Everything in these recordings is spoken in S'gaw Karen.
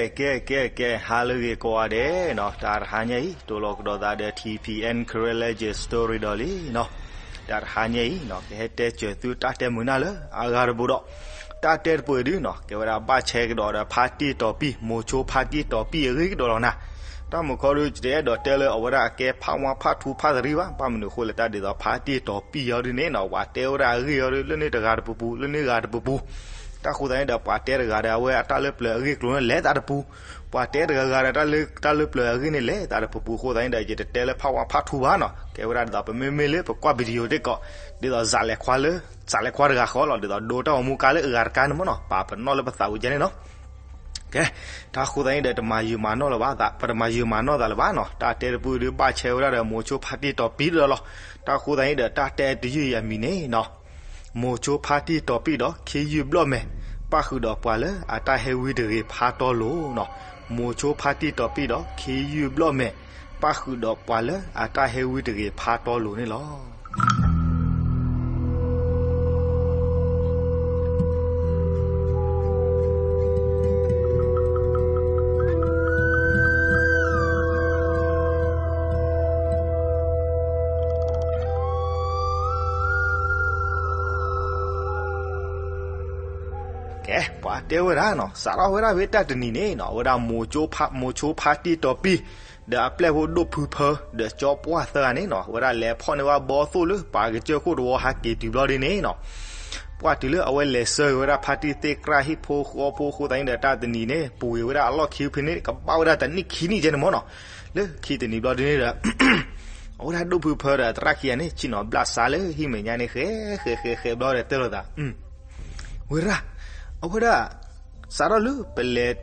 ကဲ ကဲ ကဲ ကဲ ဟါလၢအဂ့ၤကိးဂၤဒဲးနီၤ, တၢ်တဟါညါအံၤ တိၢ်လီၤကဒီးသးဒီး ထံၣ်ဖံၣ်အဲၣ် Karen Legend Story ဒီးလံနီၤ, တၢ်တဟါညါအံၤနီၤ ကဟဲတဲစၢၤသုတၢ်တဲမုာ်နၢ်လၢအဂၤတပူၤဒီး, တၢ်တဲတပူၤအံၤဒုနီၤ ကဲဝဲဒၣ်ဘၣ်ဆဲးကဒီးဒီးဖါတံၢ်တီၤပံၢ် မိၤဆိဖါတံၢ်တီၤပံၢ်အဂ့ၢ်ကဒီးလီၤနၤ, တၢ်မုာ်ခီဒု ယတအဲၣ်ဒိးတဲလၢအဝဲဒၣ်အကဲဖးဝါဖးထူဖးတရံးဘၣ်, ဘၣ်မနုၤအဃိလဲၣ် တၢ်ဒ်သိးဖါတံၢ်တီၤပံၢ်အံၤဒုန့ၣ်နီၤ ပှၤတဲဝဲဒၣ်အဂ့ၢ်အံၤဒု လၢန့ၣ်တဂၤတပူၤပူၤ လၢန့ၣ်ဂၤတပူၤပူၤ, တၢ်ဃိသတးန့ၣ်ဒီး ပှၤတဲတဂၤဒီး အဝဲအတၢ်လၢပျၢၤအဂ့ၢ်ကျိၤန့ၣ် လဲၤသးတပူၤ, ပှၤတဲတဂၤဂၤဒီး တၢ်လၢပျၢၤအဂ့ၢ်န့ၣ် လဲၤသးတပူၤပူၤအဃိသတးန့ၣ်ဒီး ယတတဲလၢဖးဝါဖးထူဘၣ်နီၤ, ကဲဝဲဒၣ်ဒ်သိး ပမ့မ့ၢ်လၢပကွၢ် video သ့ၣ်ကီး ဒ်သိး စးလဲၤခွါလၢ စးလဲၤခွါတဂၤဃီလီၤ, ဒ်သိးဒိတၢ်ဂီၤမူကါလၢအဂၤတကါန့ၣ်မ့ၢ်နီၤ ပာ်ပနီၣ်လၢပသးပူၤကဲန့ၣ်နီၤ ကဲ, တၢ်ဃိသတးန့ၣ်ဒီး တမၤယုာ်မၤနီၢ်လၢၤဘၣ်, ပတမၤယုာ်မၤနီၢ်သးလၢၤဘၣ်နီၤ, တၢ်တဲတပူၤဒုဘၣ်ဆဲးဝဲဒၣ်ဒီး မိၤဆိဖါတံၢ်တီၤပံၢ်ဒီးလီၤ, တၢ်ဃိသတးန့ၣ်ဒီး တၢ်တဲတယုၢ်အံၤအမံၤန့ၣ်နီၤ, မိၤဆိဖါတံၢ်တီၤပံၢ်ဒီးခ့ယုၢ်ဘျီၣ်မဲာ်, ပၣ်ဃုာ်ဒီးပှၤလၢအတၢ်ဟဲဝံတဂ့ၤဖးတီလိၤနီၤ, မိၤဆိဖါတံၢ်တီၤပံၢ်ဒီးခ့ယုၢ်ဘျီၣ်မဲာ်, ပၣ်ဃုာ်ဒီးပှၤလၢအတၢ်ဟဲဝံတဂ့ၤဖးတီလိၤန့ၣ်လီၤ. ကဲ, ပှၤတဲဝဲဒၣ်နီၤ, စးထီၣ်ဝဲဒၣ်ဖဲတၢ်တနံၤန့ၣ်နီၤ, အဝဲဒၣ်မိၤဆိဖါတံၢ်တီၤပံၢ် ဒီးအပျဲၢ်ဖိဒိၣ်ဖုဖၢ ဒီးကၠီပှၢ်သၢဂၤန့ၣ်နီၤ, အဝဲဒၣ်လဲၤဖီၣ်န့ၢ်ဝဲဘီသိၣ်လၢပှၤကစၢၢ်ခိၣ်တဝီဟးက့ၤတုၤဘျီဒ်န့ၣ်နီၤ, ပှၢ်တုၤလၢအဝဲလဲၤဆှၢက့ၤဝဲဒၣ်ဖါတံၢ်သ့ၣ်ကြၢ်ဟံၣ်ဖိဃီဖိအဃိသတးန့ၣ်ဒီး တၢ်တနံၤန့ၣ် ပူၤက့ၤဝဲဒၣ်အလီၢ်ခံဖဲန့ၣ် ကဘၣ်ဝဲဒၣ်တနံၣ်ခံနံၣ်ကဲန့ၣ်မ့ၢ်နီၤ, လၢခံတနံၤဘျီဒ်န့ၣ်ဒီး အဝဲဒၣ်ဒိၣ်ဖုဖၢဒီးသရၣ်ခံဂၤန့ၣ် ဆ့ၣ်နီၤဘျၣ်စးလၢဟံၣ်မဲာ်ညါန့ၣ် ဃဲဃဲဃဲဃဲဘျီဒီးတဲလိာ်သး, ဝဲဒၣ်, အဝဲဒၣ်, စးထီၣ်လၢပလဲၤ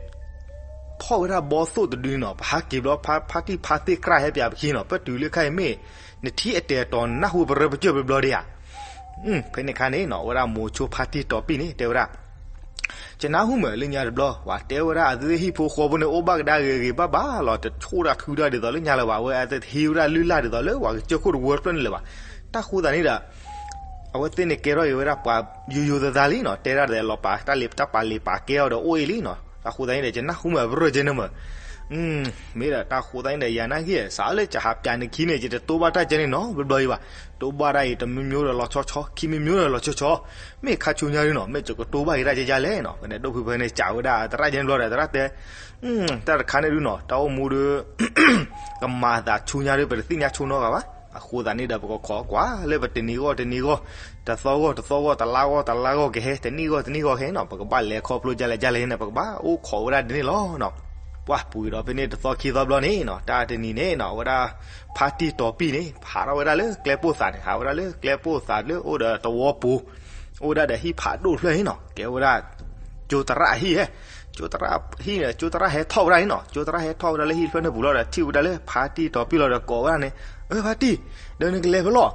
ဖီၣ်ဝဲဒၣ်ဘီသိၣ်တဒုန့ၣ်နီၤ, ပဟးက့ၤဘျီ ဖါတံၢ်ဖါသ့ၣ်ကြၢ်ဟဲပၠးပခံနီၤ, ပတုၤလၢခါအံၤမ့ၢ် နထံၣ်အတဲာ်တီၤနၢ်ဟူပရၢပကၢၢ်ဘျီဘျီဒံးဧါ, ဖဲန့ၣ်ခါန့ၣ်နီၤ အဝဲဒၣ်မိၤဆိဖါတံၢ်တီၤပံၢ်န့ၣ် တဲဝဲဒၣ် ကနၢ်ဟူမ့ၢ်လၢညါတဘျီ ပှၤတဲဝဲဒၣ်အဝဲသ့ၣ်ဟံၣ်ဖိဃီဖိန့ၣ် အိၣ်ဘၣ်ကဒါဂ့ၤဂ့ၤဘၣ်ဘၣ်လီၤ, တဆိၣ်တၢ်ထုတၢ်ဒ်သိးလၢညါလၢၤဘၣ်, အဝဲအတဟ့ဝဲဒၣ်လုၢ်လၢ်ဒ်သိးလၢပှၤကစၢၢ်ခိၣ်တဝၢတဖျၢၣ်န့ၣ်လၢၤဘၣ်, တၢ်ဃိသတးန့ၣ်ဒီး အဝဲသ့ၣ်န့ၣ်ကဲထီၣ်က့ၤဝဲဒၣ်ပှၤယိယိသးသးလံနီၤ, တဲဒၣ်ဒီးလီၤပာ်တၢ်လ့ၤတၢ်ပာ်လ့ၤပာ်ကဲအီၤဒီးအိၣ်အံၤလံနီၤ, တၢ်ဃိသတးန့ၣ်ဒီး ကနၢ်ဟူမ့ၢ်အပရၢကဲန့ၣ်မ့ၢ် မ့ၢ်ဒီးတၢ်ဃိသတးန့ၣ်ဒီး ယၤနာ်က့ စးလၢကဟးပၠးနခံန့ၣ် ယတတိၢ်ဘၣ်တၢ်ကဲန့ၣ်နီတဘျီဘျီအံၤဘၣ်, တိၢ်ဘၣ်တၢ်အံၤတမံၤမံၤဒီးလီၤဆီဆီ ခံမံၤမံၤဒီးလီၤဆီဆီ, မ့ၢ်ခါဆူညါဒုနီၤ မ့ၢ်ကကတိၢ်ဘၣ်က့ၤတၢ်ကဲကဲလဲၣ်နီၤ, ဖဲန့ၣ်ဒိၣ်ဖုဖၢန့ၣ် စံးဝဲဒၣ်သရၣ်ကဲန့ၣ်ဘျီဒီး သရၣ်တဲ တၢ်တခါန့ၣ်ဒုနီၤ တၢ်အိၣ်မူဒီး ကမၤအသးဆူညါဒီး ပတသ့ၣ်ညါဆိနီတဂၤဘၣ်, အဃိသတးန့ၣ်ဒီး ပကခိးကွၢ်လၢပတနံၤဂီၢ်တနံၤဂီၢ်, တသီဂီၢ်တသီဂီၢ်, တလါဂီၢ်တလါဂီၢ်ကဟဲ, တနံၣ်ဂီၢ်တနံၣ်ဂီၢ်ကဟဲနီၤ, ပကဘၣ်လဲၤခီဖျိဒ်လဲၣ်ဒ်လဲၣ်န့ၣ် ပကဘၣ်အိၣ်ခိးဝဲဒၣ်ဒ်န့ၣ်လီၤနီၤ. ပှၢ်ပူၤဒီးဖဲန့ၣ်တသီခံသီဘျီန့ၣ်နီၤ တၢ်တနံၤန့ၣ်နီၤ အဝဲဒၣ် ဖါတံၢ်တီၤပံၢ်န့ၣ် ဟးထီၣ်ဝဲဒၣ်လၢကျဲပိၢ်သးန့ၣ် ဟးဝဲဒၣ်လၢကျဲပိၢ်သးလၢအိၣ်ဒီးတဝီပူၤ, အိၣ်ဝဲဒၣ်ဒီးဟံၣ်ဖးဒိၣ်တဖျၢၣ်န့ၣ်နီၤ ကဲဝဲဒၣ် ကၠိသရၣ်အဟံၣ်ဧၢ, ကၠိသရၣ်ဟံၣ်န့ၣ် ကၠိသရၣ်ဟဲထီၣ်ဝဲဒၣ်န့ၣ်နီၤ, ကၠိသရၣ်ဟဲထီၣ်ဝဲဒၣ်လၢဟံၣ်တဖျၢၣ်န့ၣ်ပူၤလီၤဒီး ထံၣ်ဝဲဒၣ်လၢဖါတံၢ်တီၤပံၢ်လီၤဒီးကိးဝဲဒၣ်န့ၣ်, အၢ ဖါတံၢ်, ဒီးနကလဲၤဖဲလဲၣ်,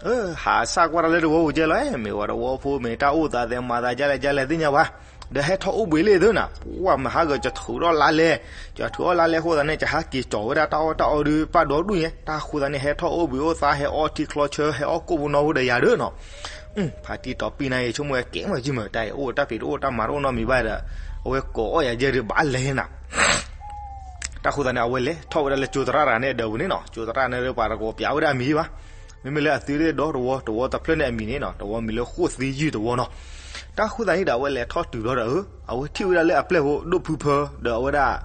အၢ ဟးစၢ်ကွၢ်တၢ်လၢတဝီပူၤကဲလီၤ, မ့ၢ်ဝဲတဝီဖိမ့ၢ်တၢ်အိၣ်သးသဲမၤသးဒ်လဲၣ်ဒ်လဲၣ်သ့ၣ်ညါဘၣ်, ဒီးဟဲထီၣ်အိၣ်ဘှံးလံသုနီၤ, ပှၢ်မဟါကကထုးထီၣ်လါလဲ, ကထုးထီၣ်လါလဲအဃိသတးန့ၣ် ကဟးက့ၤကၠီၤဝဲဒၣ်တၢ်အီၣ်တၢ်အီဒီးပၢ်ဒီဒူၣ်ညါ, တၢ်ဃိသတးန့ၣ် ဟဲထီၣ်အိၣ်ဘှံးအိၣ်သါ ဟဲအီထံချီဆၢ ဟဲအီၣ်ကိၣ်ဖိနီၣ်ဖိဒီးယၤဒီးနီၤ ဖါတံၢ်တီၤပံၢ်န့ၣ် ယဆိကမိၣ်ဝဲကဲမ့ၢ်ကမ့ၢ်တၢ်အံၤ အိၣ်တၢ်ဖံးတအိၣ်တၢ်မၤတအိၣ်နီတမံၤဘၣ်ဒီး အဝဲကိးအီၣ်ယၤယဲၢ်ဒီးဘၣ်လဲၤနၤ, တၢ်ဃိသတးန့ၣ် အဝဲလဲၤထီၣ်ဝဲဒၣ်လၢကၠိသရၣ်တဂၤန့ၣ်အဒၢးပူၤန့ၣ်နီၤ, ကၠိသရၣ်န့ၣ်ပှၤတကိးပျးဝဲဒၣ်အမံၤဘၣ်, မ့မ့ၢ်လၢအသုးဒီးတဝီ တဝီတဖျၢၣ်န့ၣ်အမံၤန့ၣ်နီၤ တဝီမံၤလၢဃိၣ်သံယုၢ်တဝီနီၤ, တၢ်ဃိသတးန့ၣ်ဒီး အဝဲလဲၤထီၣ်တုၤဘျီဒီး အဝဲထံၣ်ဝဲဒၣ်လၢအပျဲၢ်ဖိဒိၣ်ဖုဖၢ ဒီးအဝဲဒၣ်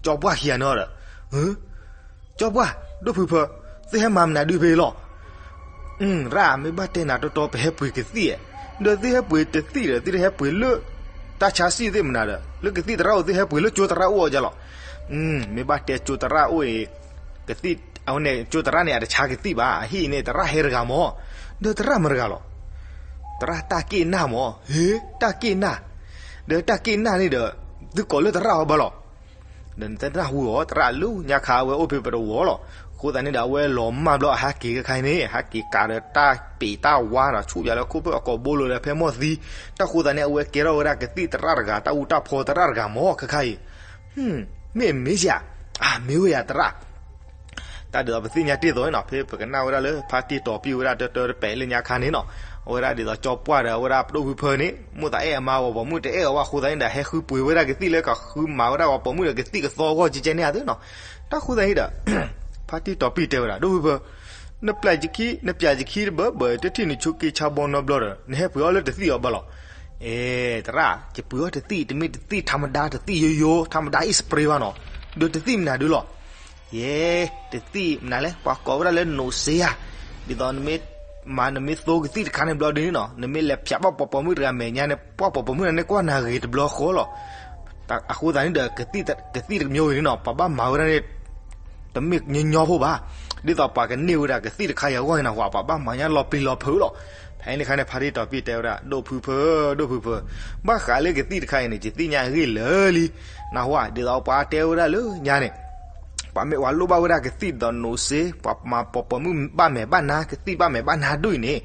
ကၠီပှၢ်ခံဂၤန့ၣ်ဒီး ကၠီပှၢ် ဒိၣ်ဖုဖၢ, သုဟဲမၤမနုၤဒုဖဲအံၤလီၤ, ရၣ် မ့ၢ်ဘၣ်တဲနၤတီတီ ပဟဲပှ့ၤကသံၣ်, ဒီးသုဟဲပှ့ၤတသံၣ်ဒီး သုတဟဲပှ့ၤလၢ တၢ်ဆါစံၣ်သ့ၣ်မနုၤဒီး လၢကသံၣ်သရၣ်အိၣ် သုဟဲပှ့ၤလၢကၠိသရၣ်အိၣ်အီၤကလီၤ, မ့ၢ်ဘၣ်တဲကၠိသရၣ်အိၣ်အံၤ ကသံၣ် အဝဲန့ၣ် ကၠိသရၣ်န့ၣ် အတဆါကသံၣ်ဘၣ်, အဟံၣ်န့ၣ် သရၣ်ဟဲတဂၤမၢ်, ဒီးသရၣ်မတၤတဂၤလီၤ, သရၣ်တၢ်က့ၣ်နၢ်မၢ်, ဟ့ တၢ်က့ၣ်နၢ်, ဒီးတၢ်က့ၣ်နၢ်န့ၣ်ဒီး သုကိးလၢသရၣ်အီၤဘၣ်လီၤ, ဒီးနတနၢ်ဟူအီၤ သရၣ်လၢညါခါအဝဲအိၣ်ဖဲပတဝီလီၤ, အဃိသတးန့ၣ်ဒီး အဝဲလီၤမၢ်ဘျီအဟးက့ၤခဲခါအံၤန့ၣ် ဟးက့ၤကးဒီးတၢ်ပ့ၤတၢ်ဝါဒီး ဆူၣ်ပၠးလၢခိၣ်ဖၢၣ် အကိာ်ဘိလိာ်ဒီးဖဲမီၢ်သံ, တၢ်ဃိသတးန့ၣ် အဝဲကဲထီၣ်ဝဲဒၣ်ကသံၣ်သရၣ်တဂၤ တၢ်အူတၢ်ဖီသရၣ်တဂၤမၢ်ခဲခါအံၤ, မ့ၢ်မ့ၢ်ယၤ, အမ့ၢ်ဝဲယၤသရၣ် တၢ်ဒ်သိးပသ့ၣ်ညါတ့ၢ်သိးန့ၣ်နီၤ ဖဲပကနၣ်ဝဲဒၣ်လၢဖါတံၢ်တီၤပံၢ်ဝဲဒၣ်တၢတၢတပဲာ်လၢညါခါန့ၣ်နီၤ, အဝဲဒၣ်ဒ်သိးကၠီပှၢ်ဒီး အဝဲဒၣ်ပဒိၣ်ဖုဖၢန့ၣ် မိၣ်သးအဲၣ်အမါ ပှၤပိာ်မုၣ်တအဲၣ်အီၤဘၣ်အဃိသတးန့ၣ်ဒီး ဟဲဃုပှ့ၤဝဲဒၣ်ကသံၣ်လၢကဃုမၤဝဲဒၣ်ပှၤပိာ်မုၣ်ဒီးကသံၣ်ကသီအဂီၢ်ကဲကဲန့ၣ်ဧါသ့နီၤ. တၢ်ဃိသတးန့ၣ်ဒီး ဖါတံၢ်တီၤပံၢ်တဲဝဲဒၣ် ဒိၣ်ဖုဖၢ, နပျးယခံ နပျးယခံတဘၢဘၢ တထံၣ်နဆိးက့ဆါဘီနီတဘျီဒီး နဟဲပှ့ၤအီၣ်လၢတသံၣ်အီၤဘၣ်လီၤ. အဲ သရၣ် ယပှ့ၤအီၣ်တသံၣ် တမ့ၢ်တသံၣ်ထါမဒါ တသံၣ်ယိယိ ထါမဒါ အံၣ်စပရ့ဘၣ်နီၤ, ဒီးတသံၣ်မနုၤဒုလီၤ. ယဲ တသံၣ်မနုၤလဲၣ် ပှၤကိးဝဲဒၣ်လၢနိးစ့ဧါ, ဒ်သိးနမ့ၢ်မၤ နမ့ၢ်သိကသံၣ်တခါန့ၣ်ဘျီဒုန့ၣ်နီၤ, နမ့ၢ်လဲၤဖျးဘၣ်ပှၤပိာ်မုၣ်တဂၤမဲာ်ညါန့ၣ် ပှၤပိာ်မုၣ်န့ၣ်ကွၢ်နၤဂ့ၤတဘျီဃီလီၤ. အဃိသတးန့ၣ်ဒီး ကသံၣ်တမျိုးအံၤန့ၣ်နီၤ ပှၤဘၣ်မၤဝဲဒၣ်န့ၣ် တမ့ၢ်ညီညီဖိဘၣ်. ဒ်သိးပှၤကန့ၢ်ဝဲဒၣ်ကသံၣ်တခါအံၤအဂီၢ်န့ၣ်နီၤ ပှၤဘၣ်မၤညါလီၤပျံၤလီၤဖုးလီၤ. ဖဲန့ၣ်အခါန့ၣ် ဖါတံၢ်တီၤပံၢ်တဲဝဲဒၣ် ဒိၣ်ဖုဖၢ ဒိၣ်ဖုဖၢ, ဘၣ်ဃးလၢကသံၣ်တခါအံၤန့ၣ် ယသ့ၣ်ညါအဂ့ၢ်လၢာ်လံ. နၢ်ဟူဧါ, ဒ်သိးပှၤတဲဝဲဒၣ်လၢညါန့ၣ် ပှၤမ့ၢ်ဝဲလိၣ်ဘၣ်ဝဲဒၣ်ကသံၣ်ဒီးနိးစ့ ပှၤမၤပိာ်ပိာ်မုၣ်ဘၣ်မဲာ်ဘၣ်နါ ကသံၣ်ဘၣ်မဲာ်ဘၣ်နါဒိၣ်အံၤန့ၣ်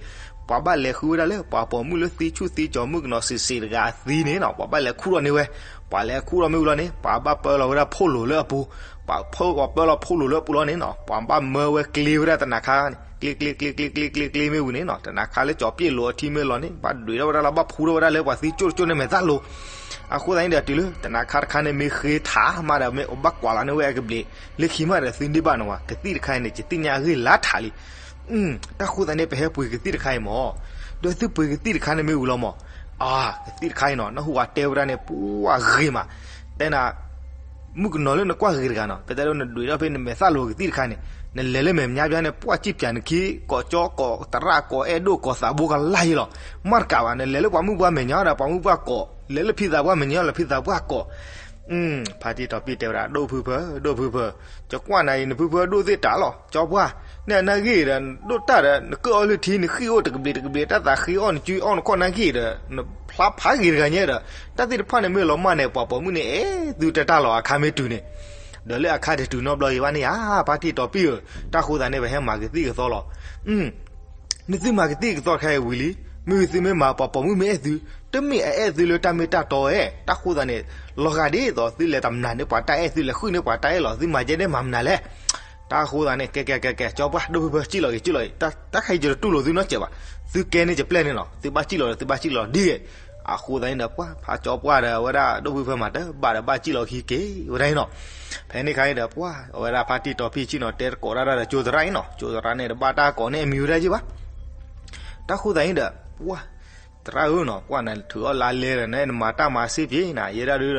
ပှၤဘၣ်လဲၤဃုဝဲဒၣ်လၢ ပှၤပိာ်မုၣ်လၢသံဆူၣ်သံကၠီၤမုၣ်ကနီၤစံးစ့းတဂၤအသံန့ၣ်နီၤ ပှၤဘၣ်လဲၤခူၣ်ထီၣ်န့ၢ်ဝဲ, ပှၤလဲၤခူၣ်ထီၣ်မ့ၢ်ဝံၤလီၤန့ၣ် ပှၤဘၣ်ပၢလီၤဝဲဒၣ်ဖိလိာ်လၢအပူၤ, ပှၤဖၢပှၤပၢလီၤဖိလိာ်လၢအပူၤလီၤန့ၣ်နီၤ ပှၤဘၣ်မၢဝဲကျ့ဝဲဒၣ်တနၤခါန့ၣ် ကျ့ကျ့ကျ့ကျ့ကျ့ကျ့ကျ့မ့ၢ်ဝံၤန့ၣ်နီၤ တနၤခါလၢကၠီၤပျ့ၣ်လိာ်အထံမ့ၢ်လီၤန့ၣ် ဘၣ်ဒွံးထီၣ်ဝဲဒၣ်လီၤ ဘၣ်ဖူထီၣ်ဝဲဒၣ်လၢပှၤသံကၠိၣ်တကၠိၣ်န့ၣ်မဲာ်သၣ်လိၤ. အဃိသတးန့ၣ်ဒီးတုၤလၢတနၤခါတခါန့ၣ် မ့ၢ်ဃ့ထးမးဒီး မ့ၢ်အဘၣ်ကွၢ်လီၤန့ၢ်ဝဲအကဘျံး လၢခံမးဒီးသုန့ၢ်ဘၣ်နီၤဝဲ ကသံၣ်တခါအံၤန့ၣ် ယသ့ၣ်ညါအဂ့ၢ်လၢထးလံ. တၢ်ဃိသတးန့ၣ် ပဟဲပှ့ၤကသံၣ်တခါအံၤမး ဒီးသုပှ့ၤကသံၣ်တခါန့ၣ်မ့ၢ်ဝံၤလီၤမး, အါ ကသံၣ်တခါအံၤနီၤ နၢ်ဟူဝဲတဲဝဲဒၣ်န့ၣ် ပှၤဂ့ၤမး, တဲနၤ မုၣ်ကနီၤလၢနကွၢ်ဂ့ၤတဂၤနီၤ ဖဲတၢ်လၢနဒွံးထီၣ်ဖဲနမဲာ်သၣ်လိၤကသံၣ်တခါန့ၣ် နလဲၤလၢမဲာ်ညါဘျီန့ၣ် ပှၤစံၣ်ပၠးနခံ ကိးကၠီကိးသရၣ်ကိးအဲၣ်ဒိၣ်ကိးသးဘိကလၢ်ယံလီၤ. မ့ၢ်တကးဘၣ် နလဲၤလၢပှၤမုၣ်ပှၤမဲာ်ညါဒီး ပှၤမုၣ်ပှၤကိး လဲၤလၢဖံသးပှၢ်မဲာ်ညါ လၢဖံသးပှၢ်ကိး ဖါတံၢ်တီၤပံၢ်တဲဝဲဒၣ် ဒိၣ်ဖုဖၢ ဒိၣ်ဖုဖၢ, ယကွၢ်နၤအံၤ နဖုဖၢဒိၣ်သ့ၣ်တၢ်လီၤ ကၠီပှၢ်, နနာ်ဂ့ၢ်ဒီး ဒိၣ်တၢ်ဒီး နကၢၣ်အီၤလၢထံ နဃံၣ်အိၣ်တကဘျံးတကဘျံး တၢ်သးဃ့အီၣ်နစုအီၣ်နခီၣ်နာ်ဂ့ၢ်ဒီး နဖျါဖးဂ့ၤတဂၤညါဒီး တၢ်သ့ၣ်တဖၣ်န့ၣ်မ့ၢ်လီၤမၢ်န့ၣ် ပှၤပိာ်မုၣ်န့ၣ် အဲၣ်သုတၢ်တၢ်လီၤ အခါမ့ၢ်တုၤန့ၣ်, ဒီးလၢအခါတတုၤနီတဘျီအံၤဘၣ်န့ၣ်ဧါ ဖါတံၢ်တီၤပံၢ်ဧၢ, တၢ်ဃိသတးန့ၣ် ပဟဲမၤကသံၣ်ကသီလီၤ. နသုမၤကသံၣ်ကသီတခါအံၤဝံၤလံ, မ့ၢ်သုမ့ၢ်မၤပှၤပိာ်မုၣ်မ့ၢ်အဲၣ်သု, တမ့ၢ်အအဲၣ်သုလၢတၢ်မ့ၢ်တၢ်တီဧါ, တၢ်ဃိသတးန့ၣ် လီၤဂာ်ဒ်သိးသုလဲၤတမျၢ်န့ၢ်ပှၤတၢ်အဲၣ် သုလဲၤဃုန့ၢ်ပှၤတၢ်အဲၣ်လီၤ သုမၤကဲဒဲးမၤမနုၤလဲၣ်. တၢ်ဃိသတးန့ၣ် ကဲကဲကဲကဲ ကၠီပှၢ် ဒိၣ်ဖုဖၢ စံၣ်လီၤဂ့ၤ စံၣ်လီၤဂ့ၤ, တၢ်ခဲအံၤယတတူၢ်လိာ်သုနီတစဲးဘၣ်, သုကဲန့ၢ်ယပျဲၢ်န့ၣ်လီၤ, သုဘၣ်စံၣ်လီၤဒီး သုဘၣ်စံၣ်လီၤဒ်ဂ့ၤ. အဃိသတးန့ၣ်ဒီး ပှၤဖးကၠီပှၢ်ဒီး အဝဲဒၣ်ဒိၣ်ဖုဖၢမၤတဘၣ်ဒီး ဘၣ်စံၣ်လီၤခံက့ၤဝဲဒၣ်န့ၣ်လီၤ. ဖဲန့ၣ်အခါန့ၣ်ဒီး ပှၤ အဝဲဒၣ်ဖါတံၢ်တီၤပံၢ်စံၣ်နီၤ တဲတကိးတၢ်ဒီးကၠိသရၣ်အံၤနီၤ, ကၠိသရၣ်န့ၣ် တဘၣ်တၢ်ကိးန့ၢ်အမံၤဝဲဒၣ်က့ၤဘၣ်. တၢ်ဃိသတးန့ၣ်ဒီး ပှၤ သရၣ်ဧၢနီၤ, ပှၤနထုးအီၣ်လါလဲဒီး နမၤတၢ်မၤစ့ပှ့ၤနၤ, ယဲဒၣ်ဒုဒီး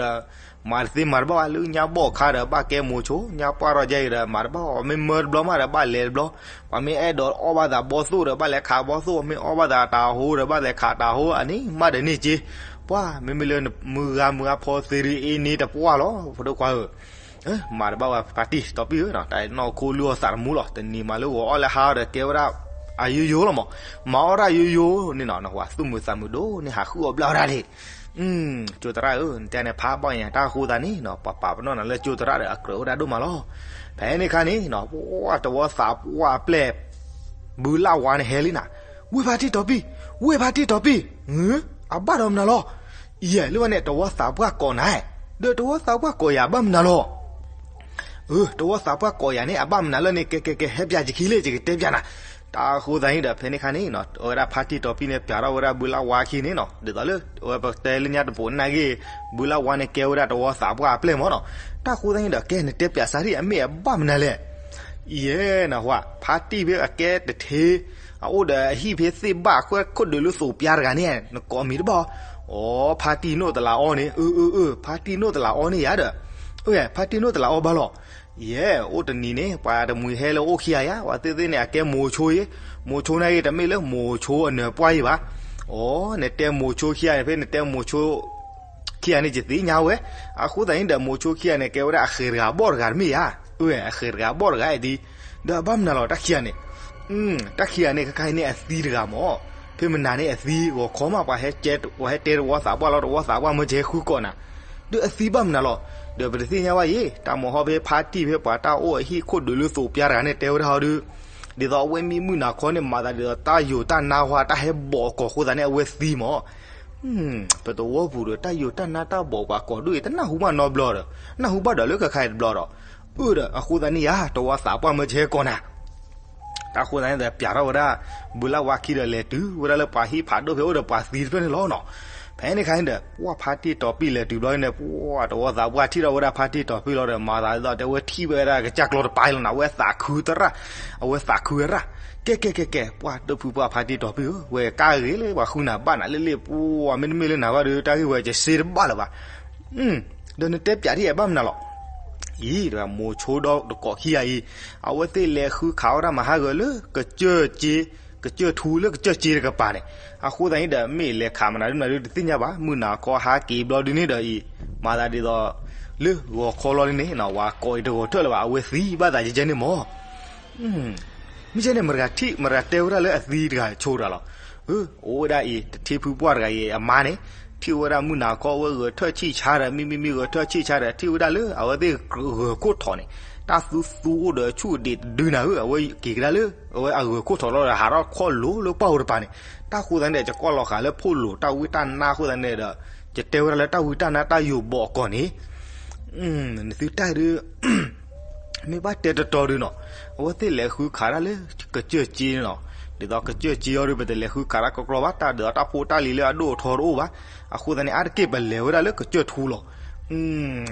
မၤတသ့မၤတဘၣ်ဘၣ်, လၢညါဘီၣ်ခါဒီး ဘၣ်ကဲမိၤဆိ, ညါပှၢ်ထီၣ်ယဲအံၤဒီး မၤတဘၣ်, မ့ၢ်မၢတဘျီမးဒီး ဘၣ်လဲၤတဘျီ, ပှၤမ့ၢ်အဲၣ်ဒိးအီၣ်ဘၣ်သးဘီသိၣ်ဒီး ဘၣ်လဲၤခးဘီသိၣ်, မ့ၢ်အီၣ်ဘၣ်သးတၤဟိဒီး ဘၣ်လဲၤခးတၤဟိ, အန့ၣ်မးဒီးန့ၢ်က့ၤ, ပှၤ မ့မ့ၢ်လၢမုၢ်ဂၤမုၢ်ဂၤဖီသ့ဒုအ့န့ၣ်တပှၢ်လီၤ, ဖိဒိၣ်ခွါဧၢ မၤတဘၣ်ဝဲဖါတံၢ်တီပံၢ်ဧၢနီၤ, တၢ်နီၢ်ခိလုၢ်အီၣ်သးတမူလီၤ, တနံၤမၤလၢဂီၤအီၣ်လၢဟါဒီး ကဲဝဲဒၣ် အယိယိလီၤမး, မၤအီၣ်ဒၣ်ယိယိန့ၣ်နီၤ, နဟူသူၣ်မုာ်သးမုာ်ဒိၣ်န့ၢ် ဟးဃုအီၣ်ဘျၣ်ဝဲဒၣ်လံ. ကၠိသရၣ်ဧၢ, နတဲန့ၣ်ဖးဘၣ်ညါ, တၢ်ဃိသတးန့ၣ်နီၤ, ပှၤပာ်ပနီၣ်နၤလၢကၠိသရၣ်ဒီး အကြၢးဝဲဒၣ်ဒိၣ်မးလီၤ. ဖဲန့ၣ်အခါန့ၣ်နီၤ, ပှၤတဝီသးပှၢ်အပျဲၢ် ဘုလၢ်ဝါန့ၣ်ဟဲလံနၤ, ဝ့ၢ်ဖါတံၢ်တီပံၢ်, ဝ့ၢ်ဖါတံၢ်တီပံၢ်, အဘၣ်ဒီးမနုၤလီၤ. ယဲၢ်လၢဝဲန့ၣ် တဝီသးပှၢ်ကိးနၤ, ဒီးတဝီသးပှၢ်ကိးယၤဘၣ်မနုၤလီၤ. အၢ တဝီသးပှၢ်ကိးယၤန့ၣ် အဘၣ်မနုၤလီၤန့ၣ် ကဲကဲကဲ ဟဲပၠးယခံလံ ယကတဲပၠးနၤ. တၢ်ဃိသတးန့ၣ်ဒီး ဖဲန့ၣ်အခါန့ၣ်နီၤ, အဝဲဒၣ်ဖါတံၢ်တီပံၢ်န့ၣ် ပၠးထီၣ်ဝဲဒၣ်ဘုလၢ်ဝါခံန့ၣ်နီၤ, ဒ်သိးလၢ အဝဲပတဲလၢညါတပိာ်နာ်ဂ့ၢ်, ဘုလၢ်ဝါန့ၣ်ကဲဝဲဒၣ်တဝီသးပှၢ်အပျဲၢ်မးနီၤ. တၢ်ဃိသတးန့ၣ်ဒီး ကဲနတဲပၠးစၢ်ဒံး အမ့ၢ်အဘၣ်မနုၤလဲၣ်. ယဲၢ်နဟူဧါ, ဖါတံၢ်ဖဲအကဲတထ့ အအိၣ်ဒီးအဟံၣ်ဖဲသ့ၣ်ဘၣ်အဃိ ခိၣ်ဒုးလၢသိးပၠါတဂၤန့ၣ် နကိးမံၤတဘၣ်. အိ ဖါတံၢ်နိၣ်တလးအီန့ၣ်, အၢ အၢ အၢ ဖါတံၢ်နိၣ်တလးအီန့ၣ်ယၤဒီး, အၢ ဖါတံၢ်နိၣ်တလးအီဘၣ်လီၤ. ယဲၢ် အိၣ်တနံၤန့ၣ် ပှၤတမှံၤဟဲလၢအအိၣ်ခံဂၤယၤ, ပှၤသ့ၣ်သ့ၣ်န့ၣ် အကဲမိၤဆိယ့, မိၤဆိနာ်ဂ့ၢ် တမ့ၢ်လၢမိၤဆိအနၢၤပှၢ်ယ့ၢ်ဘၣ်. အိ နတဲမိၤဆိခံဂၤန့ၣ် ဖဲနတဲမိၤဆိ ခံဂၤန့ၣ် ယသ့ၣ်ညါဝဲ. အဃိသတးန့ၣ်ဒီး မိၤဆိခံဂၤန့ၣ် ကဲဝဲဒၣ်အဃဲၤတဂၤဘီၣ်တဂၤတမ့ၢ်ဧါ. အၢ အဃဲၤတဂၤဘီၣ်တဂၤဒ်, ဒီးအဘၣ်မနုၤလီၤ တၢ်ခံဂၤန့ၣ်, တၢ်ခံဂၤန့ၣ် ခဲခါအံၤန့ၣ် အသံတဂၤမး, ဖဲမနၤန့ၣ် အသံဂီၤခီမး ပှၤဟဲတဲတဝီသးပှၢ်လီၤ, တဝီသးပှၢ်မ့ၢ်ကဟဲဃုကိးနၤ, ဒီးအသံဘၣ်မနုၤလီၤ. ဒီးပတသ့ၣ်ညါဘၣ်ယ့ၢ်, တၢ်မၤဟီၣ်ဖဲဖါတံၢ်ဖဲပှၤတၢ်အိၣ်အဟံၣ် ခိၣ်ဒုးလၢသိးပၠါတဂၤန့ၣ် တဲဝဲဒၣ်ဟီဒု, ဒ်သိးအဝဲမံမုၢ်နၤခီန့ၣ် မၤသးဒ်သိးတၢ်ယိာ်တၢ်နါဟီ တၢ်ဟဲဘီၣ်အကိာ်အဃိသတးန့ၣ် အဝဲသံမး. ပတဝီပူၤဒီး တၢ်ယိာ်တၢ်နါတၢ်ဘီၣ်ပှၤကိးဒိၣ်အံၤ တနၢ်ဟူဘၣ်နီတဘျီဒီး, နၢ်ဟူဘၣ်ဒီးလၢခဲခါအံၤတဘျီဒီး, အၢ ဒီးအဃိသတးန့ၣ်ယၤ တဝီသးပှၢ်မ့ၢ်ကဟဲကိးနၤ တၢ်ဃိသတးန့ၣ်ဒီး ပျးထီၣ်ဝဲဒၣ် ဘုလၢ်ဝါခံဒီး လဲၤတုၤဝဲဒၣ်လၢပှၤဟံၣ်ဖးဒိၣ်ဖဲအိၣ်ဒီးပှၤသံတဖျၢၣ်န့ၣ်လီၤနီၤ. ဖဲန့ၣ်ခါန့ၣ်ဒီး ပှၢ်ဖါတံၢ်တီၤပံၢ်လဲၤတုၤဘျီန့ၣ် ပှၢ်တဝီသးပှၢ်ထံၣ်ထီၣ်ဝဲဒၣ်ဖါတံၢ်တီၤပံၢ်လီၤဒီး မၤသးဒ်သိးတဲဝဲထံၣ်ဝဲဒၣ်ကစၢ်ကျီတပၤလီၤနီၤ. အဝဲသးခုတရၣ်, အဝဲသးခုဝဲရၣ်. ကဲ ကဲ ကဲ ကဲ ပှၢ်ဒိၣ်ဖုပှၢ်ဖါတံၢ်တီၤပံၢ်ဧၢ, ဝဲကါဂ့ၤလၢပှၤဃုနၤဘၣ်နၤလၢလ့ၣ်ပှၢ် မ့တမ့ၢ်လၢနၤဘၣ်ဒီး တၢ်ဂ့ၢ်ဝဲကစ့တဘၣ်လၢၤဘၣ်. ဒီးနတဲပျးထံၣ်အဲၣ်ဘၣ်မနုၤလီၤ. အံၤ မိၤဆိဒီတကိးခံဂၤအံၤ အဝဲသ့ၣ်လဲၤဃုခးဝဲဒၣ်မၤဟါဂၢၤလၢ ကစၢၢ်စ့, ကစၢၢ်ထူလၢကစၢၢ်စ့တကပၤန့ၣ်. အဃိသတးန့ၣ်ဒီး မ့ၢ်လဲၤခးမနုၤဒ်မနုၤဒ်တသ့ၣ်ညါဘၣ်, မုၢ်နၤခီဟးက့ၤဘျီဒ်န့ၣ်ဒီးအံၤ မၤသးဒ်သိး လၢဂီၤခီလီၤဒ်န့ၣ် ဝဲကိးအံၤတဂီၤထၢၣ်လၢၤဘၣ်, အဝဲသံဘၣ်သးယဲကဲန့ၣ်မၢ်. မ့ၢ်ကဲန့ၣ် မတၤဂၤထံၣ် မတၤဂၤတဲဝဲဒၣ်လၢအသံတဂၤဆိတဂၤလီၤ. အိၣ်ဝဲဒၣ်အံၤ တထံဖုပှၢ်တဂၤအံၤ အမါန့ၣ် ထံၣ်ဝဲဒၣ်မုၢ်နၤခီဝဲဂဲၤထၢၣ်ဆံၣ်ဆါဒီး မံမံမံဂဲၤထၢၣ်ဆံၣ်ဆါဒီး ထံၣ်ဝဲဒၣ်လၢအဝဲသ့ၣ်ဂဲၤခိၣ်ထီၣ်န့ၣ် တၢ်သူသူအိၣ်ဒီးဆူၣ်ဒံးတဒုနၤဧၢ, အဝဲက့ၤကဒါလၢ အဝဲအဂဲၤခိၣ်ထီၣ်လီၤဒီး ဟးထီၣ်ခီၣ်လိၤလၢပှၢ်ဧိၤတပၤန့ၣ်. တၢ်ဃိသတးန့ၣ်ဒီး ယကွၢ်လီၤဃာ်လၢဖိလိာ်တၢ်ဝံတၢ်နါအဃိသတးန့ၣ်ဒီး ယတဲဝဲဒၣ်လၢတၢ်ဝံတၢ်နါတၢ်ယိာ်ဘီၣ်အကီၢ်န့ၣ် နသုတၢ်ဒုး မ့ၢ်ဘၣ်တဲတတီဒုးနီၤ, အဝဲသ့ၣ်လဲၤဃုခးတၢ်လၢကစၢၢ်စ့န့ၣ်နီၤ. ဒ်သိးကစၢၢ်စ့အီၤဒုး ပတလဲၤဃုခးတၢ်ကီကီဘၣ်, တၢ်ဒ်သိးတၢ်ဖိတၢ်လံၤလၢအဒိၣ်အထီတအိၣ်ဘၣ်. အဃိသတးန့ၣ် အါတက့ၢ်ပလဲၤဝဲဒၣ်လၢကစၢၢ်ထူလီၤ.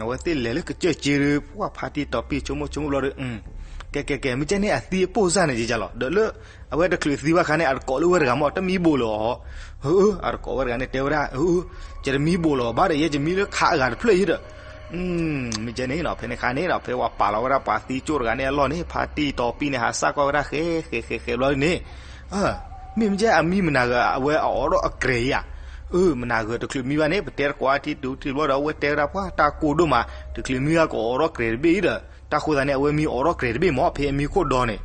အဝဲသ့ၣ်လဲၤလၢကစၢၢ်စ့ဒီး ပှၢ်ဖါတံၢ်တီၤပံၢ်ဆိကမိၣ်ဆိကမိၣ်ဘျီဒီး ကဲ ကဲ ကဲ မ့ၢ်ကဲန့ၣ်အသံအပိၢ်စၢ်န့ၣ်ကဲလီၤ. ဒီးလၢ အဝဲတချုးသံဘၣ်ခါန့ၣ် အတကိးလၢဝဲတဂၤမၢ် တမံဘိးလၢၤအီၤ. အတကိးဝဲတဂၤန့ၣ်တဲဝဲဒၣ် ယတမံဘိးလၢၤဘၣ်ဒီး ယဲယမံလၢခးအဂၤတဖျၢၣ်အံၤဒီး မ့ၢ်ကဲန့ၣ်နီၤ. ဖဲန့ၣ်ခါန့ၣ်ဒီး ဖဲပှၤပာ်လီၤဝဲဒၣ်ပှၤသံကၠိၣ်တဂၤန့ၣ်အလီၢ်န့ၣ် ဖါတံၢ်တီၤပံၢ်န့ၣ် ဟးစၢ်ကွၢ်ဝဲဒၣ်ဃဲ ဃဲ ဃဲ ဃဲဘျီန့ၣ် မ့ၢ်မ့ၢ်ကဲအမံမနၤဂၤ အဝဲအအိးထီၣ်အကြဲးဧါ. မနၤဂၤတချုးမံဘၣ်န့ၣ် ပတဲတကိးအထံတုၤထံဘျီဒီး အဝဲတဲဝဲဒၣ်ပှၤတၢ်ကိၢ်ဒိၣ်မး တချုးမံဘၣ်ကအိးထီၣ်ကြဲးတဘ့ၣ်အံၤဒီး တၢ်ဃိသတးန့ၣ် အဝဲမံအိးထီၣ်ကြဲးတဘ့ၣ်မၢ် ဖဲအမံခိၣ်ဒီန့ၣ်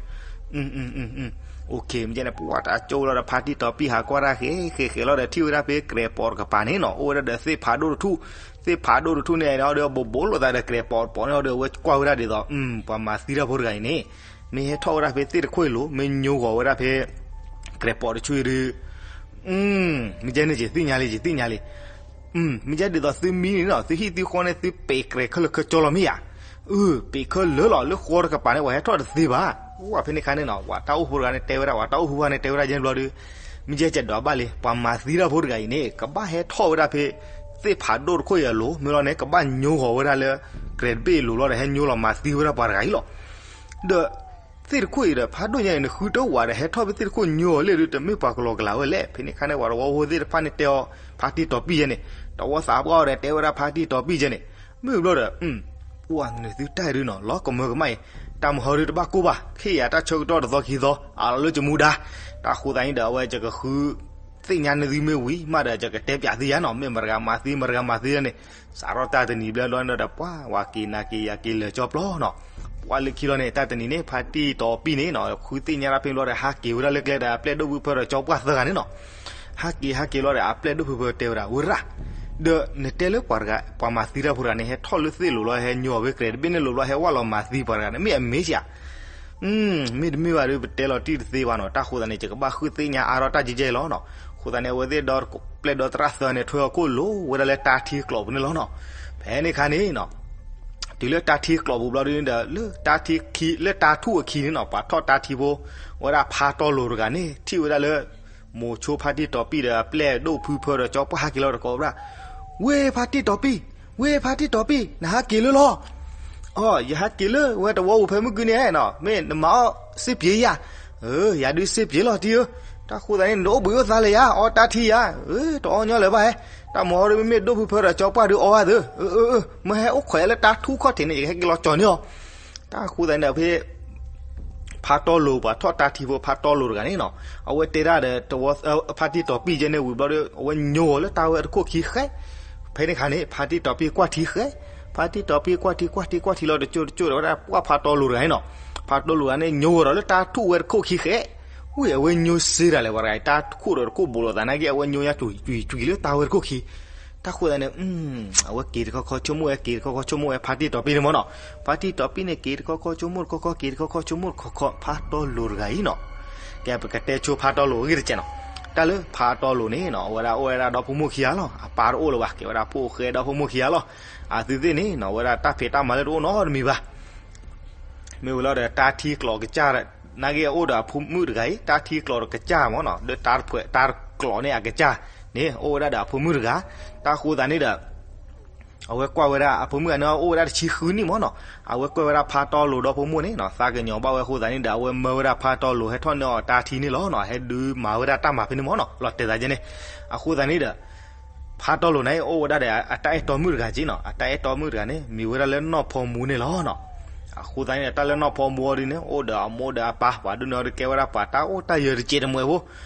မ့ၢ်ကဲန့ၣ် ပှၤတၢ်ကၠိလီၤဒီး ဖါတံၢ်တီၤပံၢ်ဟးကွၢ်တၢ်ဃဲ ဃဲ ဃဲလီၤဒီး ထံၣ်ဝဲဒၣ်ဖဲကြဲးပိာ်တကပၤန့ၣ်နီၤ အိၣ်ဝဲဒၣ်ဒီးသ့ၣ်ဖးဒိၣ်တထူၣ်, သ့ၣ်ဖးဒိၣ်တထူၣ်န့ၣ်ဒီး ဘိးဘိးလိာ်သးဒီးကြဲးပိာ်တပိာ်န့ၣ်ဒီး အဝဲကွၢ်ဝဲဒၣ်ဒ်သိး ပှၤမၤသံတၢ်ဖိတဂၤအံၤန့ၣ် မ့ၢ်ဟဲထီၣ်ဝဲဒၣ်ဖဲသ့ၣ်တခိၣ်အံၤလိၤ မ့ၢ်ညိဂီၤဝဲဒၣ်ဖဲ ကြဲးပိာ်တဆူၣ်အံၤဒီး မ့ၢ်ကဲန့ၣ်ယသ့ၣ်ညါလံ ယသ့ၣ်ညါလံ မ့ၢ်ကဲဒ်သိးသုမံန့ၣ်နီၤ သုဟံၣ်သုဃီန့ၣ် သုပ့းကြဲးခဲလၢာ်ခဲဆ့လီၤမ့ၢ်ဧါ. အၢ ပ့းခဲလၢာ်လီၤ လၢဃီတကပၤန့ၣ် ပှၤဟဲထီၣ်တသ့ဘၣ်. ဝဲဖဲန့ၣ်ခါန့ၣ်နီၤ ပှၤတၢ်အိၣ်ဖှိၣ်တဂၤန့ၣ် တဲဝဲဒၣ် ပှၤတၢ်အိၣ်ဖှိၣ်တဂၤန့ၣ် တဲဝဲဒၣ်ယဲၢ်ဘျီဒီး မ့ၢ်ကဲကဲဒွးဘၣ်လံ ပှၤမၤသံတၢ်ဖိတဂၤအံၤန့ၣ် ကဘၣ်ဟဲထီၣ်ဝဲဒၣ်ဖဲ သ့ၣ်ဖးဒိၣ်တခိၣ်အံၤအလိၤ မ့ၢ်လီၤန့ၣ် ကဘၣ်ညိဂီၤဝဲဒၣ်လၢ ကြဲးတဘ့ၣ်အလိၤလီၤဒီး ဟဲညိလီၤမၤသံဝဲဒၣ်ပှၤတဂၤအံၤလီၤ. ဒီး သ့ၣ်တခိၣ်အံၤဒီး ဖးဒိၣ်ညါအံၤ နဃုတဝးဒီး ဟဲထီၣ်ဖဲသ့ၣ်တခိၣ်ညိအီၤလဲၣ်ဒီး တမ့ၢ်ပှၤကလီကလးဝဲလဲၣ်. ဖဲန့ၣ်ခါန့ၣ် ပှၤတဝီဖိသ့ၣ်တဖၣ်န့ၣ်တဲအီၤ ဖါတံၢ်တီၤပံၢ်ယဲန့ၣ် တဝီသးပှၢ်အီၤဒီး တဲဝဲဒၣ်ဖါတံၢ်တီၤပံၢ်ယဲန့ၣ် မ့ၢ်ဘျီဒီး ပှၢ်နသုတၢ်ဒုးနီၤ လီၤကမၢကမၣ်အံၤ တၢ်မုၢ်ဟီဒုးတဘၣ်ကိၢ်ဘၣ် ခ့ယၤတၢ်ဆၢကတီၢ်တသီခံသီ အလီၤလၢယမူဒါ တၢ်ဃိသတးန့ၣ်ဒီး အဝဲယကဃု သ့ၣ်ညါနသုမ့ၢ်ဝံၤမးဒီး ယကတဲပျးသုယါနီၤ မ့ၢ်မတၤဂၤမၤသံ မတၤဂၤမၤသံန့ၣ် စးထီၣ်တၢ်တနံၤဘျဲၣ်ဘျီန့ၣ်ဒီး ပှၤဝၤက့ၤနၤက့ၤယၤက့ၤလၢာ်ကၠီပျီနီၤ ပှၢ်လၢခံလီၤန့ၣ် တၢ်တနံၤန့ၣ် ဖါတံၢ်တီၤပံၢ်န့ၣ်နီၤ ဃုသ့ၣ်ညါတၢ်ဖဲဘျီဒီး ဟးက့ၤဝဲဒၣ်လၢကျဲဒီး အပျဲၢ်ဒိၣ်ဖုဖၢဒီးကၠီပှၢ်သၢဂၤန့ၣ်နီၤ ဟးက့ၤ ဟးက့ၤလီၤဒီး အပျဲၢ်ဒိၣ်ဖုဖၢတဲဝဲဒၣ် ဝဲရၣ် ဒီးနတဲလၢပှၤတဂၤ ပှၤမၤသံတၢ်ဖိတဂၤန့ၣ် ဟဲထီၣ်လၢသ့ၣ်လိၤလီၤ ဟဲညိအီၤဖဲကြဲးတဘ့ၣ်န့ၣ်လိၤလီၤ ဟဲဝဲလီၤမၤသံပှၤတဂၤန့ၣ် မ့ၢ်အမ့ၢ်ဧါ မ့တမ့ၢ်ဘၣ်ဒီး ပတဲလီၤတံၢ်တသ့ဘၣ်နီၤ တၢ်ဃိသတးန့ၣ် ယကဘၣ်ဃုသ့ၣ်ညါအါထီၣ်တၢ်ကဲကဲလီၤနီၤ အဃိသတးန့ၣ် အဝဲသ့ၣ်ဒီးပျဲၢ်ဒီးသရၣ်သၢန့ၣ် ထွဲအီၤခိၣ်လိၤဝဲဒၣ်လၢတၢ်ထံကျိးပူၤန့ၣ်လီၤနီၤ ဖဲန့ၣ်ခါန့ၣ်နီၤ တုၤလၢတၢ်ထံကျိးပူၤဘျီဒ်န့ၣ်ဒီး လၢတၢ်ထံခံ လၢတၢ်ထူၣ်အခံန့ၣ်နီၤ ပှၤထီၣ်တၢ်ထံဖိ ဝဲဒၣ်ဖါတီလိၤတဂၤန့ၣ် ထံၣ်ဝဲဒၣ်လၢ မိၤဆိဖါတံၢ်တီၤပံၢ်ဒီး အပျဲၢ်ဒိၣ်ဖုဖၢဒီးကၠီပှၢ်ဟးက့ၤလီၤတကိးဝဲဒၣ် ဝ့ၢ်ဖါတံၢ်တီၤပံၢ် ဝ့ၢ်ဖါတံၢ်တီၤပံၢ် နဟးက့ၤလၢလီၤ အီ ယဟးက့ၤလၢဝဲတဝီပူၤဖဲမုၢ်ကွံန့ၣ်နီၤ မ့ၢ်နမၤအီၣ်စ့ပျ့ၤယၤ ယၤဒုးစ့ပျ့ၤလီၤတံၢ်ဧၢ တၢ်ဃိသတးန့ၣ် နအိၣ်ဘှံးအိၣ်သါလၢယၤ အီတၢ်ထံယၤ တအီညီလၢၤဘၣ်ဟဲ တၢ်မၤဟီဒုးမ့မ့ၢ်ဒိၣ်ဖုဖၢဒီးကၠီပှၢ်ဒုးအီဝဲသၢ မ့ၢ်ဟဲအိၣ်ခိးယၤလၢတၢ်ထူၣ်ခီၣ်ထံးန့ၣ် ယကဟဲက့ၤလီၤကၠီၤန့ၢ်အီၤ တၢ်ဃိသတးန့ၣ်ဒီးဖဲ ဖါတီလိၤ ပှၤထီၣ်တၢ်ထံဖိ ဖါတီလိၤတဂၤန့ၣ်နီၤ အဝဲတဲဒၣ်ဒီး ဖါတံၢ်တီၤပံၢ်ယဲန့ၣ်ဝံၤဘျီဒီး အဝဲညိအီၤလၢတၢ်ဝဲတခိၣ်ခံဃဲ ဖဲန့ၣ်ခါန့ၣ် ဖါတံၢ်တီၤပံၢ်ကွၢ်ထံဃဲ ဖါတံၢ်တီၤပံၢ်ကွၢ်ထံကွၢ်ထံကွၢ်ထံလီၤတကၠိတကၠိဒီးဝဲဒၣ်ပှၢ်ဖါတီလိၤတဂၤန့ၣ်နီၤ ဖါတီလိၤတဂၤန့ၣ် ညိဝဲဒီးလၢတၢ်ထူၣ်ဝဲတခိၣ်ခံဃဲ ဝံၤအဝဲညိစ့ဒၣ်လဲာ်ပှၤတဂၤအံၤ တၢ်ခိၣ်ဒီးတခိၣ်ဘိးလိာ်သးနာ်က့ အဝဲညိညါကွံာ်ကွံာ်ကွံာ်လၢတၢ်ဝဲတခိၣ်ခံ တၢ်ဃိသတးန့ၣ် အဝဲက့ၤတခီခီဆိကမိၣ်ဝဲ က့ၤတခီခီဆိကမိၣ်ဝဲ ဖါတံၢ်တီၤပံၢ်န့ၣ်မ့ၢ်နီၤ ဖါတံၢ်တီၤပံၢ်န့ၣ် က့ၤတခီခီဆိကမိၣ်တခီခီ က့ၤတခီခီဆိကမိၣ်တခီခီ ဖါတီလိၤတဂၤအံၤနီၤ ကဲ ပကတဲဆိဖါတီလိၤအဂ့ၢ်တစဲးနီၤ တၢ်လၢဖါတီလိၤန့ၣ်နီၤ အဝဲဒၣ်အိၣ်ဝဲဒၣ်ဒီဖိမိၢ်ခံဂၤလီၤ အပၢ်တအိၣ်လၢၤဘၣ် ကဲဝဲဒၣ်ဖိၣ်ဃဲဒီဖိမိၢ်ခံဂၤလီၤ အသုသ့ၣ်န့ၣ်နီၤ အဝဲဒၣ်တၢ်ဖံးတၢ်မၤလၢတအိၣ်နီတမံၤဘၣ် မ့ၢ်ဝံၤလီၤဒီးတၢ်ထံကျိးကစၢ် နာ်က့အိၣ်ဒီးအဖိမုၣ်တဂၤအံၤ တၢ်ထံကျိးတကစၢ်မ့ၢ်နီၤ, ဒီးတၢ်တဖှဲးတၢ်ကျိးန့ၣ်အကစၢ်န့ၣ် အိၣ်ဝဲဒၣ်ဒီးအဖိမုၣ်တဂၤ, တၢ်ဃိသတးန့ၣ်ဒီး အဝဲကွၢ်ဝဲဒၣ်အဖိမုၣ်အန့ၣ်အိၣ်ဝဲဒၣ်တဆံဃုနံၣ်မ့ၢ်နီၤ, အဝဲကွၢ်ဝဲဒၣ်ဖါတီလိၤဒီဖိမိၢ်န့ၣ်နီၤ သးကညီၤဘၣ်ဝဲအဃိသတးန့ၣ်ဒီး အဝဲမၢဝဲဒၣ်ဖါတီလိၤဟဲထီၣ်န့ၢ်အီၤတၢ်ထံန့ၣ်လီၤနီၤ, ဟဲဒုးမၤဝဲဒၣ်တၢ်မၤဖဲန့ၣ်မ့ၢ်နီၤ, လီၤတဲာ်သးကဲန့ၣ်, အဃိသတးန့ၣ်ဒီး ဖါတီလိၤန့ၣ်အိၣ်ဝဲဒၣ်ဒီးအတၢ်အဲၣ်တီမုၣ်တဂၤက့နီၤ, အတၢ်အဲၣ်တီမုၣ်တဂၤန့ၣ် မံၤဝဲဒၣ်လၢနီၢ်ဖီမူန့ၣ်လီၤနီၤ, အဃိသတးန့ၣ်ဒီး တၢ်လၢနီၢ်ဖီမူအီၤဒ်န့ၣ် အိၣ်ဒီးအမိၢ်ဒီးအပၢ် ပှၤဒိၣ်န့ၢ်အီၤဒီးကဲဝဲဒၣ်ပှၤတၢ်အိၣ်တၢ်ယၢၤတစဲးတမှဲးဖိ,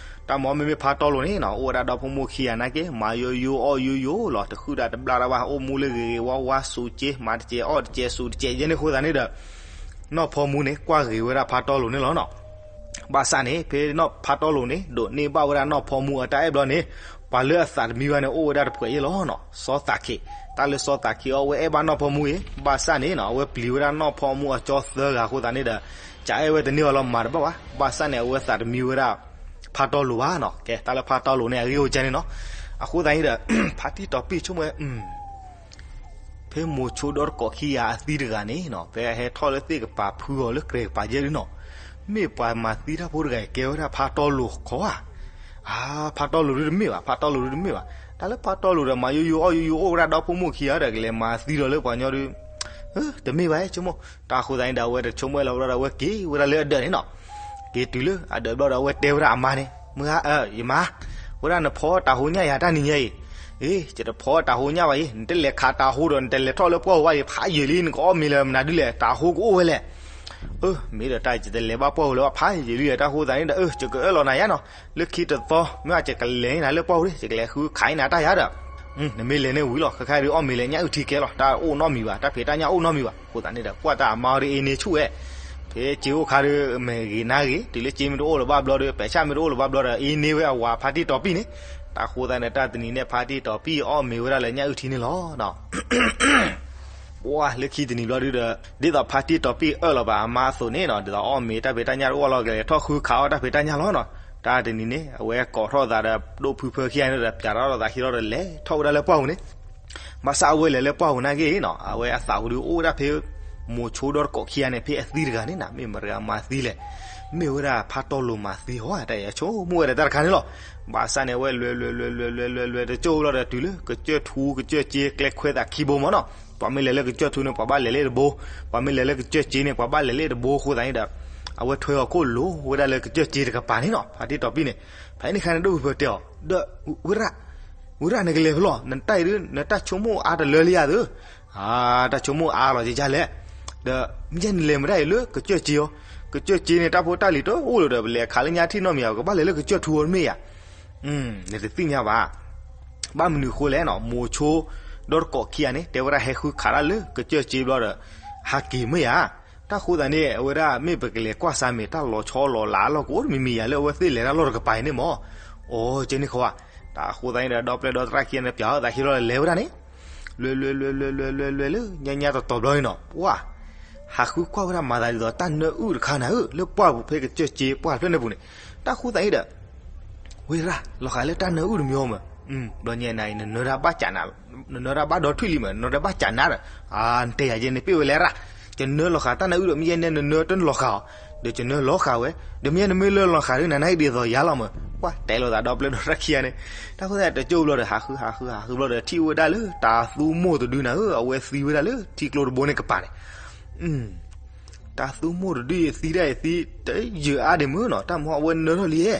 တၢ်မ့ၢ်မ့မ့ၢ်ဖါတီလိၤန့ၣ်နီၤ အိၣ်ဝဲဒၣ်ဒီဖိမိၢ်ခံဂၤနာ်က့ မၤယိယိအီၣ်ယိယိလီၤ, တဃုတၢ်တဘျါတၢ်ဘၣ် အိၣ်မူလၢဂ့ၤဂ့ၤဝါဝါ စူးက့ မၤတစဲးအီၣ်တစဲးစူးတစဲးယဲန့ၣ်အဃိသတးန့ၣ်ဒီး နီၢ်ဖီမူန့ၣ် ကွၢ်ဂ့ၤဝဲဒၣ်ဖါတီလိၤန့ၣ်လီၤနီၤ, ဘၣ်ဆၣ်န့ၣ် ဖဲဖါတီလိၤန့ၣ် ဒိးန့ၢ်ဘၣ်ဝဲဒၣ်နီၢ်ဖီမူအတၢ်အဲၣ်ဘျီန့ၣ် ပှၤလၢအသးတမံဝဲန့ၣ် အိၣ်ဝဲဒၣ်တဖှဲးယဲၢ်လီၤနီၤ, စီၤသးခ့, တၢ်လၢစီၤသးခ့အီၤ အဝဲအဲၣ်ဘၣ်နီၢ်ဖီမူအံၤ ဘၣ်ဆၣ်န့ၣ်နီၤ အဝဲပျံၤဝဲဒၣ်နီၢ်ဖီမူအကၠီသၢဂၤအဃိသတးန့ၣ်ဒီး ကအဲၣ်ဝဲတန့ၢ်အီၤလီၤမၤတဘၣ်ဘၣ်, ဘၣ်ဆၣ်န့ၣ် အဝဲသးတမံဝဲဒၣ် ဖါတီလိၤဘၣ်နီၤ, ကဲ တၢ်လၢဖါတီလိၤန့ၣ် အဂ့ၢ်အိၣ်ကဲန့ၣ်နီၤ, အဃိသတးန့ၣ်ဒီး ဖါတံၢ်တီၤပံၣ်ဆိကမိၣ်ဝဲ ဖဲမိၤဆိဒီတကိးခံဂၤအသံတဂၤန့ၣ်နီၤ ဖဲအဟဲထီၣ်လၢသ့ၣ်ကပၤဖုအီၤလၢကြဲးကပၤယဲၢ်ဒုနီၤ, မ့ၢ်ပှၤမၤသံတၢ်ဖိတဂၤအံၤ ကဲဝဲဒၣ်ဖါတီလိၤခီဧါ, ဖါတီလိၤဒုတမ့ၢ်ဘၣ်, ဖါတီလိၤဒုတမ့ၢ်ဘၣ်, တၢ်လၢဖါတီလိၤဒီး မၤယိယိအီၣ်ယိယိအိၣ်ဝဲဒၣ်ဒီဖိမိၢ်ခံဂၤဒီး ကလဲၤမၤသံဒီးလၢပှၤညီဒု တမ့ၢ်ဘၣ် ဆိကမိၣ်, တၢ်အဃိသတးန့ၣ်ဒီး အဝဲတဆိကမိၣ်လီၤဘျီဒီး အဝဲက့ၤဝဲဒၣ်လၢအဒၢးန့ၣ်နီၤ, က့ၤတုၤလၢအဒၢးဘျီဒီး အဝဲတဲဝဲဒၣ်အမါန့ၣ် မုၢ်ဂၤ ယမါ, ဝဲဒၣ်နဖီတၢ်ဟိညၣ်ယၤတၢ်နံၤညါအံၤ, အ့ ယတဖီတၢ်ဟိညၣ်ဘၣ်အံၤ နတလဲၤခးတၢ်ဟိဒီး နတလဲၤထီၣ်လၢပှၢ်ပူၤဘၣ်အံၤ ဖးယံာ်လံ နကအီၣ်မ့ၤလၢမနုၤဒ်လဲၣ် တၢ်ဟိကအိၣ်ဝဲလဲၣ်, အၢ မ့ၢ်ဒီးတၢ်ယတလဲၤဘၣ်ပှၢ်ပူၤလၢၤဘၣ် ဖးယံာ်လံ တၢ်ဃိသတးန့ၣ်ဒီး အၢ ယကအၢၣ်လီၤနၤယါနီၤ, လၢခံတသီ မ့ၢ်အကလဲၤန့ၣ်လၢပှၢ်ပူၤ ယကလဲၤဃုခးအံၤနၤတၢ်ယါဒီး နမ့ၢ်လဲၤန့ၣ်ဝံၤလီၤ ခဲခါဒုးအီၣ်မ့ၤလဲၤညၣ်အုၣ်ထံကဲလီၤ တၢ်အိၣ်နီတမံၤဘၣ် တၢ်ဖံးတၢ်ညၣ်အိၣ်နီတမံၤဘၣ်, အဃိသတးန့ၣ်ဒီး ကွၢ်တၢ်အမါအီၤဒ်အ့န့ဆူၣ်ဝဲ, ဖဲစ့အိၣ်ခါဒုး မဲာ်ဂ့ၤနါဂ့ၤ တုၤလၢစ့မ့ၢ်တအိၣ်လၢၤဘၣ်ဘျီဒီး ပဲာ်ဆၣ်မ့ၢ်တအိၣ်လၢၤဘၣ်ဘျီဒီး အ့န့ဝဲအဝၤဖါတံၢ်တီၤပံၣ်န့ၣ်, တၢ်ဃိသတးန့ၣ် တၢ်တနံၤန့ၣ် ဖါတံၢ်တီၤပံၣ်အီၣ်မ့ၤဝဲဒၣ်လၢညၣ်အုၣ်ထံန့ၣ်လီၤ. ပှၢ်လၢခံတနံၤဘျီဒုဒီး ဒ်သိးဖါတံၢ်တီၤပံၣ်အၢၣ်လီၤဘၣ်အမါအသိးန့ၣ်နီၤ ဒ်သိးအီၣ်မ့ၤတၢ်ဖံးတၢ်ညၣ်တအိၣ်လီၤ ကလဲၤထီၣ်ဃုခးအီၣ်တၢ်ဖံးတၢ်ညၣ်လီၤနီၤ, တၢ်တနံၤန့ၣ် အဝဲကိးထီၣ်သးဒီးဒိၣ်ဖုဖၢခံဂၤန့ၣ်ဒီး ပျးထီၣ်သးခံထီၣ်ဒီးလဲၤထီၣ်ဝဲဒၣ်လၢပှၢ်ပူၤန့ၣ်, ဘၣ်ဆၣ်အဝဲလဲၤလၢပှၢ်ပူၤနာ်က့နီၤ အဝဲအသးပူၤဒုးအိၣ်ဝဲဒၣ်ဖဲ မိၤဆိဒီတကိးခံဂၤန့ၣ် ဖဲအသံတဂၤန့ၣ်နီၤ မ့ၢ်မတၤဂၤမၤသံလဲၣ်, မ့ၢ်ဝဲဒၣ်ဖါတီလိၤမၤသံဟီဧါ တၢ်အံၤဆိကမိၣ်ဝဲဒၣ်တၢ်တခါန့ၣ်လီၤ. ဘၣ်ဆၣ်န့ၣ် အဝဲလဲၤလဲၤလဲၤလဲၤလဲၤလဲၤလဲၤတကၠိၢ်ဘျီဒီးတုၤလၢကစၢၢ်ထူကစၢၢ်စ့ကျဲခွဲသးခံဘိမ့ၢ်နီၤ, ပှၤမ့ၢ်လဲၤလၢကစၢၢ်ထူန့ၣ် ပှၤဘၣ်လဲၤလၢတဘိ, ပှၤမ့ၢ်လဲၤလၢကစၢၢ်စ့န့ၣ် ပှၤဘၣ်လဲၤလၢတဘိအဃိသတးန့ၣ်ဒီး အဝဲထွဲအီၤခိၣ်လိၤဝဲဒၣ်လၢကစၢၢ်စ့တကပၤန့ၣ်နီၤ ဖါတံၢ်တီၤပံၣ်န့ၣ်, ဖဲန့ၣ်ခါန့ၣ် ဒိၣ်ဖုဖၢတဲအီၤ ဒီး ဝဲရၣ် ဝဲရၣ်နကလဲၤဖဲလဲၣ် နတၢ်အံၤဒုး နတၢ်ဆိကမိၣ်အါတလၢလံဧါသု, တၢ်ဆိကမိၣ်အါလီၤကကလဲၣ်, ဒီးမ့ၢ်ယဲနလဲၤမတၤအံၤလၢကစၢၢ်စ့အီၤ, ကစၢၢ်စ့န့ၣ် တၢ်ဖိတၢ်လံၤတအိၣ်လၢၤဒီး ပလဲၤခးလၢညါထံၣ်နီတမံၤဧါ ပကဘၣ်လဲၤလၢကစၢၢ်ထူအီၤတမ့ၢ်ဧါ, နတသ့ၣ်ညါဘၣ် ဘၣ်မနုၤအဃိလဲၣ်နီၤ မိၤဆိဒီတကိးခံဂၤန့ၣ် တဲဝဲဒၣ်ဟဲဃုခးတၢ်လၢကစၢၢ်စ့ဘျီဒီး ဟးက့ၤမ့ၢ်ဧါ, တၢ်ဃိသတးန့ၣ် အဝဲဒၣ်မ့ၢ်ပကလဲၤကွၢ်စၢ်မ့ၢ်တၢ်လီၤဆီလီၤလးအလီၢ်ကအိၣ်တမံၤမံၤဧါ လၢအဝဲသ့ၣ်လဲၤတၢ်လီၢ်တကပၤအံၤန့ၣ်မ့ၢ်, အိ ကဲန့ၣ်ဃီဧါ, တၢ်ဃိသတးန့ၣ်ဒီး ဒီပျဲၢ်ဒီသရၣ်ခံဂၤန့ၣ် ပျးထီၣ်သးခံလီၤလဲၤဝဲဒၣ်န့ၣ်, လဲၤလဲၤလဲၤလဲၤလဲၤလဲၤလဲၤလၢညါညါတီၤတီၤဘျီန့ၣ်နီၤ ပှၢ် ဟးဃုကွၢ်ဝဲဒၣ်မၤသးဒ်သိးတၢ်နၢအုၣ်တခါနၤဧၢ လၢပှၢ်ပူၤဖဲကစၢၢ်စ့ပှၢ်ဖျၢၣ်န့ၣ်ပူၤန့ၣ်, တၢ်ဃိသတးန့ၣ်ဒီး ဝဲရၣ် လီၤဃာ်လၢတၢ်နၢအုၣ်တမံၤမ့ၢ်, ဘျီညါနၤအံၤ နနၢတၢ်ဘၣ်စးနၤ, နနၢတၢ်ဘၣ်ဒီထွံၣ်လံမ့ၢ် နနၢတၢ်ဘၣ်စးနၤဒီး, နတဲယၤယဲန့ၣ်ပ့ၢ်ဝဲလဲၣ်ရၣ်, ကနၢလီၤဃာ်တၢ်နၢအုၣ်ဒီး မ့ၢ်ယဲန့ၣ်နနၢတလီၤဃာ်အီၤ, ဒီးကနၢလီၤဃာ်ဝဲ, ဒီးမ့ၢ်ယဲနမ့ၢ်လၢလီၤဃာ်ဒီး နၤနဟံၣ်ဒ်သိးယၤလီၤမ့ၢ်, ပှၢ်တဲလိာ်သးဒီပျဲၢ်ဒီသရၣ်ခံဂၤန့ၣ်, တၢ်ဃိသတးတကၠိၢ်ဘျီဒီး ဟးဃုဟးဃုဟးဃုဘျီဒီး ထံၣ်ဝဲဒၣ်လၢတၢ်သူမိၢ်တဒုနၤဧၢ အဝဲသံဝဲဒၣ်လၢထံကျိတဘိန့ၣ်ကပၤန့ၣ် တၢ်သူမိၢ်တဒုအံၤသံဒၣ်အံၤသံ တယၢၤအါဒံးမုၢ်နီၤ တၢ်မဟီၣ်အဝဲနၢထီၣ်လံဧဲ,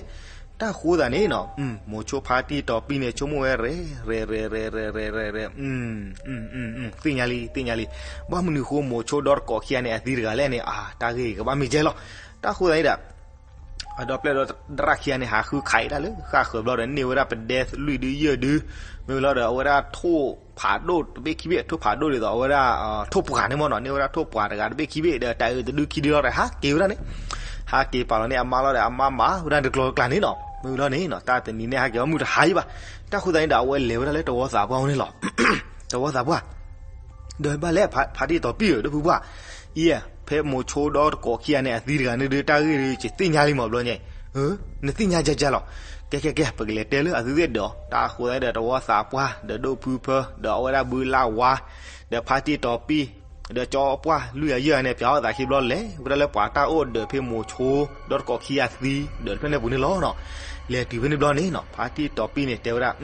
တၢ်ဃိသတးန့ၣ်နီၤ မိၤဆိဖါတံၢ်တီၤပံၣ်န့ၣ် ဆိကမိၣ်ဝဲရဲၣ်ရဲၣ်ရဲၣ်ရဲၣ်ရဲၣ်ရဲၣ်ရဲၣ်, သ့ၣ်ညါလံ သ့ၣ်ညါလံ, ဘၣ်မနုၤဃိမိၤဆိဒီတကိးခံဂၤန့ၣ် အသံတဂၤလဲၣ်န့ၣ် အတၢ်ဂ့ၢ်ကဘၣ်မ့ၢ်ကဲလီၤ, တၢ်ဃိသတးန့ၣ်ဒီး အဒီပျဲၢ်ဒီသရၣ်ခံဂၤန့ၣ် ဟးဃုခးအံၤတၢ်လၢဃၣ်ဃၢၤဘျီဒီး န့ၢ်ဝဲဒၣ်ပဒဲလွံၢ်ဒုယဲၢ်ဒု, မ့ၢ်ဝံၤလီၤဒီး အဝဲဒၣ်ထိၣ်ဖးဒိၣ်တဘ့ၣ်ခံဘ့ၣ် ထိၣ်ဖးဒိၣ်ဒ်သိးအဝဲဒၣ် ထိၣ်ပှာ်န့ၣ်မ့ၢ်နီၤ န့ၢ်ဝဲဒၣ်ထိၣ်ပှာ်တဂၤတဘ့ၣ်ခံဘ့ၣ် ဒီးတၢ်အုးတဒုခံဒုလီၤဒီး ဟးက့ၤဝဲဒၣ်န့ၣ်, ဟးက့ၤပာ်လီၤန့ၢ်အမါလီၤဒီး အမါမၤဝဲဒၣ်တကျိၤတကျါန့ၣ်နီၤ မ့ၢ်ဝံၤလီၤန့ၣ် တၢ်တနံၤန့ၣ် ဟးက့ၤအီၣ်မုၢ်တဟါယံဘၣ်, တၢ်ဃိသတးန့ၣ်ဒီး အဝဲလဲၤဝဲဒၣ်လၢတဝီသးပှၢ်အအိၣ်န့ၣ်လီၤ, တဝီသးပှၢ် ဒီးဘၣ်လဲၣ် ဖါတံၢ်တီၤပံၣ်ဧၢ ဒီပုၢ်ပှၢ်, အံၤ ဖဲမိၤဆိဒီတကိးခံဂၤန့ၣ် အသံတဂၤန့ၣ်ဒုး တၢ်ဂ့ၢ်ဒုး ယသ့ၣ်ညါလံမး ဘျီညါအံၤ, နသ့ၣ်ညါကၢ်ကၢ်လီၤ, ကဲကဲကဲ ပကလဲၤတဲလၢအသုသ့ၣ်ဒီး တၢ်ဃိသတးဒီး တဝီသးပှၢ် ဒီးဒိၣ်ဖုဖၢ ဒီးအဝဲဒၣ်ဘုလၢဝါ ဒီးဖါတံၢ်တီၤပံၣ် ဒီးကၠီပှၢ်လွံၢ်ဂၤယဲၢ်ဂၤန့ၣ် ပျးအီၣ်သးခံဘျီ လဲၤဝဲဒၣ်လၢပှၤတၢ်အိၣ်ဒၢးဖဲမိၤဆိဒီတကိးခံဂၤသံဒၢးတဖျၢၣ်န့ၣ်ပူၤန့ၣ်လီၤနီၤ. လဲၤတုၤဖဲန့ၣ်ဘျီန့ၣ်နီၤ ဖါတံၢ်တီၤပံၢ်န့ၣ်တဲဝဲဒၣ်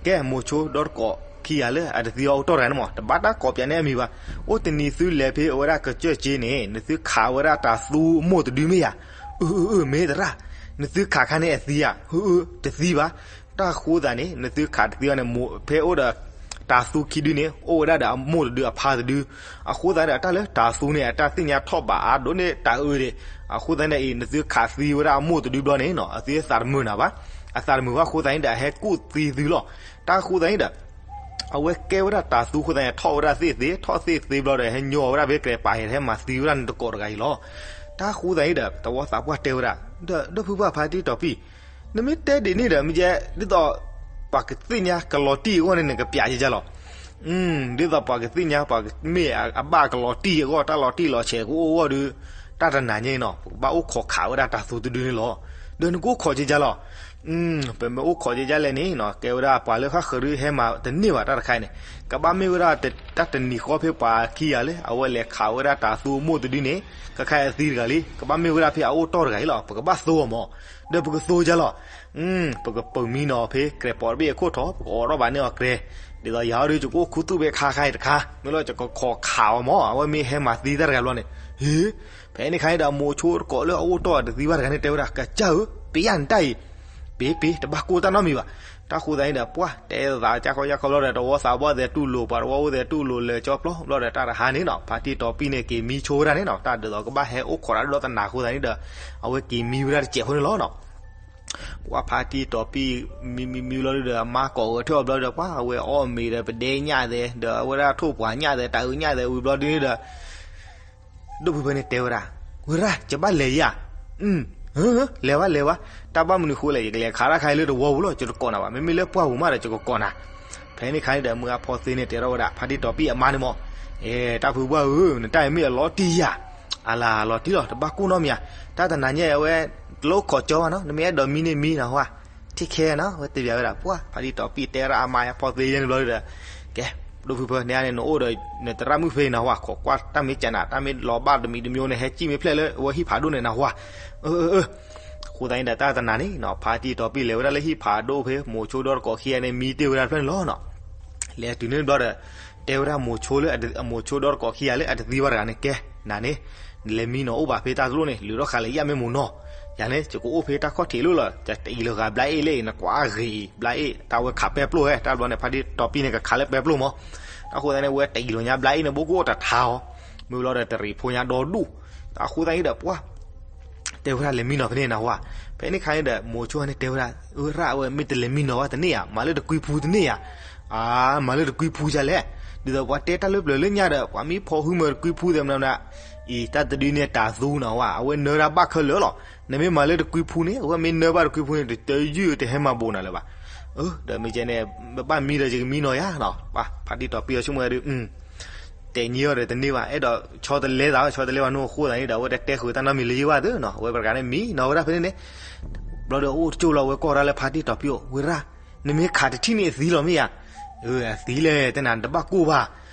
ကဲ မိၤဆိဒီတကိးခံဂၤလၢအတသံအအိၣ်တီၢ်တဂၤန့ၣ်မး တဘၣ်တၢ်ကိးပၠးန့ၢ်အမံၤဘၣ်. အိၣ်တနံၤသုလဲၤဖဲအဝဲဒၣ်ကစၢၢ်က့န့ၣ် နသုခးဝဲဒၣ်တၤသူအမိၢ်တဒုမ့ၢ်ဧါ. အၢ အၢ အၢ မ့ၢ်သရၣ်, နသုခးခါန့ၣ်အသံဧါ. အၢ အၢ တသံဘၣ်. တၢ်ဃိသတးန့ၣ် နသုခးတသံဘၣ်န့ၣ် ဖဲအိၣ်ဒီးတၤသူခံဒုန့ၣ် အိၣ်ဝဲဒၣ်ဒီးအမိၢ်တဒုအဖါတဒု. အဃိသတးန့ၣ် အတၢ်လၢတၤသူန့ၣ် အတၢ်သ့ၣ်ညါထီၣ်ဘးအါဒိၣ်န့ၢ်တၢ်အၢဒၣ်. အဃိသတးန့ၣ်အံၤ နသုခးသံဝဲဒၣ်အမိၢ်တဒုဘျီန့ၣ်နီၤ အသုသးတမုာ်နၤဘၣ်. အသးတမုာ်ဘၣ်အဃိသတးန့ၣ်ဒီး အဟဲကူၣ်သံသုလီၤ. တၢ်ဃိသတးန့ၣ်ဒီး အဝဲကဲဝဲဒၣ်တၤသူဃိသတးန့ၣ် ထီၣ်ဝဲဒၣ်သ့ၣ်သ့, ထီၣ်သ့ၣ်သ့ဘျီဒီး ဟဲညီဝဲဒၣ်ဖဲကြဲးပာ်ဟဲ ဟဲမၤသံဝဲဒၣ်န့ၣ်တကိးတဂၤအံၤလီၤ. တၢ်ဃိသတးန့ၣ်ဒီး သဝီသးပှၢ်တဲဝဲဒၣ်, ဒီးဒီပုၢ်ဝဲၢ်ဖါတံၢ်တီၤပံၢ်, နမ့ၢ်တဲဒ်န့ၣ်ဒီး မ့ၢ်ကဲ ဒ်သိးပှၤကသ့ၣ်ညါကလီၤတံၢ်အဂီၢ်န့ၣ် နကပၠးက့ၤကလီၤ. ဒ်သိးပှၤကသ့ၣ်ညါ ပှၤမ့ၢ်အဘၣ်ကလီၤတံၢ်အဂီၢ် တၢ်လီၤတံၢ်လီၤဆဲးကအိၣ်အဂီၢ်ဒီး တၢ်တနၤညါအံၤနီၤ ပကဘၣ်အိၣ်ခိးခးဝဲဒၣ်တၤသူတဒုန့ၣ်လီၤ. ဒီးနကအိၣ်ခိးက့ၤကလီၤ. ပမ့ၢ်အိၣ်ခိးက့ၤကလဲၣ်န့ၣ်နီၤ ကဲဝဲဒၣ်ပှၤလၢဃၣ်ဃၢၤဒုးဟဲမၤတန့ၢ်ဘၣ်တၢ်တခါအံၤန့ၣ် ကဘၣ်မ့ၢ်ဝဲဒၣ်တၢ်တနံၤဃီဖဲပှၤခံဂၤလၢ အဝဲလဲၤခးဝဲဒၣ်တၤသူအမိၢ်တဒုန့ၣ် ကခါအံၤအသံတဂၤလံ ကဘၣ်မ့ၢ်ဝဲဒၣ်ဖဲအအိၣ်တီၢ်တဂၤအံၤလီၤ. ပကဘၣ်သိအီၤမး. ဒီးပကသိကလီၤ. ပကပၢၤမံနီၤဖဲကြဲးပိာ်တဘ့ၣ်အခိၣ်ထီၣ် ပကအီၣ်ထီၣ်ဘၣ်န့ၢ်အီၤကြဲး, ဒ်သိးယၤအီၤဒုး ယကအိၣ်ခူသူၣ်ဖဲခါခါအံၤတခါ မ့ၢ်လီၤယကခိးခးအီၤမး အဝဲမ့ၢ်ဟဲမၤသံတၢ်တဂၤဘျီန့ၣ်. ဟ့, ဖဲန့ၣ်ခါန့ၣ်ဒီး မိၤဆိတကိးလၢအအိၣ်တီၢ်တသံဘၣ်တဂၤန့ၣ် တဲဝဲဒၣ် ကစၢ်ဧၢ, ပ့ၤယၢ်နတၢ်အံၤ, ပ့ၤ ပ့ၤ တဘၣ်ကိၢ်တၢ်နီတမံၤဘၣ်. တၢ်ဃိသတးန့ၣ်ဒီး ပှၢ်တဲသးကၢ်ခီယၢ်ခီဘျီဒီး တဝီသးဘီၣ်သဲးတူၢ်လိာ် ပှၤတဝီအိၣ်သဲးတူၢ်လိာ်လၢာ်ကၠီပျီဘျီဒီး တၢ်တဟါန့ၣ်နီၤ ဖါတံၢ်တီၤပံၢ်န့ၣ် က့ၤမံဆိဝဲဒၣ်န့ၣ်နီၤ တၢ်ဒ်သိးကဘၣ်ဟဲအိၣ်ခိးတၢ်ဒိတနၤအဃိသတးန့ၣ်ဒီး အဝဲက့ၤမံဝဲဒၣ်တစဲးဖိန့ၣ်လီၤနီၤ. ပှၢ်ဖါတံၢ်တီၤပံၢ် မံမံမံဘျီဒီး အမါကိးဂဲၤထၢၣ်အီၤဘျီဒီး ပှၢ်အဝဲအီၣ်မ့ၤဒီး ပဒဲညၣ်သဲး ဒီးအဝဲဒၣ်ထိၣ်ပှာ်ညၣ်သဲး တၢ်အုးညၣ်သဲးဝံၤဘျီဒ်န့ၣ်ဒီး ဒိၣ်ဖုဖဲန့ၣ်တဲဝဲဒၣ်, ဝဲဒၣ် ယဘၣ်လဲၤယၤ, လဲၤဝဲ လဲၤဝဲ, တၢ်ဘၣ်မနုၤဃိလဲၣ် ယကလဲၤခးတၢ်ခါအံၤလၢတဝီပူၤလီၤ ယတကိးနၤဘၣ် မ့မ့ၢ်လၢပှၢ်ပူၤမးဒီး ယကကိးနၤ. ဖဲန့ၣ်ခါန့ၣ်ဒီး မုၢ်အဖီသ့န့ၣ်တဲထီၣ်ဝဲဒၣ် ဖါတံၢ်တီၤပံၢ်အမါန့ၣ်မး, အဲ တၢ်ဖုပှၢ်ဧၢ, နတၢ်အံၤမ့ၢ်အလီၤတံၢ်ယၤ, အလၤလီၤတံၢ်လီၤ တဘၣ်ကိၢ်နီတမံၤဧါ, တၢ်တနၤညါအဝဲ တလိၣ်ခိးကၠီဘၣ်နီၤ နမ့ၢ်အဲၣ်ဒိးမံန့ၣ်မံနဟါ, ထံၣ်ခဲနီၤ ဝဲတဲဘၣ်ဝဲဒၣ် ပှၢ် ဖါတံၢ်တီၤပံၢ်တဲဝဲဒၣ်အမါအဖီသ့ယဲန့ၣ်ဘျီဒီး ကဲ, ဒိၣ်ဖုဖဲန့ၣ်န့ၣ် နအိၣ်ဒီး နသရၣ်မုၣ်ဖဲအံၤနဟါ ခိးကွၢ်တၢ်မ့ၢ်ကနၤ တၢ်မ့ၢ်လီၤဘၣ်တမံၤတမံၤန့ၣ် ဟဲစံၣ်မ့ၢ်ဖျဲၣ်လၢအဝဲဟံၣ်ဖးဒိၣ်န့ၣ်နဟါ, အဃိသတးန့ၣ်ဒီးတၢ်တနၤန့ၣ်နီၤ ဖါတံၢ်တီၤပံၢ်လဲၤဝဲဒၣ်လၢဟံၣ်ဖးဒိၣ်ဖဲ မိၤဆိဒီတကိးခံဂၤန့ၣ် မံတ့ၢ်ဝဲဒၣ်တဖျၢၣ်န့ၣ်လီၤနီၤ. လဲၤတုၤန့ၣ်ဘျီဒီး တဲဝဲဒၣ်မိၤဆိလၢ အမိၤဆိဒီတကိးခံဂၤလၢအတသံဘၣ်တဂၤန့ၣ် ကဲ, နၤန့ၣ် နလဲၤမံနီၤအိၣ်ဘၣ်ဖဲတၢ်တလိၣ်န့ၣ် လုၢ်ထီၣ်ဃာ်လၢယမ့ၢ်မိၢ်နီၤ, ယၤန့ၣ် ယကအိၣ်ဖဲတၢ်ခီၣ်ထံးလိၣ်လီၤ တအံၤလီၤဂာ်ဘျါအ့ၣ်လၢအံၤ နကွၢ်ဂ့ၤအံၤ ဘျါအ့ၣ် တၢ်ဝဲခးပဲပျိၢ်ဝဲ တၢ်ဘျီန့ၣ် ဖါတံၢ်တီၤပံၢ်န့ၣ် ကခးလၢပဲပျိၢ်မး, တၢ်ဃိသတးန့ၣ် ဝဲတအံၤလီၤညါဘျါအ့ၣ်န့ၣ် ဘိကအိၣ်တထါအီၤ, မ့ၢ်ဘျီဒီးတရံးဖိညါဒီဒူၣ်, တၢ်ဃိသတးန့ၣ်ဒီး ပှၢ် တဲဝဲဒၣ်လဲၤမံနီၤဖဲန့ၣ်နဟါ, ဖဲန့ၣ်ခါန့ၣ်ဒီး မိၤဆိန့ၣ်တဲဝဲဒၣ် အၢ ရၣ်ဝဲ မ့ၢ်တလဲၤမံနီၤဘၣ်တန့ၢ်ဧါ, မၤလၢတကွံဖူတန့ၢ်ဧါ, အါ မၤလၢတကွံဖူဒ်လဲၣ်, ဒ်သိးပှၤတဲတၢ်လၢပျၢၤလၢညါဒီး ပှၤမ့ၢ်ဖီဃုမၢတကွံဖူသဲးမနုၤမနုၤ, အံၤ တၢ်တဒုန့ၣ်တၤသူနဟါ အဝဲနၢတၢ်ဘၣ်ခဲလၢာ်လီၤ, နမ့ၢ်မၤလၢတကွံဖူန့ၣ် အဝဲမ့ၢ်နၢဘၣ်တကွံဖူန့ၣ် တတယုၢ်တဟဲမၤဘိးနၤလၢၤဘၣ်, အၢ ဒီးမ့ၢ်ကဲန့ၣ် ဘၣ်မံဒီးယကမံနီၤယါနီၤ, ပှၢ် ဖါတံၢ်တီၤပံၢ်အီၤဆိကမိၣ်ဝဲဒုး တဲာ်ညံအီၤဒီးတန့ၢ်ဘၣ် အဲၣ်ဒိးဆီတလဲသး ဆီတလဲဘၣ်နအိၣ်အဃိသတးန့ၣ်ဒီး အဝဲတတဲဃုာ်တၢ်နီတမံၤလၢၤဘၣ်သုနီၤ အဝဲပှၤတဂၤန့ၣ်မံနီၤဝဲဒၣ်ဖဲန့ၣ်န့ၣ်, ဘျီဒီးအိၣ်တကၠိၢ်လီၤ အဝဲကိးဒၣ်လၢဖါတံၢ်တီၤပံၢ်အအိၣ် ဝဲရၣ်, နမ့ၢ်ခးတထံၣ်န့ၣ်အသံလီၤမ့ၢ်ဧါ, အၢ အသံလဲၣ် တဲနၤတဘၣ်ကိၢ်ဘၣ်,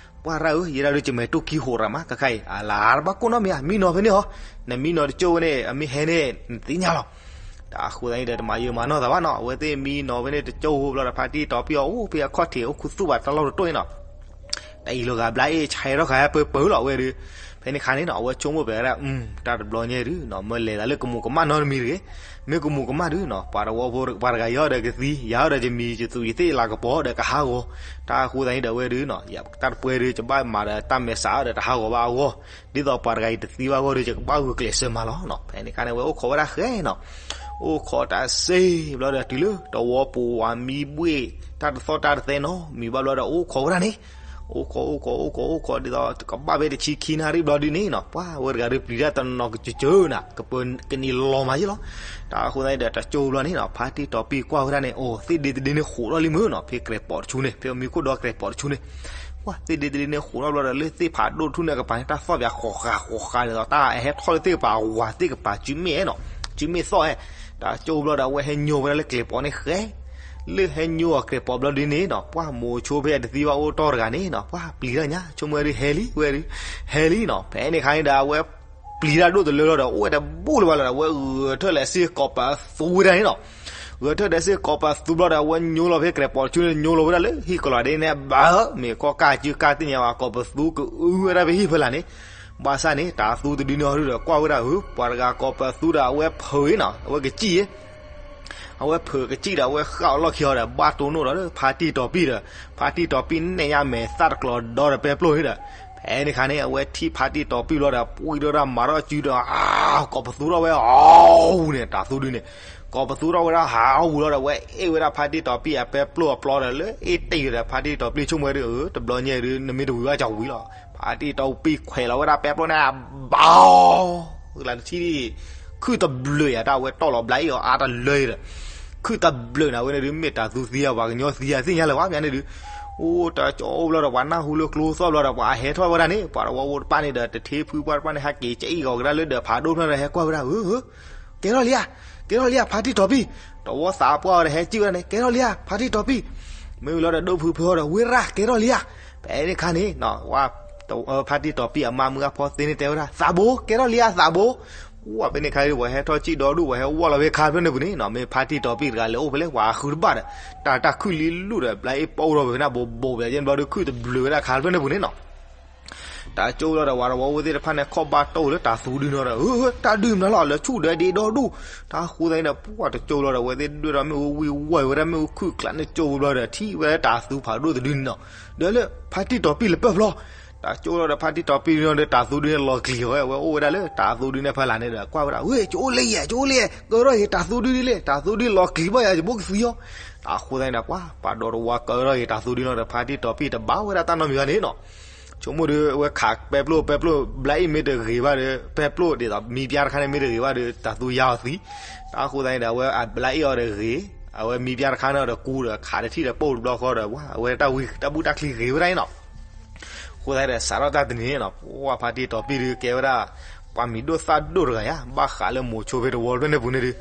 ပှၢ်ရၣ်ဧၢ ယဲဒၣ်ဒုး ယမဲာ်တိၢ်ခံဟိးရၤမး ခဲခါအံၤ အလါတဘၣ်ကိၢ်နီတမံၤဧါ မံနီၤဖဲန့ၣ်ဟီ, နမံနီၤတကၠိၢ်ဝဲန့ၣ် အမ့ၢ်ဟဲန့ၣ် နသ့ၣ်ညါလီၤ, တၢ်အဃိသတးန့ၣ်ဒီး တမၤယၢၤမၤနီၢ်သးဘၣ်နီၤ အဝဲသ့ၣ်မံနီၤဖဲန့ၣ်တကၠိၢ်ဘျီဒီး ဖါတံၢ်တီၤပံၢ်အီၤအိၣ်ဖဲအခီၣ်ထံးအိၣ်ခူသူၣ်ဘၣ်တၢ်လီၢ်တတိၢ်အံၤနီၤ တအံၤလီၤဂာ်ဘျါအ့ၣ် ဆဲးထီၣ်ဃာ်ပၢပၢလီၤဝဲဒုး, ဖဲန့ၣ်ခါန့ၣ်နီၤ အဝဲဆိကမိၣ်ပှဲၤဝဲဒၣ် တၢ်တဘျီညါဒုးနီၤ မ့ၢ်လဲၤသးလၢကမူးကမၣ်နီတမံၤတဂ့ၤ, မ့ၢ်ကမူးကမၣ်ဒုးနီၤ ပှၤတဝီဖိပှၤတဂၤယၤဒီးကသံ ယၤဒီးယမံၤ ယသူးယသ့ၣ်လၤကပီၤဒီးကဟးဂီၤ, တၢ်အဃိသတးန့ၣ်ဒီးဝဲဒုးနီၤ တၢ်တပှဲၤဒုး ယဘၣ်မၤဒီးတၢ်မဲာ်ဆှးဒီးတဟးဂီၤဘၣ်အဂီၢ်, ဒ်သိးပှၤတဂၤအံၤတသံဘၣ်အဂီၢ်ဒုး ယကဘၣ်ဂုာ်ကျဲးစၢးမၤလီၤနီၤ ဖဲန့ၣ်ခါန့ၣ် ဝဲအိၣ်ခိးဝဲဒၣ်ဃဲနီၤ အိၣ်ခိးတၢ်စ့ၢ်ဘျီဒီး တုၤလၢတဝီပူၤဝဲမံဘှ့ၣ် တၢ်တသီၣ်တၢ်တသဲနီတမံၤဘၣ်ဘျီဒီး အိၣ်ခိးဝဲဒၣ်န့ၣ်, အိၣ်ခိး အိၣ်ခိး အိၣ်ခိး အိၣ်ခိး ဒ်သိးကဘၣ်ဖဲတဆံခံနၣ်ရံၣ်ဘျီဒုးန့ၣ်နီၤ ပှၤဝဲတဂၤဒုးပျံၤတၢ်တနီၤကစၢၢ်ကစၢၢ်နၤ ကပၢၤကန့ၢ်လီၤမးယ့ၣ်လီၤ, တၢ်အဃိသတးန့ၣ်ဒီး တကၠိၢ်ဘျီန့ၣ်နီၤ ဖါတံၢ်တီၤပံၢ်ကွၢ်ဝဲဒၣ်န့ၣ် အိၣ် သ့ၣ်ဒ့တဒ့န့ၣ် ဃိးထီၣ်လံမုၢ်နီၤ ဖဲကြဲးပိာ်တဆူန့ၣ် ဖဲမံခိၣ်ဒီးကြဲးပိာ်တဆူန့ၣ် ပှၤ သ့ၣ်ဒ့တဒ့န့ၣ် ဃိးထီၣ်ဘျီဒီး လၢသ့ၣ်ဖးဒိၣ်တထူၣ်န့ၣ်ကပၤန့ၣ် တၢ်သီၣ်ပၠးဃိးဃာ်ဃိးဃာ်ဒ်သိး တၢ်အဟဲထီၣ်လၢသ့ၣ်ကပၤဝၤသ့ၣ်ကပၤ စုမ့ၣ်နီၤ စုမ့ၣ်သီၣ်ဟဲ, တၢ်ကၠိၢ်ဘျီဒီး အဝဲဟဲညိဝဲဒၣ်လၢကြဲးပိာ်န့ၣ်ဃဲ, လၢဟဲညိအီၤကြဲးပိာ်ဘျီဒ်န့ၣ်နီၤ, ပှၢ်မိၤဆိဖဲအတသံဘၣ်အိၣ်တီၢ်တဂၤန့ၣ်နီၤ, ပှၢ်ပျံၤတၢ်ညါ ဆိကမိၣ်ဝဲဒုးဟဲလံဝဲဒုး, ဟဲလံနီၤ. ဖဲန့ၣ်ခါန့ၣ်ဒီး အဝဲပျံၤတၢ်ဒိၣ်တလၢလီၤဒီး အိၣ်ဝဲတဘူၣ်လၢၤဘၣ်လၢၤဒီး အဝဲဂဲၤထၢၣ်လဲၤစ့ၢ်ကီးပသူဝဲဒၣ်န့ၣ်နီၤ. ဂဲၤထၢၣ်လဲၤစ့ၢ်ကီးပသူဘျီဒီး အဝဲညိလီၤဖဲကြဲးပိာ်ဆူန့ၣ် ညိလီၤဝဲဒၣ်လၢဟံၣ်ကလီၤဒ်န့ၣ် ဘၣ်ဧၢ, မ့ၢ်ကီၢ်ကၢ်စုကၢ်သ့ၣ်ညါဝဲ ကိးပသူကအုဝဲဒၣ်ဖဲဟံၣ်ဖဲလာ်န့ၣ်, ဘၣ်ဆၣ်န့ၣ် တၢ်သူတဒုန့ၣ်အီၤဒုဒီး ကွၢ်ဝဲဒၣ်ဧၢ, ပှၤတဂၤကိးပသူဒီး အဝဲဖုးအံၤနီၤ, အဝဲကစံၣ်အံၤ အဝဲဖုးကစံၣ်ဒီး အဝဲဃၣ်အီၤလီၢ်ခံအီၤဒီး ဘၣ်တိၢ်နီၣ်ဒီးလၢဖါတံၢ်တီၤပံၢ်ဒီး, ဖါတံၢ်တီၤပံၢ်နဲၣ်ညါမဲာ်သၣ်တကျိၤဒီးပဲပျိၢ်န့ၣ်ဒီး, ဖဲန့ၣ်ခါန့ၣ် အဝဲထံၣ်ဖါတံၢ်တီၤပံၢ်ဘျီဒီး ပှံၢ်ဒီးမၤထီၣ်စုဒီး အါ, ကိးပသူထီၣ်ဝဲအီၤဝူၤန့ၣ် တၢ်သူဒုန့ၣ်, ကိးပသူထီၣ်ဝဲဒၣ်ဟးအီၤဝူၤလီၤဒီး အဝဲအ့ၣ်ဝဲဒၣ်ဖါတံၢ်တီၤပံၢ်အပဲပျိၢ်အပျီဒီး လၢအ့ၣ်တ့ၢ်ဒီး ဖါတံၢ်တီၤပံၢ်ဆိကမိၣ်ဝဲဒုး အၢ တဘျီညါဒုး နမ့ၢ်တဝံၤဘၣ်ကဝံၤလီၤ. ဖါတံၢ်တီၤပံၢ်ခွဲးလီၤဝဲဒၣ်ပဲပျိၢ်န့ၣ် ဘၣ် လၢတထံၣ် ခုၣ်တဘျုးယၤ တၢ်ဝဲတီၢ်လီၤဘျါအ့ၣ်အီၤအါတလၢဒီး, ခုၣ်တဘျုးန့ၣ် အဝဲန့ၣ်ဒုး မ့ၢ်တၢ်သူသံဧါ ပှၤကညီသံဧါ သ့ၣ်ညါလၢၤဘၣ် မ့ၢ်န့ၣ်ဒုး, အိၣ်တကၠီအိၣ်ဘျီဒီး ပှၤနၢ်ဟူလၢကျိသီၣ်ဘျီဒီး ပှၤဟဲထီၣ်ဝဲဒၣ်န့ၣ် ပှၤတဝီဖိတဖၣ်န့ၣ်ဒီး တထ့ဖုပှၢ်တဖၣ်န့ၣ် ဟဲက့ၤကၠအံၣ်ဂီၤကဒါလၢဒီးဖးဒိၣ်ဖျၢၣ်ဒီး ဟဲကွၢ်ဝဲဒၣ် ဧၢ ကဲထီၣ်လံဧါ, ကဲထီၣ်လံဧါ ဖါတံၢ်တီၤပံၢ်, တဝီသးပှၢ်အီၤဒီး ဟဲက့ၤဝဲဒၣ်န့ၣ် ကဲထီၣ်လံဧါ ဖါတံၢ်တီၤပံၢ်, မ့ၢ်ဝံၤလီၤဒီး ဒိၣ်ဖုဖုအီၤဒီး ဝ့ရၣ် ကဲထီၣ်လံဧါ. ဖဲန့ၣ်ခါန့ၣ် ဖါတံၢ်တီၤပံၢ်အမါမုၢ်အဖီသ့န့ၣ်တဲဝဲဒၣ် သးဘိ ကဲထီၣ်လံဧါ သးဘိ, ဝဲဖဲန့ၣ်ခါ ပှၤဟဲထီၣ်ကံၣ်ဒီဒူၣ် ပှၤဟဲဝီၢ်လီၤဖဲခါဖျၢၣ်န့ၣ်ပူၤန့ၣ်နီၤ, မ့ၢ်ဖါတံၢ်တီၤပံၢ်တဂၤလဲၤအိၣ်ဖဲလဲၣ် ပှၤဃုတဘၣ်ဒီး တၢ်တၢ်ခုၣ်လံလူၣ်ဒီး ဘျါအ့ၣ်ပိၢ်ထီၣ်ဝဲဖဲန့ၣ် ဘိးဘိးဘျဲၣ်ကဲန့ၣ်ဘျီဒီး ခုၣ်တဘျုးဝဲဒၣ်ခါဖျၢၣ်န့ၣ်ပူၤန့ၣ်နီၤ. တၢ်ကၠိလီၤဒီး ပှၤတဝီဖိသ့ၣ်တဖၣ်န့ၣ် ခီၣ်ဘၣ်တိၢ်လၢတၢ်သူဒုန့ၣ်ဒီး အၢ တၢ်ဒုးမနုၤလီၤ လၢဆူၣ်ဒီးဒ့ဒီဒူၣ်, တၢ်ဃိသတးန့ၣ်ဒီး ပှၤတကၠိလီၤဒီး အဝဲသ့ၣ်ဒွဲၣ်ဒီးမ့ၣ်အူဝံၢ်ဝဲဝဲဒၣ် မ့ၣ်အူခုၣ်ကျးန့ၣ်ကၠိဘျီဒီး ထံၣ်ဝဲဒၣ်တၢ်သူဖးဒိၣ်တဒုန့ၣ်နီၤ, ဒီးလၢဖါတံၢ်တီၤပံၢ်လၢပၢၢ်ဖျီ တၢ်ကၠိလီၤဒီး ဖါတံၢ်တီၤပံၢ်ဒီး တၢ်သူဒုန့ၣ်လီၤကျံၤဝဲ အဝဲအိၣ်ဝဲဒၣ်လၢတၢ်သူဒုန့ၣ်ဖဲလာ်န့ၣ်ဒီး ကွၢ်ဝဲဒၣ် ဝ့ၢ် ကအိၣ်လၢယဲ ကအိၣ်လၢယဲ ကဲထီၣ်ယတၢ်သူဒုဒ်လဲၣ် တၢ်သူဒုလီၤကျံၤဘၣ်ယၤ ယဘိကသံအီၤ, တၢ်ဃိသတးန့ၣ်ဒီး ပှၤပာ်ဒီးတဝါကဲထီၣ်ယတၢ်သူဒုလီၤဒီး ဖါတံၢ်တီၤပံၢ်တဘၣ်ဝဲဒၣ်တၢ်နီတမံၤဘၣ်န့ၣ်နီၤ. ဆိကမိၣ်ဒီး အဝဲခးပဲပျိၢ် ပဲပျိၢ် ဘျါအ့ၣ်မ့ၢ်တဂ့ၤဘၣ်ဒီး ပဲပျိၢ်ဒ်သိး မံပြားတခါန့ၣ်မ့ၢ်တဂ့ၤဘၣ်ဒီး တၢ်သူယါအီၤသံ, တၢ်ဃိသတးန့ၣ်ဒီး အဝဲအဘျါအ့ၣ်အီၤဒီးဂ့ၤ, အဝဲမံပြားတခါန့ၣ်ဒီးကူဒီး ခးတထံၣ်ဒီးပိၢ်တဘျီဃီဒီး ပှၤအဝဲတၢ်ဝံတၢ်ဘူၣ်တၢ်ချံဂ့ၤဝဲဒၣ်န့ၣ်နီၤ. အဃိသတးဒီး စးထီၣ်တၢ်တနံၤန့ၣ်နီၤ ပှၤဖါတံၢ်တီၤပံၢ်ဒုးကဲဝဲဒၣ် ပှၤမံၤဒိၣ်သၣ်ဒိၣ်တဂၤယါ ဘၣ်ဃးလၢမိၤဆိဖဲတဝီဖျၢၣ်န့ၣ်ပူၤန့ၣ်ဒုး,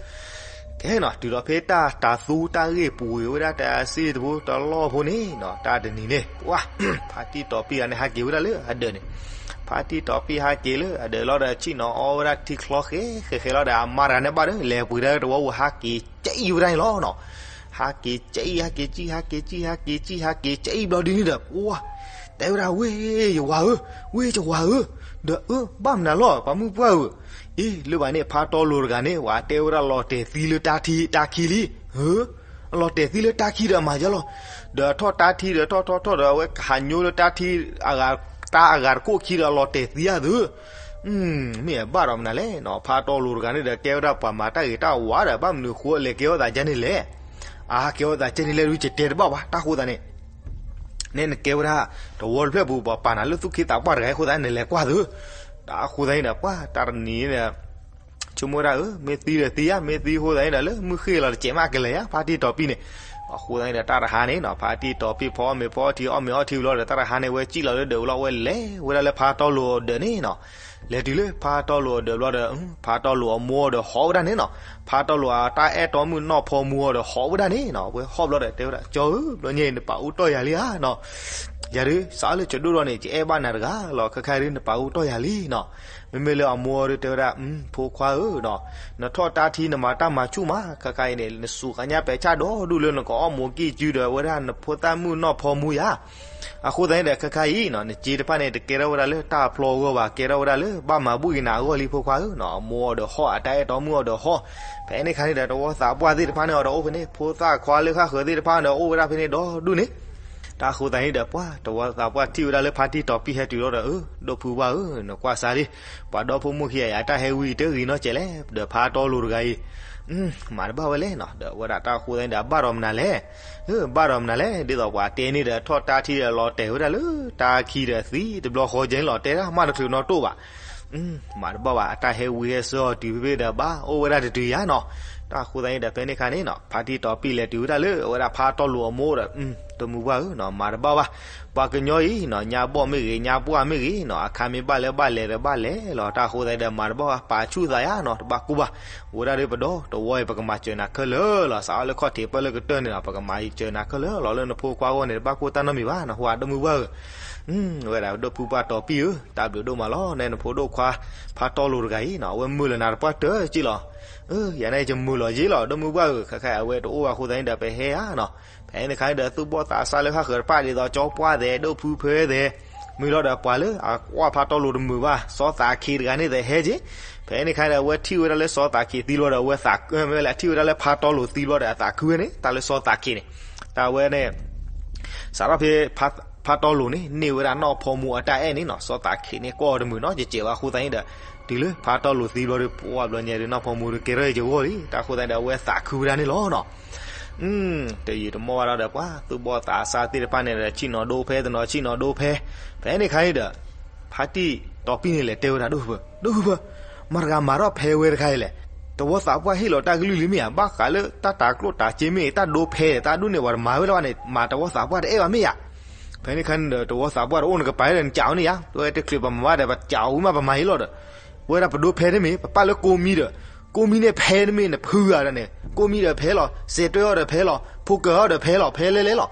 ကဲနီၤ တုၤဒီးဖဲတၢ်တၢ်သူတၢ်ဂ့ၢ်ပူၤဝဲဒၣ်တၢ်စ့တဘိတလီၢ်ဖိန့ၣ်နီၤ တၢ်တနံၤန့ၣ် ပှၤ ဖါတံၢ်တီၤပံၢ်ဂၤန့ၣ် ဟးက့ၤဝဲဒၣ်လၢအဒၢးန့ၣ်, ဖါတံၢ်တီၤပံၢ်ဟးက့ၤလၢအဒၢးလီၤဒီး ဆ့ၣ်နီၤအီဝဲဒၣ်ထံချီဃဲဃဲဃဲလီၤဒီး အမါတဂၤန့ၣ်ဘၣ်ဒီး လဲၤပှ့ၤဒၣ်တဝီပူၤဟးက့ၤကၠအံၣ်ဝဲဒၣ်န့ၣ်လီၤနီၤ. ဟးက့ၤကၠအံၣ် ဟးက့ၤကၠံၣ် ဟးက့ၤကၠံၣ် ဟးက့ၤကၠံၣ် ဟးက့ၤကၠအံၣ်ဘျီဒ်န့ၣ်ဒီး ပှၤ တဲဝဲဒၣ် ဝ့ၢ်ယဝၤဧၢ, ဝ့ၢ်ယဝၤဧၢ, ဒီးအၢ ဘၣ်မနုၤလီၤ ပှၤမုၣ်ပှၢ်ဧၢ, အ့ လၢဘၣ်န့ၣ် ဖါတီလိၤတဂၤန့ၣ် ပှၤတဲဝဲဒၣ်လီၤတဲာ်သံလၢတၢ်ထံတၢ်ခံလံ, ဧၢ အလီၤတဲာ်သံလၢတၢ်ခံဒီးအမၤယါလီၤ, ဒီးထီၣ်တၢ်ထံဒီးထီၣ်ထီၣ်ထီၣ်ဒီး အဝဲဟးညိလၢတၢ်ထံ တၢ်အဂၤတကိၣ်ခံဒီးအလီၤတဲာ်သံဧါသု, မ့ၢ်ဘၣ်ဒီးမနုၤလဲၣ်နီၤ ဖါတီလိၤတဂၤန့ၣ်ဒီး ကဲဝဲဒၣ်ပှၤမၤတၢ်ဂ့ၤတၢ်ဝါဒီး ဘၣ်မနုၤဃိလဲၤကဲထီၣ်သးကဲန့ၣ်လဲၣ်, အကဲထီၣ်သးကဲန့ၣ်လဲၣ်ဒုး ယတဲတဘၣ်ဘၣ် တၢ်ဃိသတးန့ၣ် နဲနကဲဝဲဒၣ် တဝီတဖျၢၣ်ပူၤ ပှၤပာ်နၤလၢသူၣ်က့သးပှၢ်တဂၤအဃိသတးန့ၣ် နလဲၤကွၢ်သု, တၢ်အဃိသတးန့ၣ်ဒီး ပှၤတၢ်တနံၤန့ၣ် ဆိကမိၣ်ဝဲဒၣ် ဧၢ မ့ၢ်သံဒီးသံယါ မ့ၢ်သံအဃိသတးန့ၣ်ဒီး လၢမုၢ်ဃ့ၢ်လီၤတစဲးမးကလဲၤယါ ဖါတံၢ်တီၤပံၢ်န့ၣ်, အဃိသတးန့ၣ်ဒီး တၢ်တဟါန့ၣ်နီၤ ဖါတံၢ်တီၤပံၢ်ဖီအီၣ်မ့ၤဖီအီထံ အီၣ်မ့ၤအီထံဘျီဒီး တၢ်တဟါန့ၣ် ဝဲစံၣ်လီၤလၢဒၢးဝဲလီၤ ဝဲလဲၤဝဲဒၣ်လၢဖါတီလိၤအဒၢးန့ၣ်နီၤ, လဲၤတုၤလၢဖါတီလိၤအဒၢးဘျီဒီး ဖါတီလိၤအမိၢ်အီၤဒီးဟီၣ်ဝဲဒၣ်န့ၣ်နီၤ, ဖါတီလိၤအတၢ်အဲၣ်တီမုၣ်နီၢ်ဖီမူအီၤဒီးဟီၣ်ဝဲဒၣ်န့ၣ်နီၤ, ဝဲဟီၣ်ဘျီဒီးတဲဝဲဒၣ် ကၠီဧၢ ဘျီညါအံၤ နပာ်အူတီၢ်ယၤလံဧါနီၤ, ယၤဒုး စးလၢကၠီဒိၣ်ဒီးန့ၣ် ယအဲၣ်ဘၣ်နၤတဂၤလီၤ ခဲခါဒုး နပာ်အူတီၢ်ယၤလံနီၤ, မ့မ့ၢ်လၢအမိၢ်အီၤဒုးတဲဝဲဒၣ် ဖိခွါဧၢနီၤ, နထီၣ်တၢ်ထံနမၤတၢ်မၤဆူၣ်မး ခဲခါအံၤန့ၣ် နစူၢ်ကညါပဲာ်ဆၣ်ဒီဒူၣ်လၢနကအီၣ်မိၤကံၢ်ကုဒီး အဝဲဒၣ်နဖိသၣ်မုၣ်နီၢ်ဖီမူယၤ အဃိသတးန့ၣ်ဒီး ခဲခါအံၤနီၤ နစ့တဖၣ်န့ၣ် တကဲထီၣ်ဝဲဒၣ်လၢတၢ်အဖျီအဂီၢ်ဘၣ် ကဲထီၣ်ဝဲဒၣ်လၢဘၣ်မၤဘူၣ်က့ၤနၤအဂီၢ်လံ ဖိခွါဧၢနီၤ, အမိၢ်အီၤဒီးဟီၣ် အတၢ်အဲၣ်တီမုၣ်အီၤဒီးဟီၣ်, ဖဲန့ၣ်ခါန့ၣ်ဒီး တဝီသးပှၢ်သ့ၣ်တဖၣ်န့ၣ်အီၤဒီးအိၣ်ဖဲန့ၣ် ဖိသၣ်ခွါလၢဃၣ်ဃၢၤသ့ၣ်တဖၣ်ဒီးအိၣ်ဝဲဒၣ်ဖဲန့ၣ်ဒီဒူၣ်န့ၣ်, တၢ်အဃိသတးန့ၣ်ဒီး ပှၤ တဝီသးပှၢ်ထံၣ်ဝဲဒၣ်လၢဖါတံၢ်တီၤပံၢ်ဟဲတုၤလီၤဒီး အၢ ဒိၣ်ဖုဘၣ်ဧၢ နကွၢ်စၢ်လံ, ပှၤဒီဖိမုၣ်ခံဂၤအံၤ အတၢ်ဟဲဝံၤတဂ့ၤနီတစဲးလဲၣ်, ဒီးဖါတီလိၤတဂၤအံၤ မၤတဘၣ်ဝဲလဲၣ်နီၤ, ဒီးအဝဲဒၣ်တၢ်အဃိသတးန့ၣ်ဒီး အဘၣ်ဒီးမနုၤလဲၣ်, ဘၣ်ဒီးမနုၤလဲၣ်, ဒ်သိးပှၤတဲန့ၣ်ဒီး ထီၣ်တၢ်ထံဒီးလီၤတဲာ်ဝဲဒၣ်လၢတၢ်ခံဒီးသံတဘျီဃီကဲန့ၣ်လီၤ, တဲဒၣ်မးတချုးနီတိၣ်ဘၣ်, မၤတဘၣ်ဘၣ် အတၢ်ဟဲဝံၤဟဲဆၢအီၤတုၤဖဲဖဲဒီးဘၣ် အိၣ်ဝဲဒၣ်တတုၤယါနီၤ, တၢ်အဃိသတးန့ၣ်ဒီး ဖဲန့ၣ်ခါန့ၣ်နီၤ ဖါတံၢ်တီၤပံၢ်လဲၤတုၤဝဲဒၣ်လၢအဝဲဒၣ်ဖါတီလိၤအမိၢ်ဒီး ဒီမုၢ်ပှၢ်ဧၢနီၤ မၤတဘၣ်ဘၣ်. ပှၤကညီအံၤနီၤ ညါဘီၣ်မ့ၢ်ဂ့ၤ ညါပှၢ်မ့ၢ်ဂ့ၤနီၤ အခါမ့ၢ်ဘၣ်လၢဘၣ်လဲၤဒီးဘၣ်လဲၤလီၤ. တၢ်အဃိသတးဒီး မၤတဘၣ်ဘၣ် ပာ်ဆူၣ်သးယါနီၤ တဘၣ်ကိၢ်ဘၣ်. ဝဲဒၣ်ဒ်ပဒီတဝီအံၤ ပကမၤစၢၤနၤခဲလၢာ်လီၤ. စးအီၣ်လၢခီၣ်ထံးပၢၢ်လၢကတၢၢ်န့ၣ်နီၤ ပကမၤစၢၤနၤခဲလၢာ်လီၤ. လၢနဖိခွါအဂီၢ်န့ၣ် တဘၣ်ကိၢ်တၢ်နီတမံၤဘၣ်နီၤ ဟူဧါ ဒီမုၢ်ပှၢ်ဧၢ. ဝဲဒၣ်ဒီပုၢ်ပှၢ်တီပံၢ်ဧၢ တၢ်ဘျုးဒိၣ်မးလီၤ. နဲနဖိဒိၣ်ခွါ ဖါတီလိၤတဂၤအံၤနီၤ အဝဲမုာ်လီၤနၤတပှၢ်တၢၢ်က့လီၤ. ယၤန့ၣ်ယမုာ်လီၤယ့လီၤ ဒီမုၢ်ပှၢ်ဧၢ. ခဲခါအဝဲတအိၣ်ဘၣ်အဃိသတးန့ၣ်ဒီး ပဟဲဧါနီၤ. ဖဲန့ၣ်ခါန့ၣ်ဒီး သူၣ်ဘီၣ်သးစၢ်လၢဟးဃၢၤတဖၣ်ဒ်သိး ကၠီပှၢ်သဲး ဒိၣ်ဖုဖၢသဲး မ့ၢ်လီၤဒီး ပှၤလၢအကွၢ်ဖါတီလိၤတမုာ်ဘၣ် စီၤသးခ့တဂၤန့ၣ်သဲးဟဲက့. ဖဲန့ၣ်ခါန့ၣ်ဒီး အဝဲထံၣ်ဝဲဒၣ်လၢစီၤသးခ့သံလီၤဒီး အဝဲသးခုဝဲ မ့ၢ်လၢအထံၣ်ဝဲဒၣ်လၢဖါတီလိၤသံလီၤဒီး အသးခုဝဲန့ၣ် တၢ်လၢစီၤသးခ့န့ၣ် တၢ်ဝဲန့ၣ် စးထီၣ်ဖဲ ဖါတီလိၤန့ၣ် န့ၢ်ဝဲဒၣ်နီၢ်ဖီမူအတၢ်အဲၣ်န့ၣ်နီၤ စီၤသးခ့န့ၣ် ကွၢ်အီၤတမုာ်နီတစဲးဘၣ်အဃိသတးန့ၣ်ဒီး တုၤလၢဖါတီလိၤသံဘျီဒီး ပှၤဘျီညါဒီး နီၢ်ဖီမူဒီး ကဲထီၣ်အံၤကဂီၢ်လံ တၢ်အဃိသတးဒီး အဝဲသးခုဝဲဒၣ်န့ၣ်လီၤနီၤ. တယံာ်တမီၢ်ဘၣ်ဒီး ပှၤသူၣ်ဘီၣ်သးစၢ်သ့ၣ်တဖၣ်န့ၣ်ဒီး ဆ့ၣ်နီၤဒိဖဲတနီၤ ဆ့ၣ်နီၤဒိဖဲ. ဖဲန့ၣ်ခါန့ၣ်ဒီး ဖါတံၢ်တီပံၢ်န့ၣ် လဲၤတဲဝဲဒၣ် ဒိၣ်ဖုဖၢ ဒိၣ်ဖုဖၢ မတၤတဂၤမၤထီၣ်ဖဲဝဲတခါအံၤလဲၣ်. တဝီသးပှၢ်ဟ့ၣ်လီၤတၢ်ကလုၢ်လံမ့ၢ်ဧါ, ဘၣ်ဃးလၢတၢ်တၤကျိၣ်တၤစ့မ့ၢ်ဂ့ၤ တၢ်ဒိဖဲတၢ်ဒိၣ်န့ၣ် ပှၤတမၤဝဲလၢၤဘၣ်န့ၣ် မၤတဝီသးပှၢ်တအဲၣ်ဘၣ်မ့ၢ်ဧါ. ဖဲန့ၣ်ခါန့ၣ်ဒီး တဝီသးပှၢ်တအိၣ်နကပၤဒီး နကးအီၤန့ၣ်ဧါ, တဝဲတချုးပမၤဘၣ်ဒီး ပကးအီၤဝံၤမး ပမၤအံၤလီၤဒီး ပဝဲဒၣ်ပဒိဖဲတမ့ၢ် ပပာ်လၢကိးမံဒီး ကိးမံန့ၣ်ဖဲတမ့ၢ် နဖုဂၤဒီးန့ၣ် ကိးမံဒီးဖဲလီၤ, စဲးတွဲအီၤဒီးဖဲလီၤ, ဖိကၢၤအီၤဒီးဖဲလီၤ, ဖဲလဲၣ်လဲၣ်လီၤ.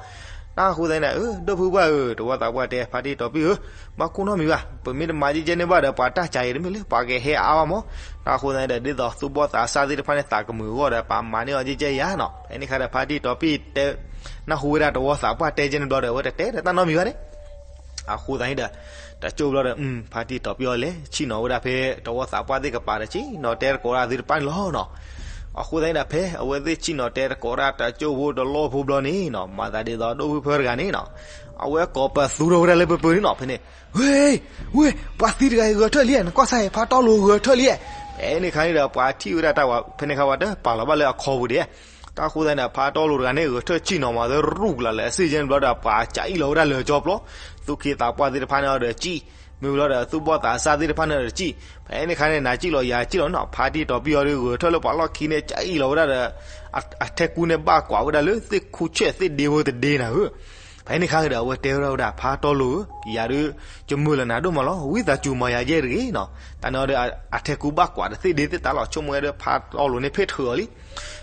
တၢ်အဃိသတးန့ၣ် ဒိၣ်ဖုပှၢ်ဧၢ, တဝီသးပှၢ်တဲ ဖါတံၢ်တီပံၢ်ဧၢ, ဘၣ်ကိၢ်နီတမံၤဘၣ်, ပမ့ၢ်တမၤကဲကဲန့ၣ်ဘၣ်ဒီး ပှၤတၢ်ကးအံၤတမ့ၢ်လၢပှၤကဟဲအါဘၣ်မး. တၢ်အဃိသတးန့ၣ်ဒီး ဒ်သိးသူၣ်ဘီၣ်သးစၢ်သ့ၣ်တဖၣ်န့ၣ် သးကမုာ်အဂီၢ်ဒီး ပမၤန့ၢ်အီၤကဲကဲယါနီၤ. ဖဲန့ၣ်ခါဒီး ဖါတံၢ်တီပံၢ်တဲ နၢ်ဟူဝဲဒၣ်တဝီသးပှၢ်တဲကဲန့ၣ်ဘျီဒီး အဝဲတတဲဒီးတၢ်နီတမံၤဘၣ်န့ၣ် အဃိသတးန့ၣ်ဒီး တကၠိၢ်ဘျီဒီး ဖါတံၢ်တီပံၢ်အီၤလဲၤ ဆ့ၣ်နီၤဝဲဒၣ်ဖဲတဝီသးပှၢ်သ့ၣ်ကပၤဒီး ဆ့ၣ်နီၤတဲသကိးတၢ်သ့ၣ်တဖၣ်န့ၣ်လီၤနီၤ. အဃိသတးန့ၣ်ဒီး ဖဲအဝဲသ့ၣ်ဆ့ၣ်နီၤတဲသကိးတၢ်တကၠိၢ်ဖိတလီၢ်ဖိဘျီန့ၣ်နီၤ မၤသးဒ်သိးဒိၣ်ဖုဖၢတဂၤန့ၣ်နီၤ အဝဲကိးပသူထီၣ်ဝဲဒၣ်လၢပပၢၤန့ၣ်နီၤ. ဖဲန့ၣ် ဝ့ၢ် ဝ့ၢ် ပှၤသံတဂၤအံၤဂဲၤထၢၣ်လံ, နကွၢ်စၢ်အံၤ ဖါတီလိၤဂဲၤထၢၣ်လံ. ဖဲန့ၣ်ခါန့ၣ်ဒီး ပှၤထံၣ်ဝဲဒၣ်တၢ်ဝဲ ဖဲန့ၣ်ခါဝဲတပာ်လီၤဘၣ်လၢအခီပူၤဒံး. တၢ်အဃိသတးန့ၣ်ဒီး ဖါတီလိၤတဂၤန့ၣ် ဂဲၤထၢၣ်ဆ့ၣ်နီၤမး သရူၣ်ကလးလၢအစ့ၢ်ကဲန့ၣ်ဘျီဒီး ပှၤကအံၣ်လီၤဝဲဒၣ်လၢကၠီပျီ, သူၣ်က့သးပှၢ်သ့ၣ်တဖၣ်န့ၣ်အီၤဒီးကံၣ်, မ့ၢ်ဝံၤလီၤဒီး သူၣ်ဘီၣ်သးစၢ်သ့ၣ်တဖၣ်န့ၣ်ဒီးကံၣ်. ဖဲန့ၣ်ခါန့ၣ် နၤကံၣ်လီၤယၤကံၣ်လီၤနီၤ, ဖါတံၢ်တီပံၢ်အီၤဒီး ဂဲၤထၢၣ်လၢပှၤလီၢ်ခံန့ၣ် ကအံၣ်လီၤဝဲဒၣ်ဒီး အထဲကူန့ၣ်ဘၣ်ကွၢ်ဝဲဒၣ်လၢသ့ၣ်ခူၣ်ဆဲး သ့ၣ်ဒ့ဖိတဒ့နၤဧၢ. ဖဲန့ၣ်ခါဒီး အဝဲတဲဝဲဒၣ် ဖါတီလိၤဧၢ, ယၤဒုး ယမုာ်လီၤနၤဒိၣ်မးလီၤ, ဝံသးစူၤမၤယၤယဲၢ်တဂ့ၤနီၤ. တၢ်န့ၣ်အီၤဒီး အထဲကူဘၣ်ကွၢ်တသ့ၣ်ဒ့သ့ၣ်တၢ်လီၤ, ဆိကမိၣ်ဝဲဒၣ်ဖါတီလိၤန့ၣ် ဖ့ၣ်ထုးအီၤလံ.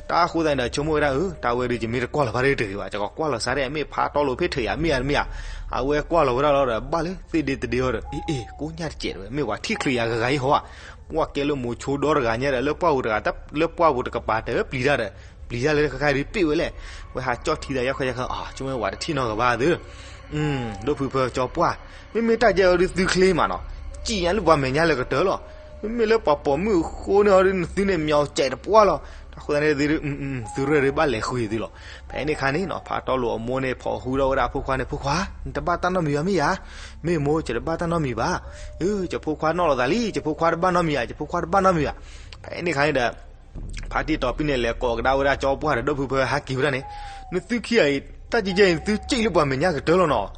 တၢ်အဃိသတးန့ၣ်ဒီး ဆိကမိၣ်ဝဲဒၣ်ဧၢ, တၢ်ဝဲဒုး ယမ့ၢ်တကွၢ်လီၤဘၣ်တဂ့ၤဘၣ်, ယကကွၢ်လီၤစၢ်ဒ် မ့ၢ်ဖါတီလိၤဖ့ၣ်ထုးယၤမ့ၢ်ဧါတမ့ၢ်ဧါ. အဝဲကွၢ်လီၤဝဲဒၣ်လီၤဒီး ဘၣ်လၢသ့ၣ်ဒ့တဒ့အီၤဒီး အ့ အ့ ကိညၣ်တစဲးတဝဲ မ့ၢ်ပှၤထံၣ်ချုးယၤဂၤဂၤအံၤဟီဧါ. ပှၤကဲလၢမိၤဆိဒီတဂၤညါဒီး လၢပှၢ်ပူၤတဂၤ လၢပှၢ်ပူၤတကပၤတပျံၤတၢ်ဒီး ပျံၤတၢ်လၢတခါခါဒုးပ့ၣ်ဝဲလဲၣ်. ဝဲဟးကၠီၣ်ထံသးယီၢ်ခီယီၢ်ခီ အါ ဆိကမိၣ်ဝဲတထံၣ်နီတဂၤဘၣ်သ့ ဒိၣ်ဖုဖၢကၠီပှၢ်, မ့မ့ၢ်တၢ်ယဲၢ်အီၤဒုးသုချ့မးနီၤ, စံၣ်ညါလၢပှၤမဲာ်ညါလၢကတၢၢ်လီၤ. မ့မ့ၢ်လၢပှၤပိာ်မုၣ်အဃိန့ၣ်အီၤဒုး နသုန့ၣ်မျီစဲးတပှၢ်လီၤ. တၢ်ဃိသတးန့ၣ်သု သုရဲၣ်ဒုးဘၣ်လဲၤဃုာ်သုလီၤ. ဖဲန့ၣ်ခါန့ၣ်နီၤ ဖါတီလိၤအမိၢ်န့ၣ် ဖိးဟုထီၣ်ဝဲဒၣ်အဖိခွါန့ၣ်, ဖိခွါ, နတဘၣ်တၢ်နီတမံၤဘၣ်မ့ၢ်ဧါ. မ့ၢ်မိၢ် ယတဘၣ်တၢ်နီတမံၤဘၣ်. အၢ ယဖိခွါနီၢ်လိာ်သးလံ, ယဖိခွါတဘၣ်နီတမံၤဧါ, ယဖိခွါတဘၣ်နီတမံၤဘၣ်. ဖဲန့ၣ်ခါန့ၣ်ဒီး ဖါတံၢ်တီပံၢ်န့ၣ် လဲၤကိးကဒါဝဲဒၣ်ကၠီပှၢ်ဒီး ဒိၣ်ဖုဖၢဟဲက့ၤဝဲဒၣ်န့ၣ်, နသုခံဂၤအံၤ တၢ်ကဲကဲအံၤ နသုစံၣ်လၢပှၤမဲာ်ညါကတၢၢ်လီၤနီၤ.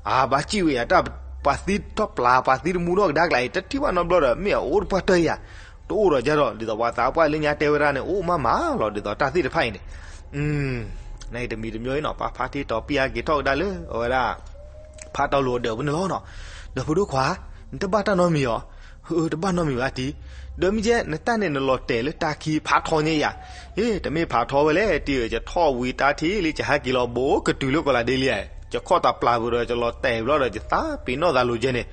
အါ ဘၣ်စံၣ်ဝဲယၤ တၢ်ပှၤသံထီၣ်ပျၢ် ပှၤသံတမူထီၣ်ကဒါကလးအံၤ တထံၣ်ဘၣ်နီတဘျီဒီး မ့ၢ်အအိၣ်တပှၢ်တၢၢ်ဧါ. တအိၣ်ဒီးယၤဒီး ဒ်သိးပှၤသးပှၢ်လၢညါတဲဝဲဒၣ်န့ၣ် အိၣ်မးမးလီၤ ဒ်သိးတၢ်သ့ၣ်တဖၣ်အံၤန့ၣ် နအံၤတမံၤတမံၤအံၤနီၤ ပှၤဖါတံၢ်တီပံၢ်ဟဲက့ၤထီၣ်ကဒါလၢ အဝဲဒၣ် ဖါတီလိၤအဒၢးပူၤန့ၣ်လီၤနီၤ. ဒီးဖိဒိၣ်ခွါ, နတဘၣ်တၢ်နီတမံၤဧါ. ဟၢ တဘၣ်နီတမံၤဘၣ်တံၢ်. ဒီးမ့ၢ်ကဲ နတၢ်န့ၣ်နလီၤတဲာ်လၢတၢ်ခံဖးထီညါယၤ. အ့ တမ့ၢ်ဖးထီဝဲလဲၣ်တံၢ်ဧၢ, ယထီၣ်ဝံၤတၢ်ထံၣ်လံ ယဟဲက့ၤလီၤဘိကတုၤလၢကီးလးဒ့လံဧါ. ယခီၣ်တၢ်ပျၢ်ပူၤဒီး ယလီၤတဲာ်ဘျီဒီး ယသးပ့ၤနီၣ်သးလိၤကဲန့ၣ်.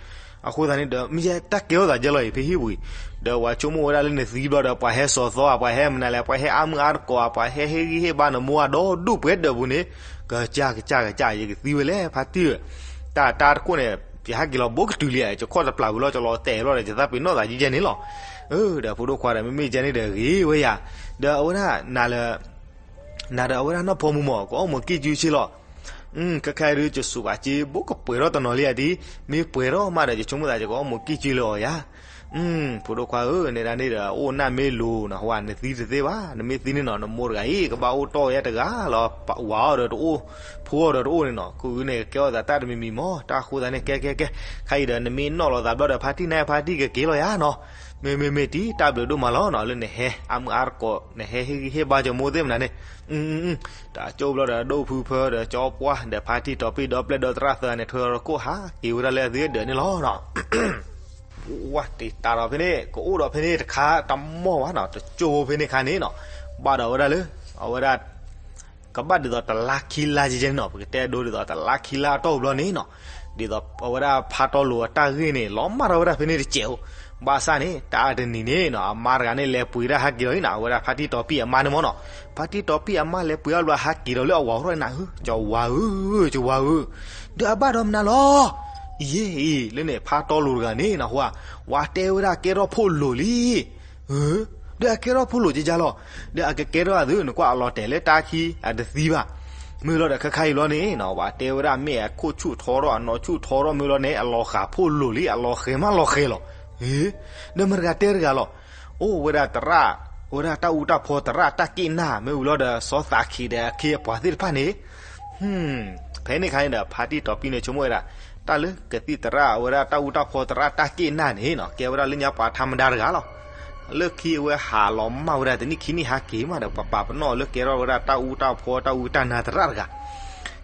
အဃိသတးန့ၣ်ဒီး မ့ၢ်ကဲတၢ်ကဲထီၣ်သးကဲလီၤအံၤ ဖဲဟံၣ်ပူၤအံၤ, ဒီးပှၤဆိကမိၣ်ဝဲဒၣ်လၢနသံဘျီဒီး ပှၤဟဲစီၤသီဧါ, ပှၤဟဲမနုၤလဲၣ်, ပှၤဟဲအါမုၢ်အါသကိးဧါ, ပှၤဟဲဟ့ၣ်ဂံၢ်ဟ့ၣ်ဘါနမိၢ်အါဒီဒူၣ်ပှဲၤဒၢးပူၤန့ၣ်, ကစၢ်ကစၢ်ကစၢ် ယကသံဝဲလဲၣ် ဖါတံၢ်ဧၢ. တၢ်တၢ်တခိၣ်န့ၣ် ယဟဲက့ၤလီၤဘိကတုၤလံဧါ, ယခီၣ်တၢ်ပျၢ်ပူၤလီၤ ယလီၤတဲာ်ဘျီဒီး ယသးပ့ၤနီၣ်သးကဲကဲန့ၣ်လီၤ. အၢ ဒီးဖိဒိၣ်ခွါဒီး မ့မ့ၢ်ကဲန့ၣ်ဒီးဂ့ၤဝဲယၤ, ဒီးအဝဲဒၣ် နၤဒီးအဝဲဒၣ်နီၢ်ဖီမူမး ကအီၣ်မူးကံၢ်ကၠူဆ့လီၤ. ခဲခါအံၤဒုး ယစူးဘၣ်က့ဘိကပှဲၤထီၣ်တနီၤလံဧါတံၢ်, မ့ၢ်ပှဲၤထီၣ်မးဒီး ယဆိကမိၣ်သး ယကအီၣ်မူးကံၢ်ကၠူလၢအီၤယၤ. ဖိဒိၣ်ခွါဧၢ, နဲဒၣ်န့ၣ်ဒီး အိၣ်နၢ်မ့ၢ်လိၤနီၤ, ဟဝဲနသံတသ့ဘၣ်, နမ့ၢ်သံန့ၣ်နီၤ နမိၢ်တဂၤအံၤ ကဘၣ်အိၣ်တီၢ်ဝဲတဂၤလီၤ, ဝၤအီၤဒီးတအိၣ်, ဖိအီၤဒီးတအိၣ်န့ၣ်နီၤ, ခူၣ်အုန့ၣ် ကဲအီၣ်သးတၢ်တမံၤမံၤမၢ်, တၢ်ဃိသတးန့ၣ် ကဲကဲကဲ, ခဲအံၤဒီး နမ့ၢ်နီၣ်လီၤသးဘျီဒီး ဖါတံၢ်နၢ်ဖါတံၢ်ကက့ၤလီၤယၤနီၤ, မ့မ့မ့ၢ်တံၤ တၢ်ဘျုးဒိၣ်မးလီၤနီၤ, လၢနဟဲအါမုာ်အါသကိး နဟဲဟ့ၣ်ဂံၢ်ဟ့ၣ်ဘါကၠီၤမိၢ်သ့ၣ်မနၤန့ၣ်, တၢ်ကၠိဘျီဒီး ဒိၣ်ဖုဖၢဒီး ကၠီပှၢ်ဒီး ဖါတံၢ်တီၤပံၣ်ဒီပျဲၢ်ဒီသရၣ်သၢဂၤန့ၣ် ထွဲဒီးခိၣ်ဟးက့ၤဝဲဒၣ်လၢအသုဒၢးန့ၣ်လီၤနီၤ. ဝဲတံၤတၢ်ဒီးဖဲန့ၣ် ကအိၣ်ဒီးဖဲန့ၣ်တခါတမီၢ်ဘၣ်နီၤ, တကၠိဖဲန့ၣ်ခါန့ၣ်နီၤ, ဘၣ်ဒီးဝဲဒၣ်လၢ အဝဲဒၣ် ကဘၣ်ဒ်သိးတလါခံလါကဲကဲန့ၣ်နီၤ, ပကတဲဒိဒ်သိးတလါခံလါအတီၢ်ပူၤဘျီန့ၣ်နီၤ, ဒ်သိးအဝဲဒၣ်ဖါတီလိၤအတၢ်ဂ့ၢ်န့ၣ် လီၤမၢ်ထီၣ်ဝဲဒၣ်ဖဲန့ၣ်တစဲးအိၣ်, ဘၣ်ဆၣ်န့ၣ် တၢ်တနံၤန့ၣ်နီၤ အမါတဂၤန့ၣ် လဲၤပှ့ၤတၢ်ဟးက့ၤလီၤအံၤနီၤ, အဝဲဒၣ်ဖါတံၢ်တီၤပံၣ်အမါန့ၣ်မၢ်နီၤ, ဖါတံၢ်တီၤပံၣ်အမါလဲၤပှ့ၤအီၤဘျီ ဟးက့ၤဒီးလၢအဝၤအိၣ်ထီၣ်နၤဧၢ, ကၠီဝၤဧၢ, ကၠီဝၤဧၢ, ဒီးအဘၣ်ဒီးမနုၤလီၤ အံၤ အံၤ လၢန့ၣ် ဖါတီလိၤတဂၤန့ၣ်နီၤ, ဝဲတဲဝဲဒၣ်ကဲထီၣ်ဖိလိၤလံ, ဒီးအကဲထီၣ်ဖိလိၤကကလီၤ, ဒီးအကကဲထီၣ်အသု နကွၢ်အလီၤတဲာ်လၢတၢ်ခံအတသံဘၣ်, မ့ၢ်လီၤဒီးခဲခါအံၤလီၤန့ၣ်နီၤ, ဝဲတဲဝဲဒၣ်မ့ၢ်အခိၣ်ဆူၣ်ထီထီၣ် အနီၢ်ဆူၣ်ထီထီၣ် မ့ၢ်လီၤန့ၣ် အလီၤဃာ်ဖိလိၤလံ, အလီၤဃဲၤမးလီၤဃဲၤလီၤ, ဒီးမတၤတဂၤတဲတဂၤလီၤ, အိၣ်ဝဲဒၣ်သရၣ်, ဝဲဒၣ်တၢ်အူတၢ်ဖီသရၣ်တၢ်က့ၣ်နၢ် မ့ၢ်ဝံၤလီၤဒီး စီၤသးခ့ဒီးအခ့အပှၤသ့ၣ်တဖၣ်န့ၣ် ဖဲန့ၣ်ခါန့ၣ်ဒီး ဖါတံၢ်တီၤပံၣ်န့ၣ် ဆိကမိၣ်ဝဲဒၣ်, တၢ်လၢကသံၣ်သရၣ် အဝဲဒၣ်တၢ်အူတၢ်ဖီသရၣ်တၢ်က့ၣ်နၢ်န့ၣ်နီၤ ကဲဝဲဒၣ်လၢညါပှၤထါမဒါတဂၤလီၤ, လၢခံအဝဲဟးလီၤမၢ်ဝဲဒၣ်တနံၣ်ခံနံၣ်ဟးက့ၤမးဒီး ပပာ်ပနီၣ်လၢကဲထီၣ်ဝဲဒၣ်တၢ်အူတၢ်ဖီတၢ်ဝံတၢ်နါသရၣ်တဂၤ,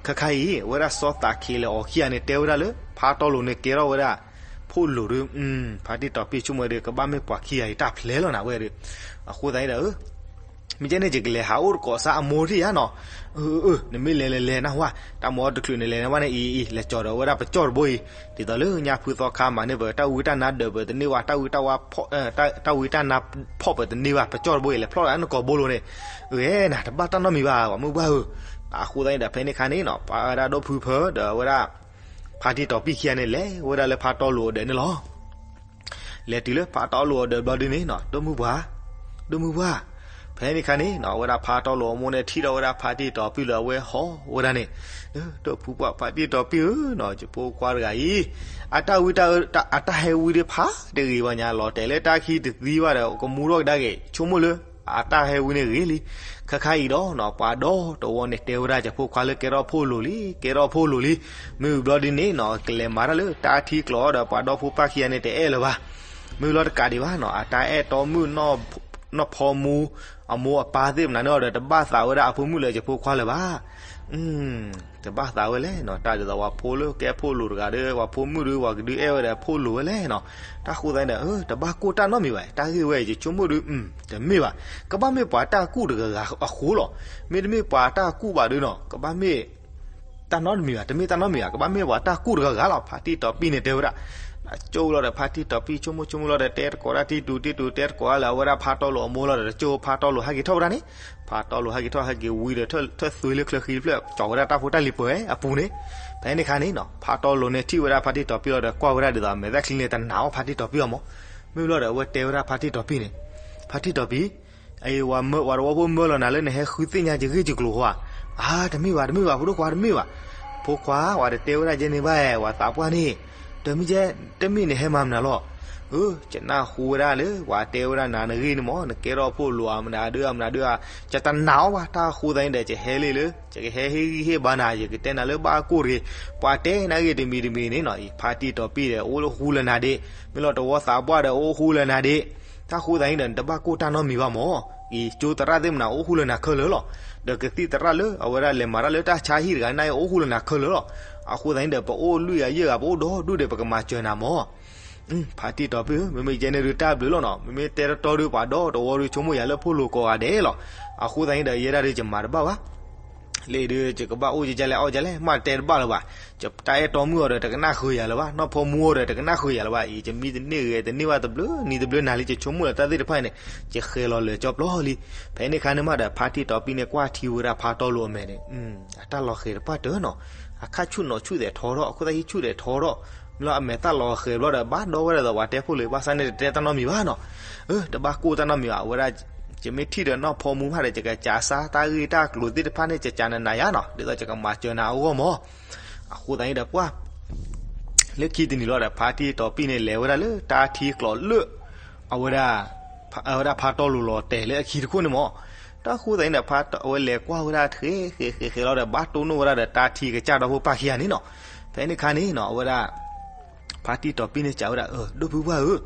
ခဲခါအံၤ အဝဲဒၣ်စီၤသးခ့လဲၤအီၤခံဂၤန့ၣ် တဲဝဲဒၣ်လၢ ဖါတီလိၤန့ၣ်ကဲထီၣ်ဝဲဒၣ် ဖိလိၤဒီး, ဖါတံၢ်တီၤပံၣ်ဆိကမိၣ်ဒီး ကဘၣ်မ့ၢ်ပှၤခံဂၤအံၤတၢ်ဖျဲးလီၤနၤဝဲဒီး, အဃိသတးန့ၣ်ဒီး မ့ၢ်ကဲန့ၣ် ယကလဲၤဟးအိၣ်တကိးစါအမိၢ်တယါနီၤ, နမ့ၢ်လဲၤလဲၤလဲၤနၢ်ဟူဧါ, တၢ်မိၢ်အီၤတချုးန့ၣ်လဲၤန့ၣ်ဘၣ်န့ၣ်အံၤအံၤ လဲၤကၠီၤဒီးဝဲဒၣ်ပကၠီၣ်တဘိအံၤ, ဒ်သိးလၢညါဖုသီခါမၤန့ၢ်ပ တၢ်အူတၢ်နါဒၢးပတန့ၢ်ဘၣ်, တၢ်အူတၢ်ဝါ, တၢ်ဝံတၢ်နါဖီၣ်ပတန့ၢ်ဘၣ်, ပကၠီၣ်တဘိအံၤ လဲၤဖျီၣ်ဒၣ်နကိာ်ဘိလိၤန့ၣ်, ဂဲၤနၤ တဘၣ်တၢ်နီတမံၤဘၣ် ပှၤမုၢ်ပှၢ်ဧၢ, အဃိသတးန့ၣ်ဒီး ဖဲန့ၣ်ခါန့ၣ်နီၤ ပှၤဝဲဒၣ်ဒိၣ်ဖုဖၢဒီးဝဲဒၣ် ဖါတံၢ်တီၤပံၣ်ခံဂၤန့ၣ် လဲၤဝဲဒၣ်လၢဖါတီလိၤအဒၢးန့ၣ်လီၤ. လဲၤတုၤလၢဖါတီလိၤအဒၢးဘျီဒုန့ၣ်နီၤ ဒိၣ်မုၢ်ပှၢ်, ဒိၣ်မုၢ်ပှၢ်, ဖဲန့ၣ်ခါန့ၣ်နီၤ အဝဲဒၣ်ဖါတီလိၤအမိၢ်န့ၣ် ထံၣ်ထီၣ်ဝဲဒၣ်ဖါတံၢ်တီၤပံၣ်လၢအဝဲဟီၣ်ဝဲဒၣ်န့ၣ်, ဒိၣ်ဖုပှၢ် ဖါတံၢ်တီၤပံၣ်ဧၢနီၤ ယဖိခွါတဂၤအံၤ, အတၢ်ဝံတၢ်အၢ အတၢ်ဟဲဝံတဖၣ်တဂ့ၤဘၣ်ညါ လီၤတဲာ်လၢတၢ်ခံတသံဘၣ်ဒီး ကမူထီၣ်ကဒါက့ၤ ဆိကမိၣ်လၢ အတၢ်ဟဲဝံန့ၣ်ဂ့ၤလံ. ခဲခါအံၤဒီးနီၤ ပှၤဒီတဝီန့ၣ် တဲဝဲဒၣ်ယဖိခွါလၢကဲထီၣ်ဖိလိၤလံ ကဲထီၣ်ဖိလိၤလံ, မ့ၢ်ဝံၤဘျီဒ်န့ၣ်နီၤ ကလဲၤမၤတၢ်လၢတၢ်ထံကျိးဒီး ပှၤဒီဖိပၢ်ခံဂၤန့ၣ် တအဲၣ်လၢၤဘၣ်. မ့ၢ်လီၤတကးဒံးဘၣ်နီၤ အတၢ်အဲၣ်တီမုၣ် နီၢ်ဖီမူ အမိၢ်အပၢ်သ့ၣ်မနုၤန့ၣ်ဒီး တဘၣ်သးဝဲဒၣ်အဖိမုၣ်လၢယဖိခွါလၢၤဘၣ်. တဘၣ်သးဝဲလဲၣ်နီၤ တၢ်ဒ်သိးပှၤဖိလၢကဲဖိလိၤတဂၤဒီး ပှၤဖိမုၣ်ဒီး ပှၤကဒုးအဲၣ်ဝဲဒီးဖိလိၤဝဲလဲၣ်နီၤ. တၢ်ဃိသတးန့ၣ်ဒီး တဘၣ်ကိၢ်တၢ်နီတမံၤဘၣ် တၢ်ဂ့ၢ်ဝဲအံၤ ယဆိကမိၣ်ဒီး တမ့ၢ်ဘၣ်. ကဘၣ်မ့ၢ်ပှၤတၢ်ကူၣ်တဂၤဂၤအဃိလီၤ. မ့တမ့ၢ်ပှၤတၢ်ကူၣ်ဘၣ်ဒီးနီၤ ကဘၣ်မ့ၢ် တၢ်နီတမံၤဘၣ် တမ့ၢ်တၢ်နီတမံၤဘၣ် ကဘၣ်မ့ၢ်ပှၤတၢ်ကူၣ်တဂၤဂၤလီၤ ဖါတံၢ်တီၤပံၣ်န့ၣ်တဲဝဲဒၣ်. ကၠိလီၤဒီးဖါတံၢ်တီၤပံၣ် ဆိကမိၣ်ဆိကမိၣ်လီၤဒီး တဲတကိးတၢ်တံၢ်တူၤတံၢ်တူၤ တဲတကိးလၢအဝဲဒၣ်ဖါတီလိၤအမိၢ်လီၤဒီး ကၠိဖါတီလိၤဟဲက့ၤထီၣ်ဝဲဒၣ်န့ၣ်, ဖါတီလိၤဟဲက့ၤထီၣ်ဟဲက့ၤဝံၤဒီး ထၢၣ်သွ့လၢချၢဃံတဖျၢၣ် ကၠီၤဝဲဒၣ်တၢ်ဖိတၢ်လံၤပှဲၤအပူၤန့ၣ်, ဖဲန့ၣ်ခါန့ၣ်နီၤ ဖါတီလိၤန့ၣ်ထံၣ်ဝဲဒၣ်ဖါတံၢ်တီၤပံၣ်လီၤဒီး ကွၢ်ဝဲဒၣ်ဒ်သိး မဲာ်သၣ်ချံန့ၣ် တနာ်အီၤဖါတံၢ်တီၤပံၣ်အီၤမး. မ့ၢ်လီၤဒီး အဝဲတဲဝဲဒၣ်ဖါတံၢ်တီၤပံၣ်န့ၣ်, ဖါတံၢ်တီၤပံၣ် အံၤ ဝၤတဝီဖိမၢလီၤနၤလၢနဟဲဃုသ့ၣ်ညါယဂ့ၢ်ယကျိၤဟီဧါ. တမ့ၢ်ဘၣ် တမ့ၢ်ဘၣ် ဖိဒိၣ်ခွါ တမ့ၢ်ဘၣ်. ဖိခွါ ဝၤတတဲဝဲဒၣ်ယဲန့ၣ်ဘၣ် ဝၤသးပှၢ်န့ၣ်, တမ့ၢ်ယဲ တမ့ၢ်နဟဲမၤမနုၤလီၤ. အၢ ယနၢ်ဟူဝဲဒၣ်လၢ ဝၤတဲဝဲဒၣ်နၤနဂ့ၢ်န့ၣ်မး နကဲထီၣ်ဖိလိၤဧါ မနုၤဒုးဧါ မနုၤဒုးဧါ, ယတနာ်အီၤဘၣ် တၢ်ဃိသတးန့ၣ်ဒီး ယဟဲလံလၢ ယကဟဲဟ့ၣ်ဂံၢ်ဟ့ၣ်ဘါနၤ ယကတဲနၤလၢဘၣ်အကိၢ်တဂ့ၤ, ပှၤတဲနဂ့ၢ်တမံၤတမံၤန့ၣ်နီၤ အံၤ ဖါတံၢ်တီၤပံၣ်ဒီး အိၣ်လၢဃူလၢနၤဒ့ၣ်, မ့ၢ်လီၤတဝီသးပှၢ်ဒီး အိၣ်ဃူလၢနၤဒ့ၣ်, တၢ်ဃိသတးန့ၣ်ဒီး နတဘၣ်ကိၢ်တၢ်နီတမံၤဘၣ်မး, အံၤ ကၠိသရၣ်သ့ၣ်မနုၤ အိၣ်ဃူလၢနၤခဲလၢာ်လီၤ. ဒီးကသံၣ်သရၣ်လၢ အဝဲဒၣ်လဲၤမၤတၢ်လၢတၢ်ဆါဟံၣ်တဂၤန့ၣ် အိၣ်ဃူလၢနၤခဲလၢာ်လီၤ. အဃိသတးန့ၣ်ဒီး ပအိၣ်လွံၢ်ဂၤယဲၢ်ဂၤ ပအိၣ်ဒီဒူၣ်ဒီး ပကမၤစၢၤနၤမး. ဖါတံၢ်တီၤပံၣ်ဧၢ, မ့မ့ၢ်ယဲန့ၣ်ဒုးတၢ်ဘျုးလီၤနီၤ, မ့မ့ၢ်တဲတတီဒုး ပှၤဒီတဝီဒုး ဆိကမိၣ်ယၤလၢဖိလိၤကိးဂၤဒဲးလီၤ. အဃိသတးန့ၣ်ဒီး ယဲဒၣ်ဒုး ယမၤတဘၣ်ဘၣ် လၢဒုး ယကဘၣ်အိၣ်ကလဲၣ်အီၣ်ကလဲၣ် မ့ၢ်တဲတဘၣ်လၢၤဘၣ်. ယတၢ်အဲၣ်တီမုၣ်အီၤဒီး တကနၣ်ဃုာ်ယၤလၢၤဘၣ်, နီၢ်ဖီမူအီၤဒီး တကနၣ်ဃုာ်ယၤလၢၤဘၣ်အံၤ, ယမံတန့ၢ်ဂ့ၤတန့ၢ်ဘၣ်တဘျုးနံၤတဘျုးနၤလံ, ယဆိကမိၣ်လၢတၢ်သ့ၣ်တဖၣ်န့ၣ် ယဃဲၤလီၤလၢာ်ကၠီပျီလံ. ဖဲန့ၣ်ခါန့ၣ်မးဒီး ဖါတံၢ်တီၤပံၣ်န့ၣ် ကွၢ်ထံဝဲဒၣ်ဖါတီလိၤအမဲာ်န့ၣ်, အတၢ်လီၤဃဲၤတပှၢ်တၢၢ်နီၤ, အခါဆူၣ်နီၤဆူၣ်သဲးထီထီၣ်, အခိၣ်သၣ်ဟံၣ်ဆူၣ်သဲးထီထီၣ်, မ့ၢ်လီၤအမဲာ်တၢ်လီၤဃဲၤဘျီဒီး ဘၣ်ဒီဝဲဒၣ်ဒီး ပှၤတဲဖိလိၤ ဘၣ်ဆၣ်န့ၣ် တတဲတၢ်နီတမံၤဘၣ်နီၤ. တဘၣ်ကိၢ်တၢ်နီတမံၤဘၣ်, အဝဲဒၣ် ယမ့ၢ်ထံၣ်ဒီးနီၢ်ဖီမူမးဒီး ယကစးစါတၢ်ဂ့ၢ်တၢ်ကျိၤသ့ၣ်တဖၣ်န့ၣ် ကကးနနၤယါနီၤ, ဒ်သိးယကမၤစၢၤနၤအဂီၢ်မး. အဃိသတးန့ၣ်ဒီးပှၢ် လၢခံတနံၤလီၤဒီး ဖါတံၢ်တီပံၢ်န့ၣ် လဲၤဝဲဒၣ်လၢတၢ်ထံကျိးလၢ အဝဲဒၣ် အဝဲဒၣ်ဖါတီလိၤလီၤတဲာ်လၢအခံတခိၣ်န့ၣ်မး. တၢ်ဃိသတးန့ၣ်ဒီး ဖါအဝဲလဲၤကွၢ်ဝဲဒၣ်တဃဲးဃဲးဃဲးဃဲးလီၤဒီး ဘၣ်တိၢ်နီၣ်ဝဲဒၣ်ဒီးတၢ်ထံကစၢ်ဒီဖိပၢ်ခံဂၤန့ၣ်နီၤ. ဖဲန့ၣ်အခါန့ၣ်နီၤ အဝဲဒၣ် ဖါတံၢ်တီပံၢ်န့ၣ်စံးဝဲဒၣ်, အၢ ဒိၣ်ဖုပှၢ်ဧၢ,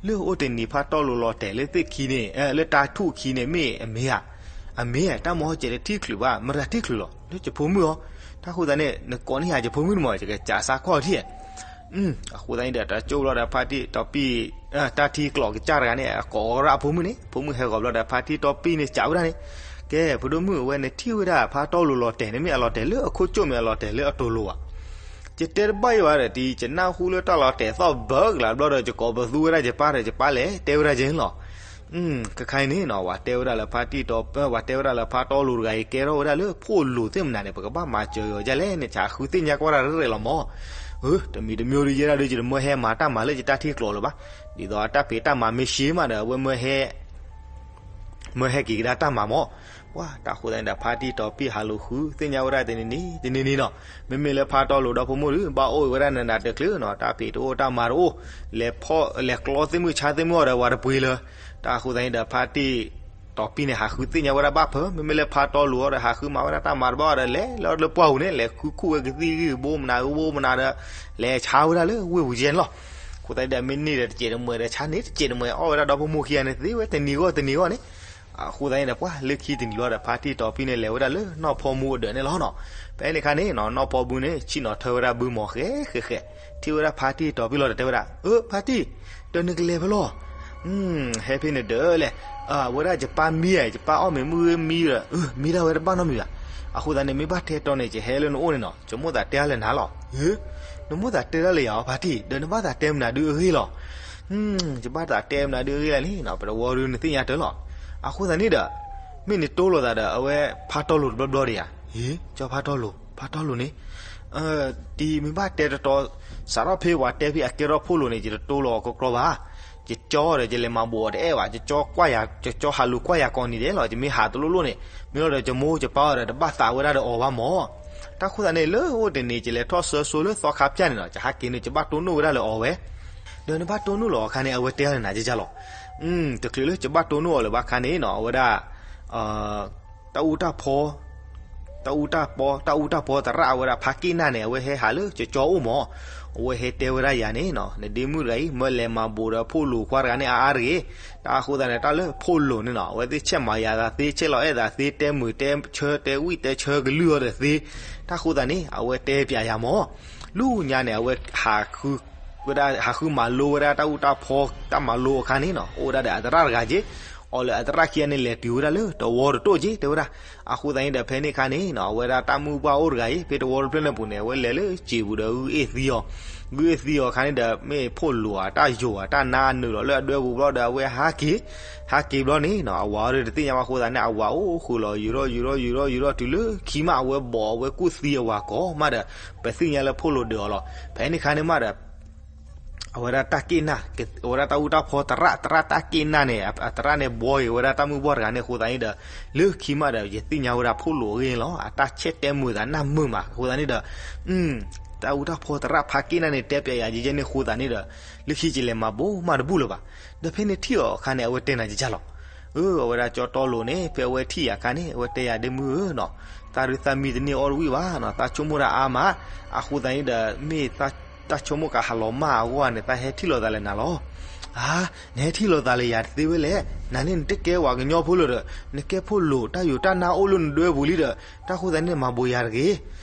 လၢအိၣ်တနံၤဖါတီလိၤလီၤတဲာ်လၢသ့ၣ်ခံန့ၣ် လၢတၢ်ထူၣ်ခံန့ၣ် မ့ၢ်အမ့ၢ်ဧါ. အမ့ၢ်ဧါ, တၢ်မၤဟီၣ်ကဲးလၢထံချုးဘၣ်, မတၤထံချုးလီၤ, လၢယဖိမုၣ်အီၤ. တၢ်ဃိသတးန့ၣ် နကိးန့ၢ်ယၤယဖိမုၣ်န့ၣ်မး, ယကစးစါကွၢ်အီၤထံၣ်. အဃိသတးန့ၣ်ဒီး တၢ်ကၠိၣ်ဘျီဒီး ဖါတံၢ်တီပံၢ် တၢ်ထံကျိးကစၢ်တဂၤန့ၣ် အကိးဝဲဒၣ်အဖိမုၣ်န့ၣ်, ဖိမုၣ်ဟဲဂီၤဘျီဒီး ဖါတံၢ်တီပံၢ်န့ၣ်စံးဝဲဒၣ်န့ၣ်, ကဲ ဖိဒိၣ်မုၣ်, အဝဲနထံၣ်ဝဲဒၣ်ဖါတီလိၤလီၤတဲာ်န့ၣ် မ့ၢ်အလီၤတဲာ်လၢအခိၣ်ကၠိၣ် မ့ၢ်အလီၤတဲာ်လၢအတိၤလိၤဘၣ်. ယတဲတဘၣ်ယၤဘၣ်ဒီး တံၤ ယနၢ်ဟူလၢတၢ်လီၤတဲာ်သီၣ်ဘၢကလးဘျီဒီး ယကိးပသူဝဲဒၣ်ယပၢ်ဒီး ယပၢ်လဲၤတဲဝဲဒၣ်ယဲလီၤ. ကခါအံၤန့ၣ်နီၤ ပှၤတဲဝဲဒၣ်လၢဖါတံၢ်တီ, ပှၤတဲဝဲဒၣ်လၢဖါတီလိၤတဂၤအံၤ ကဲထီၣ်ဝဲဒၣ်လၢဖိလိၤသ့ၣ်မနုၤန့ၣ် ပကဘၣ်မၤစၢၤအီၤဒ်လဲၣ်န့ၣ် ဟးဃုသ့ၣ်ညါကွၢ်တၢ်ရဲၣ်ရဲၣ်လီၤမး. တမံၤတမံၤဒီး ယဲဒၣ်ဒီး ယတမၢဟဲမၤတၢ်မၤလၢယတၢ်ထံကျိးလၢၤဘၣ်. ဒ်သိးအတၢ်ဖံးတၢ်မၤမ့ၢ်ရှဲမးဒီး အဝဲမၢဟဲ မၢဟဲက့ၤကဒါတၢ်မၤမး. ပှၤတၢ်ဃိသတးန့ၣ်ဒီး ဖါတံၢ်တီပံၢ်ဟးလူၤဃုသ့ၣ်ညါဝဲဒၣ်တနံၤနံၤ တနံၤနံၤနီၤ, မ့မ့ၢ်လၢဖါတီလိၤဒီဖိမိၢ်ဒီး ဘၣ်အိၣ်ဝဲဒၣ်နးနးတချုးနီၤ, တၢ်ဖံးတအိၣ်တၢ်မၤတအိၣ်, လဲၤဖီၣ်လဲၤကျီသ့ၣ်မုၣ်ဆါသ့ၣ်မုၣ်အီၤဒီး ပှၤတပှ့ၤလၢၤ. တၢ်ဃိသတးန့ၣ်ဒီး ဖါတံၢ်တီပံၢ်န့ၣ် ဟးဃုသ့ၣ်ညါဝဲဒၣ်ဘၣ်ဖၢ, မ့မ့ၢ်လၢဖါတီလိၤအီၤဒီး ဟးဃုမၤဝဲဒၣ်တၢ်မၤတဘၣ်အီၤဒီး လဲၤလၢလၢပှၢ်ပူၤန့ၣ် လဲၤဃုခူၣ်ဝဲကသံၣ်ဂံၢ်ဘိမနုၤဂံၢ်ဘိမနုၤဒီး လဲၤဆါဝဲဒၣ်လၢဝ့ၢ်ပူၤကဲန့ၣ်လီၤ. အဃိသတးန့ၣ်ဒီး မ့ၢ်န့ၢ်ဒီးတစဲးတမှဲးဒီး ဆါန့ၢ်တစဲးတမှဲး အီၣ်ဝဲဒၣ်ဒီဖိမိၢ်ခံဂၤန့ၣ် သ့ဝဲတနံၤဂီၢ်တနံၤဂီၢ်န့ၣ်. အဃိသတးန့ၣ်ဒီး ပှၤလၢခံတနံၤလီၤဒီး ဖါတံၢ်တီပံၢ်န့ၣ် လဲၤဝဲဒၣ်လၢနီၢ်ဖီမူအဒၢးန့ၣ်လီၤနီၤ. ဖဲန့ၣ်အခါန့ၣ်နီၤ နီၢ်ဖီမူန့ၣ် ဆ့ၣ်နီၤထၢဝဲဒၣ်ဘုမီၤဃဲဃဲဃဲ, ထံၣ်ဝဲဒၣ်ဖါတံၢ်တီပံၢ်လီၤဒီး တဲဝဲဒၣ်, အၢ ဖါတံၢ်, ဒီးနကလဲၤဖဲလဲၣ်. ဟဲဖဲန့ၣ်ဒီးလဲၣ်, အဝဲဒၣ်ယပၢ်မံဧါ, ယပၢ်အီၣ်မ့ၤမုၢ်ဂ့ၤမံဒီး မံဒၣ်ဝဲတဘၣ်နီတမံၤဘၣ်. အဃိသတးန့ၣ် မ့ၢ်ဘၣ်တဲတီန့ၣ် ယဟဲလၢနအိၣ်န့ၣ်နီၤ, ယမိၣ်သးတဲဒၣ်လၢနၤလီၤ. နမိၣ်သးတဲဒၣ်လၢယၤအီၤ ဖါတံၢ်, ဒီးနဘၣ်သးတဲမနုၤဒုအဂ့ၢ်လီၤ. ယဘၣ်သးတဲမနုၤဒုအဂ့ၢ်လဲၣ်န့ၣ်နီၤ, ပတဝီဒုနသ့ၣ်ညါတၢ်လီၤ. အဃိသတးန့ၣ်ဒီး မ့ၢ်နတိၢ်လိာ်သးဒီး အဝဲဖါတီလိၤတဘျီဘျီဒံးဧါ. ဟ့ၣ်, ကၠီဖါတီလိၤ, ဖါတီလိၤန့ၣ် တံၤ မ့ၢ်ဘၣ်တဲတတီ, စးထီၣ်ဖဲပှၤတဲဖဲအကဲထီၣ်ဖိလိၤန့ၣ် ယတတိၢ်လိာ်အီၤကကြီဘၣ်. ယကၠီဒီး ယလဲၤမၤဘူးအီၤတအဲၣ်ဘၣ်, ယကၠီကွၢ်ယၤ, ယကၠီဟးလူၤကွၢ်ယၤကိးနံၤဒဲးလီၤ, ယမ့ၢ်ဟးတလိၣ်လိၣ်န့ၣ်, မ့ၢ်လီၤဒီး ယမိၢ်ယပၢ်အီၤဒီး တဘၣ်သးဝဲဒၣ်ဒီးအီၤဘၣ်မး. တၢ်ဃိသတးန့ၣ် လၢအိၣ်တနံၤ ယလဲၤထီၣ်ဆၢဆိလၢသီခါပျၢ်န့ၣ်နီၤ, ယဟးက့ၤန့ၣ် ယဘၣ်တိၢ်နီၣ်ဝဲဒၣ်လၢအီၤဝဲ, ဒီးနဘၣ်တိၢ်နီၣ်လၢအီၤအခါန့ၣ် အဝဲတဲအီၤလၢနၤကၠၢ်လီၤ. တချုးလၢယဘၣ်တိၢ်နီၣ်အီၤလၢၤဘၣ်ခါန့ၣ်နီၤ, အဝဲဒၣ် တၢ်အူတၢ်ဖီ, တၢ်အူတၢ်ပီ, တၢ်အူတၢ်ဖီသရၣ်အဝဲဒၣ်ဖါက့ၣ်နၢ်န့ၣ် အဝဲဟဲဟးလၢယကၠီအိၣ်မး. အဝဲဟဲတဲဝဲဒၣ်ယၤန့ၣ်နီၤ, နဒ့မုၣ်တဂၤအံၤ မၢလဲၤမၤဘူးဒီးဖိလိၤခွါတဂၤန့ၣ်အါအါတဂ့ၤ. တၢ်ဃိသတးန့ၣ် တၢ်လၢဖိလိၤန့ၣ်နီၤ, အဝဲသ့ၣ်ဆဲးမၤယၤသးသ့, ဆဲးလီၤအဲၣ်သးသ့, တဲမုာ်တဲဆၢ, တဲဝံၣ်တဲဆၢကလုၢ်အီၤဒီးသ့. တၢ်ဃိသတးန့ၣ် အဝဲတဲပျးယၤမး. လၢညါန့ၣ် အဝဲ ဝဲဒၣ် ဟးဃုမၤလိဝဲဒၣ်တၢ်အူတၢ်ဖီ တၢ်မၤလိအခါန့ၣ်နီၤ, အိၣ်ဝဲဒၣ်ဒီးအသရၣ်တဂၤက့ၤ, အီၤလၢအသရၣ်ခံဂၤန့ၣ် လဲၤတုၤဝဲဒၣ်လၢတဝီတတိၢ်က့ၤ တဲဝဲဒၣ်. အဃိသတးန့ၣ်ဒီး ဖဲန့ၣ်အခါန့ၣ်နီၤ, အဝဲဒၣ်တၢ်မုၢ်ပှၢ်အိၣ်တဂၤအံၤ ဖဲတဝီတဖျၢၣ်န့ၣ်ပူၤန့ၣ် အဝဲလဲၤလၢစံာ်ပူၤဒီး ဂုၢ်အ့ၣ်သံအီၤ, ဂုၢ်အ့ၣ်သံအီၤအခါန့ၣ်ဒီး မ့ၢ်ဖိလိၤဧါ တၢ်ယိာ်ဧါ တၢ်နါအနုာ်လီၤလၢအဒွဲပူၤဘျီဒီး အဝဲဟးက့ၤ, ဟးက့ၤဘျီန့ၣ်နီၤ, အဝၤအီၤဒီးတသ့ၣ်ညါဘၣ်အဃိသတးန့ၣ် အဝၤအိၣ်ဃုာ်လီၤ ယူၤထီၣ်ယူၤထီၣ်ယူၤထီၣ်ယူၤထီၣ် တုၤလၢခံမး အဝဲဘီးအဝဲကူၣ်သံအဝၤကိးမးဒီး ပသ့ၣ်ညါလၢဖိလိၤဒုးအီၤလီၤ. ဖဲန့ၣ်အခါန့ၣ်မးဒီး အဝဲဒၣ်တၢ်က့ၣ်နၢ်, အဝဲဒၣ်တၢ်အူတၢ်ဖီသရၣ်, သရၣ်တၢ်က့ၣ်နၢ်န့ၣ် အသရၣ်န့ၣ်ဘှီက့ၤဝဲဒၣ်တၢ်မုၢ်ပှၢ်တဂၤန့ၣ်အဃိသတးန့ၣ်ဒီး လၢခံမးဒီး ယသ့ၣ်ညါဝဲဒၣ်ဖိလိၤအဂ့ၢ်န့ၣ်လီၤ. အတၢ်ဆဲးတဲမုာ်သးနၢ်မုာ်မးအဃိသတးန့ၣ်ဒီး တၢ်အူတၢ်ဖီသရၣ်ဖါက့ၣ်နၢ်န့ၣ် တဲပျးယၤယဲယဲန့ၣ်အဃိသတးန့ၣ်ဒီး လၢခံယလဲၤမၤဘူးမးတဘူၣ်လၢၤဘၣ်. ဒီးဖဲန့ၣ်ထံၣ်အီၤအခါန့ၣ် အဝဲတဲနၤကစၢ်လီၤ. အၢ အဝဲဒၣ်ကၠီတီလိၤန့ၣ် ဖဲအဝဲထံၣ်ယၤအခါန့ၣ် အဝဲတဲယၤဒ့မုၣ်ဧၢနီၤ, သးဒုးသးမံတန့ၢ်အီၣ်တဝံၣ်ဘၣ်နီၤ, သးဆိကမိၣ်တၢ်အါမး, အဃိသတးန့ၣ်ဒီး မ့ၢ်တၢ်ဆိကမိၣ်ကဟးလီၤမၢ်အဂီၢ်န့ၣ် သးဟဲထံၣ်လိာ်သးလၢနၤလီၤ. ဧါ, နဟဲထံၣ်လိာ်သးလၢယၤတသ့ဝဲလဲၣ်, နၤန့ၣ်နတကဲပှၤကညီဖိလၢၤဒီး နကဲဖိလိၤ တၢ်ယိာ်တၢ်နါအိၣ်လၢနဒွဲပူၤလံဒီး တၢ်ဃိသတးန့ၣ်မၤဘူးယၤတဂ့ၤ.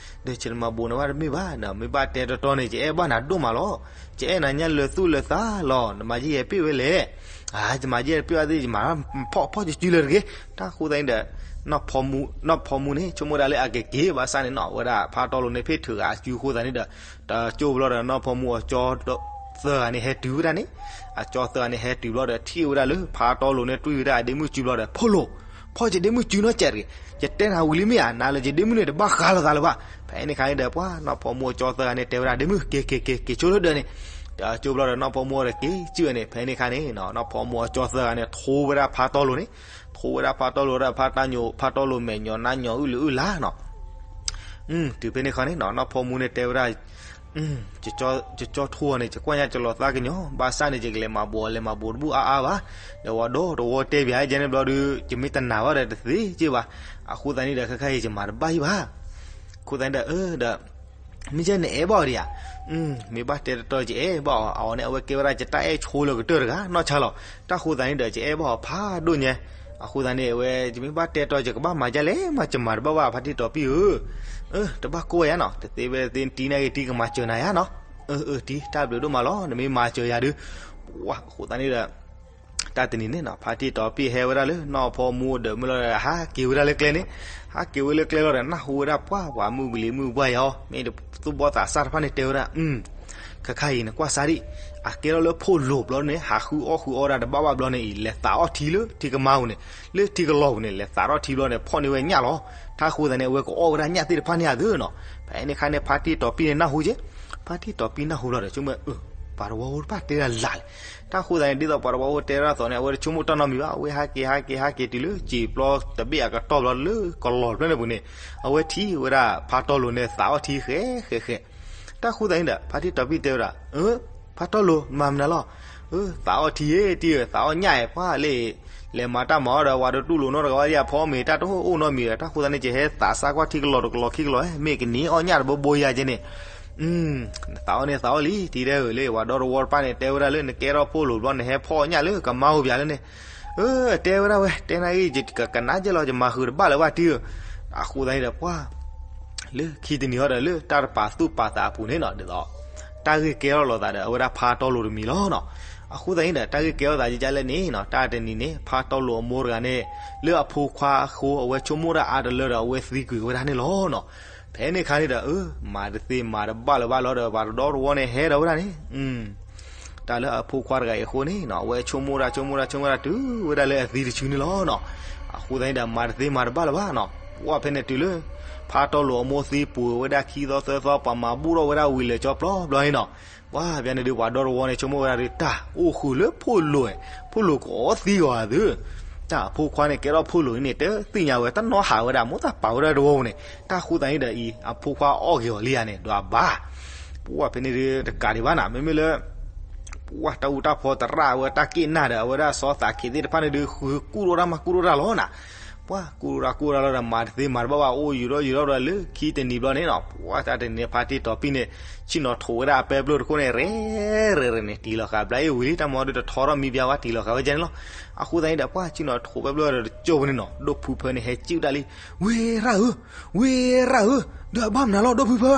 ဒီးယတမၤဘူးနၤဘၣ်တမ့ၢ်ဘၣ်, မ့ၢ်ဘၣ်တဲတီတီန့ၣ် ယအဲၣ်ဘၣ်နၤဒိၣ်မးလီၤ. ယအဲၣ်နၤညါလၢသူၣ်လၢသးလီၤ, နမၤယဲၢ်ယဲၢ်ပ့ၢ်ဝဲလဲၣ်. ဧါ, ယမၤယဲၢ်ယဲၢ်ပ့ၢ်ဘၣ်သ့ၣ် ယမၤဖီၣ်ဖီၣ်စုစုလၢၤတဂ့ၤ. တၢ်ဃိသတးန့ၣ်ဒီး နီၢ်ဖီမူန့ၣ် ဆိကမိၣ်ဒၣ်လၢအကက့ၤဘၣ်ဆၣ်န့ၣ်နီၤ, အဝဲဒၣ်ဖါတီလိၤန့ၣ် ဖ့ၣ်ထုးဂၤအစုအဃိသတးန့ၣ်ဒီး တကၠိဘျီဒီး နီၢ်ဖီမူအကၠီသၢဂၤန့ၣ်ဟဲတုၤဝဲဒၣ်န့ၣ်, အကၠီသၢဂၤန့ၣ်ဟဲတုၤဘျီဒီး ထံၣ်ဝဲဒၣ်လၢဖါတီလိၤန့ၣ် တွံၢ်ဝဲဒၣ်အဒ့မုၣ်စုဘျီဒီး ဖိလိၤ, ဖီၣ်ယဒ့မုၣ်စုနီၢ်ကဲးတဂ့ၤ. ယတဲနၤဝံၤလံမ့ၢ်ဧါ, နၤလၢယဒ့မုၣ်န့ၣ် တဘၣ်ဃးလိာ်သးလၢၤဘၣ်. ဖဲန့ၣ်အခါန့ၣ်ဒီး ပှၤနီၢ်ဖီမူအကၠီသၢဂၤန့ၣ် တဲဝဲဒၣ်ဒ့မုၣ် က့ၤက့ၤက့ၤက့ၤဆိလၢဒၢးန့ၣ်, တကၠိဘျီဒီး နီၢ်ဖီမူအီၤဒီးက့ၤစုန့ၣ်, ဖဲန့ၣ်အခါန့ၣ် နီၢ်ဖီမူအကၠီသၢဂၤန့ၣ် ထိဝဲဒၣ်ဖါတီလိၤန့ၣ်, ထိဝဲဒၣ်ဖါတီလိၤဒီး ဖါတီလိၤမဲာ်ညီနါညီအုၣ်လၢအုၣ်လါနီၤ. တုၤဖဲန့ၣ်အခါန့ၣ် နီၢ်ဖီမူန့ၣ်တဲဝဲဒၣ် ယကၠီထူအီၤန့ၣ် ယကွၢ်ညါယလီၤသးကညီၤ, ဘၣ်ဆၣ်န့ၣ် ယကလဲၤမၤဘူးအီၤ လဲၤမၤဘူးတဘူၣ်အါအါဘၣ်. ဒီးပှၤဒီတဝီတဲဘၣ်ယဲန့ၣ်ဘျီဒီး ယမ့ၢ်တနာ်ဘၣ်ဒီးတသ့က့ဘၣ်. အဃိသတးန့ၣ်ဒီး ခဲခါအံၤယမၤတဘၣ်အံၤဘၣ်. အဃိသတးန့ၣ်ဒီး အၢ ဒီး မ့ၢ်ယဲနအဲၣ်ဘၣ်အီၤဒံးဧါ. မ့ၢ်ဘၣ်တဲတတီၤ ယအဲၣ်ဘၣ်အီၤ, အဝဲန့ၣ် အဝဲကဲဝဲဒၣ်ယတၢ်အဲၣ်ဆိလၢကတၢၢ်တဂၤ နီၢ်ဆါလီၤ. တၢ်ဃိသတးန့ၣ်ဒီး ယအဲၣ်ဘၣ်အီၤဖးဒိၣ်ညါ. အဃိသတးန့ၣ် အဝဲ ယမ့ၢ်ဘၣ်တဲတတီၤ ယကဘၣ်မၤဒ်လဲၣ်မး ယမၤတဘၣ်ဘၣ် ဖါတံၢ်တီၤပံၢ်ဧၢ. အၢ တဘၣ်ကိၢ်ဝဲယါနီၤ, တသ့ဝဲသ့ နတံၤနာ်က့ၤတံၤကမၤစၢၤနၤယါနီၤ. အၢ အၢ တံၤ တၢ်ဘျုးဒိၣ်မးလီၤ, နမ့ၢ်မၤစၢၤယၤဒုး. ပှၢ် အဃိသတးန့ၣ်ဒီး တၢ်တနံၤန့ၣ်နီၤ ဖါတံၢ်တီၤပံၢ်ဟဲဝဲဒၣ်လၢနီၢ်ဖီမူဒီး မုၢ်လီၤဒီး ဟးက့ၤဝဲဒၣ်လၢကျဲန့ၣ်, ဟးက့ၤဝဲလၢကျဲလီၤဒီး နၢ်ဟူဝဲဒၣ်ပှၤ ပှၤမုၢ်ကလံၤမုၢ်ပှၢ်ယါအီၤ, မ့ၢ်သူၣ်ဘီၣ်သးစၢ်တဖၣ်န့ၣ်တဲဝဲဒၣ်, ခဲခါအံၤနကွၢ်စၢ်ဒံး, အကဲထီၣ်လၢဖိလိာ်ဘျီန့ၣ် ဟးဃုအီၣ်ဃုအီဒၣ်တဘၣ်ဘၣ်ဘျီန့ၣ်အံၤ လဲၤသးအီၣ်ထံလၢထံကမါပူၤန့ၣ်, လၢထံကလီၤပူၤန့ၣ် လဲၤသးထီၣ်ထံဘျီန့ၣ် ဖီၣ်န့ၢ်ဝဲညၣ်လီၤ. တၢ်ဃိသတးန့ၣ် အဝဲကအီၣ်ဝဲဒၣ်ညၣ်သ့ၣ်တဖၣ်န့ၣ်ဧါသ့နီၤ. ဖဲန့ၣ်ခါန့ၣ် ဖါတံၢ်တီၤပံၢ်န့ၣ်နၢ်ဟူက့ၤ, ဖါတံၢ်တီၤပံၢ်နၢ်ဟူဘျီဒီး ဆိကမိၣ် အၢ ပှၤတဝီဖိတဖၣ်တဲဒၣ်လၢ်လဲၣ်. တၢ်ဃိသတးန့ၣ် ဒ်သိးပှၤတဝီဖိတဲဒၣ်သိးန့ၣ် အဝဲတဆိကမိၣ်တၢ်နီတမံၤဘၣ်, အဝဲဟးက့ၤဟးက့ၤဟးက့ၤတုၤလၢ စံာ်ပျီတဘ့ၣ်အကတီၢ်ဘျီလၢကလီၤဖျၢၣ်န့ၣ်ပူၤန့ၣ်, အဝဲထံၣ်ဝဲဒၣ်ဖါတီလိၤန့ၣ် သးအီၣ်ထံဃဲဃဲဃဲ. တၢ်ဃိသတးန့ၣ်ဒီး ဖါတံၢ်တီၤပံၢ်တဲဝဲဒၣ်, အၢ ဖါတီလိၤ မၤမနုၤလီၤ. အၢ သးအီၣ်ထံဧၢတံၢ်ဧၢ, သးအီၣ်ညၣ်ဧါ, ပှၢ်လၢ လဲၤမၤတၢ်မၤအီၣ်ဒီး ပှၤတတူၢ်လိာ်နီတဂၤဘၣ်ဒံး အဖီမ့ၤတၢ်တအိၣ်နီတမံၤဒီး တၢ်ဃိသတးန့ၣ် ယဟဲသးစၢ်ကွၢ်ထံကလီၤတကလီၤခံကလီၤ, မ့ၢ်ကန့ၢ်အီၣ်ညၣ်တဘိဘိယၤကဲန့ၣ်, သးအီၣ်န့ၣ်သးအီၣ်လံ တံၤဒဲဧၢ, လၢပှၤဒီတဝီတဖၣ်န့ၣ် တဲဝဲဒၣ်လၢနကဲထီၣ်ဖိလိာ်ဘျီ နဟဲဖီၣ်ညၣ်လၢကမါအိၣ်ပၠးလၢန့ၣ်. အၢ တဲဝဲဒၣ်ဝဲ တဲနၤဂ့ၤ ယကနၣ်ကဲလီၤ ယမၤဃုာ်တဘၣ်လၢၤဘၣ်တံၢ်ဧၢ. အဃိသတးန့ၣ်ဒီးပှၢ် လၢခံတနံၤဟီဒီး လၢတၢ်တပာ်သူၣ်ပာ်သးအပူၤန့ၣ်နီၤ ဒ်သိး တၢ်ဂ့ၢ်ကဲထီၣ်လိာ်သးဒီး အဝဲဒၣ်ဖါတီလိၤတမံၤလီၤနီၤ. အဃိသတးန့ၣ်ဒီး တၢ်ဂ့ၢ်ကဲထီၣ်သးယကလဲၣ်န့ၣ်နီၤ တၢ်တနံၤန့ၣ် ဖါတီလိၤအမိၢ်တဂၤန့ၣ် လၢအဖိခွါအဃိ အဝဲဆိကမိၣ်ဒၣ်အါတလၢဒီး အဝဲသံကွံာ်ဝဲဒၣ်န့ၣ်လီၤနီၤ. ဖဲန့ၣ်ခါန့ၣ်ဒီး အၢ မၤတသ့မၤတဘၣ်လၢၤဘၣ်လီၤဒီး ပှၤတဒီတဝီန့ၣ် ဟဲဒီးဝဲဒၣ်န့ၣ် တၢ်လၢအဖိခွါတဂၤအံၤအဃိန့ၣ်နီၤ အဝဲဆိကမိၣ်ဒၣ်ဆိကမိၣ်ဒၣ်ဆိကမိၣ်ဒၣ်တုၤဝဲဒၣ်လၢအသံတဆူန့ၣ်လီၤနီၤ. အဃိသတးန့ၣ်ဒီး မၤတသ့မၤတဘၣ်လၢၤဘၣ်နီၤ. ပှၢ်ဖဲန့ၣ်တုၤလၢ ဖါတီလိၤအမိၢ်သံပှဲၤဝဲဒၣ်ခံသီသၢသီ ပှၤမၤဘူၣ်ထီၣ်ဝဲဒၣ်ဝံၤလၢာ်ကၠီပျီဘျီန့ၣ်နီၤ. ပှၢ်ဖဲန့ၣ်ဒုး ပှၤဒီတဝီန့ၣ် ဆိကမိၣ်ဝဲဒၣ်ဒုး တၢ်အိၣ်ဃုာ်လၢဖိလိၤ, ဖိလိၤကအီသံဂီၤဧါသု. တၢ်အဖိခွါန့ၣ် ကဲထီၣ်ဖိလိၤန့ၣ် တသ့ၣ်ညါဝဲ တနီၤဟးဝဲဒၣ် မိၢ်သးပာ်ဝဲဒၣ်တဝီပူၤန့ၣ် တၢ်ဃိသတးန့ၣ်ဒီးအံၤ အဖိခွါအီၣ်က့ၤအီၤလံဧါန့ၣ် ဒီးအဘၣ် ပှၢ်ဖဲန့ၣ်ဒုး တကးဒံးဘၣ်နၤ မ့မ့ၢ်လၢ ပှၢ်တၢ်အူတၢ်ဖီတရၣ်ဝဲတၢ်က့ၣ်နၢ်ဒီး အဝဲဒၣ်စီၤသးခ့သ့ၣ်တဖၣ်န့ၣ်ဒုး ဃုကူၣ်ထီၣ်တၢ်မၤကူၣ်ထီၣ်တၢ်လီၤနၤ. ပှၢ်ကူၣ်ထီၣ်တၢ်ကူၣ်ထီၣ်တၢ်လီၤဒီး မၤတသ့မၤတဘၣ်ဘၣ် အိၣ်ယူၤထီၣ်ယူၤထီၣ်ဒီးလၢခံတနံၤဘျီန့ၣ်နီၤ ပှၢ်တၢ်တနံၤန့ၣ် ဖါတံၢ်တီၤပံၢ်န့ၣ် ဆ့ၣ်နီၤထိးဝဲဒၣ်အပဲပျိၢ်တခိၣ်န့ၣ် ရဲၣ်ရဲၣ်ရဲၣ်န့ၣ် တံၤလီၤဃာ်ဘျါအ့ၣ်ဝံၤလံ တၢ်မၤဒီးတထီထီၣ်မံဘျါဝဲ တံၤလီၤဃာ်ဝဲကဲန့ၣ်လီၤ. အဃိသတးန့ၣ်ဒီး ပှၢ်ဆ့ၣ်နီၤထိးပဲပျိၢ်ဒီးတကၠိၢ်ဝဲန့ၣ်နီၤ ဒိၣ်ဖုဖၢန့ၣ် ဟဲစံၣ်ဝဲဒၣ်လံ ဝ့ၢ်ရၣ်ဧၢ, ဝ့ၢ်ရၣ်ဧၢ, ဒီးအဘၣ်မနုၤလီၤ ဒိၣ်ဖုဖၢ,